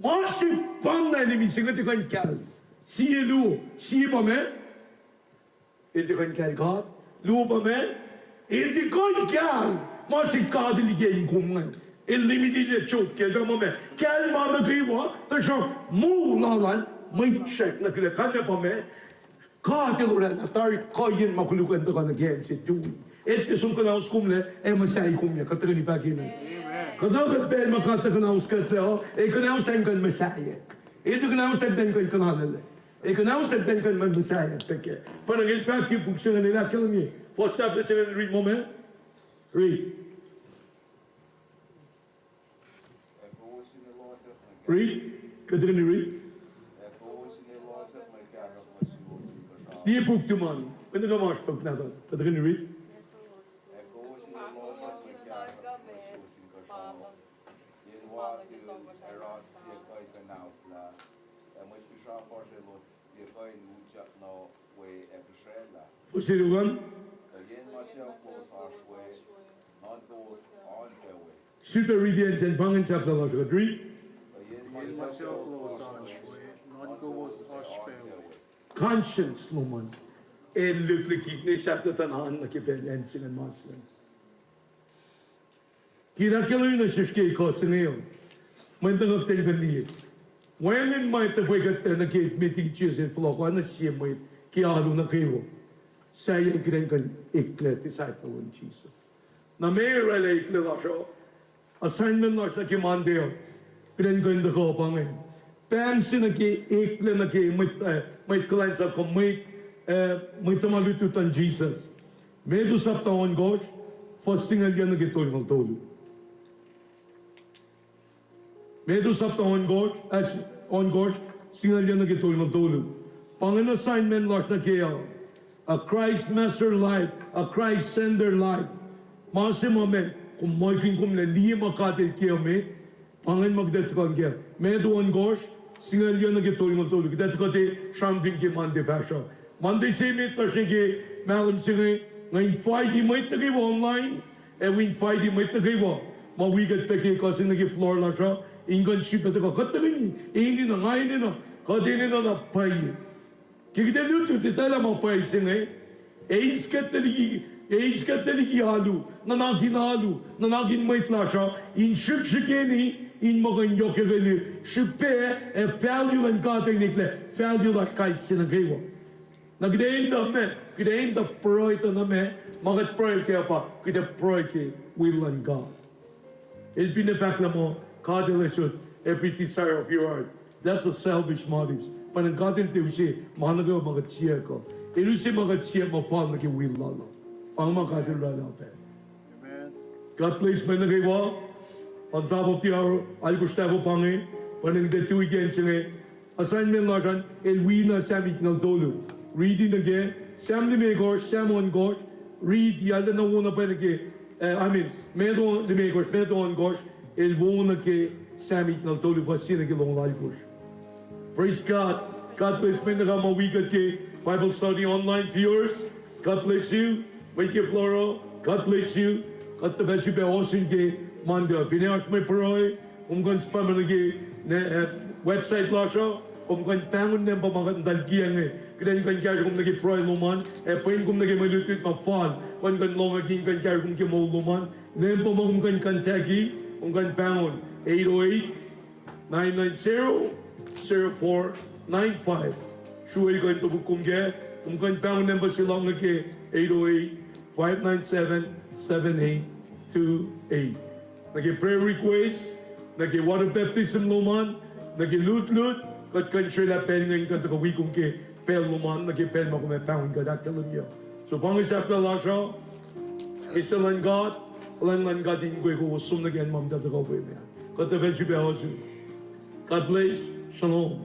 Ma sefanna enemy se inge tiac kuh in kahl. Sie luo, sie pa ma, el tiac kuh in kahl God. Luo pa ma, el tiac kuh in kahl ma se God El ike in kom ingacn. El limit el Job ke el fahk ma ma, kahl ma nuh kwewa, tuhsruhk moul lal an mwet srack nuh kwewa. Kalmac pa ma, God El oraclah tari kuhiyacn ma koluk an tuhkuh nuh ke acn se tui. El tiac som kuhnahos komlac, ac muhsahi komlac. Kuht tuhkweni fahk amen. Kuhtuh kuht pacl ma God El kuhnahos kuhtlac uh, El kuhnahoslah in kuh in muhsahi. El tiac kuhnahoslah in kuh in kuhnalac. El kuhnahoslah in kuh in muhsahi pac kac. Pa na el fahk ke puk se ingacn, el ahkkahlwemye. Fuhs sahflah se ingacn, read ma ma. Read. Read. Kuht tuhkweni read. Liye puk tuhmom an. Kuht tuhkweni read. Fuhs se luo an. Sifilpac read-i acn sacn, pa ingacn sahflah lasr uh, kuht read. Conscience lom an. El lihklihkihn ne sahflah tuh an nuh ke pacl acn se ingacn ma se ingacn. Ke el ahkkahlwemye nuh sesr ke kuh se inge uh, mwe nuhnak ten kuh liye. Wacngihn ma etuh fwe kuht nuh ke met liki Jisus El fohlohk oacna sie mwet ke alu nuh kwewa. Sahyacn kuht in kuh in eklac disciple luhn Jisus. Na meac oraclah eklac lasr uh? Assignment lasr nuh ke Monday uh, kuht in kuh in tuhkuh pa inge. Pahng se nuh ke eklac nuh ke mwet, eh, mwet kuhlwacnsap kuh mwet, eh, mwet tuhma lutlut luhn Jisus. Matthew sapta ohnkohsr, fuhs singucul yuh nuh ke tolngoul tolu. Matthew sapta ohnkohsr, eh, ohnkohsr, singucul yuh nuh ke tolngoul tolu. Pa ingacn assignment lasr nuh ke uh, a Christ master life, a Christ center life. Ma se ma met, kom muhlkuhnlah, kom liye ma God El ke uh met, pa ingacn ma kuht ac tuhkuh in kac. Matthew ohnkohsr, singucul yuh nuh ke tolngoul tolu. Kuht ac tuhkuh tuh sramsramkihn ke Monday fahsruh. Monday se met lasr nuh ke mahlwem se inge, nga invite mwet nuh kwewa online, ac wi invite mwet nuh kwewa ma wi kuht pac ke kuh se nuh ke floor lasr uh, in kuh in srihpac tuhkuh. Kuht tuhkweni enenuh, nga enenuh, kuht enenuh na pwacye. Ke kuht ac lutlut, etuh lah ma pwacye se inge, eis kuht tuh liki, eis kuht tuh liki alu, nuhnak in alu, nuhnak in mwet lasr uh, in srihksrihkeni, in muh kuh in yohk yohkwelihk srihpac ac value luhn God in eklac value lasr kais sie nuh kwewa. Na kuht ac end up ma, kuht ac end up pruhe tuh na ma, ma kuht pruhe kac pa, kuht ac pruhe ke will luhn God. El finne fahk lah muh God El asot every desire of your heart. That's a selfish motives. Pa na God El tiac use ma nuh kwewa ma kuht siyuck uh. El use ma kuht siyuck ma fal nuh ke will Lal uh. Pa inge ma God El oraclah pac. God bless mwet nuh kwewa. On top of the hour, alkosr tahfuh pa inge, pa inge kuht tui ke acn se inge. Assignment lasr an, el wi na Sam itngucul tolu. Riti nuh ke, Sam limekohsr, Sam ohnkohsr, riti, arulacna wo na pwacye nuh ke, eh, I mean, Matthew limekohsr, Matthew ohnkohsr, el wo nuh ke Sam itngucul tolu, fuhs sie nuh ke longoul alkosr. Praise God. God bless mwet nuh kwewa ma wi kuht ke Bible study online viewers. God bless you. Mwet ke floor uh, God bless you. Kuht tuh fah srihpac ohsun ke Monday. Finne oasr mwe pruhe, kom kuh in spam nuh ke, eh, website lasr uh, kom kuh in pahngon nampa ma kuht muhta liki inge. Kuht in kuh in kahsre kom nuh ke pruhe lom an, ac pwen kom nuh ke mwe lutlut ma fal, kom kuh in lohngakihn, kuh in kahsre kom ke moul lom an. Nampa ma kom kuh in contact-i, kom kuh in pahngon eight oh eight, nine nine zero, zero four nine five. Sruel kuh in topuk kom kac, kom kuh in pahngon nampa se lohng nuh ke eight oh eight, five nine seven, seven eight two eight. Nuh ke prayer request, nuh ke water baptism lom an, nuh ke lutlut, kuht kuh in srelah pacl inge in kuht tuhkuh wi kom ke pacl lom an, nuh ke pacl ma kom ac pahngon kuht ahkkahlwemye. So pa inge sahflah lasr uh, eis luhn God, luhn luhn God in kwe kowos som nuh ke acn ma muhta tuhkuh we me. Kuht ac fah srihpac ohsun. God bless. Shalom.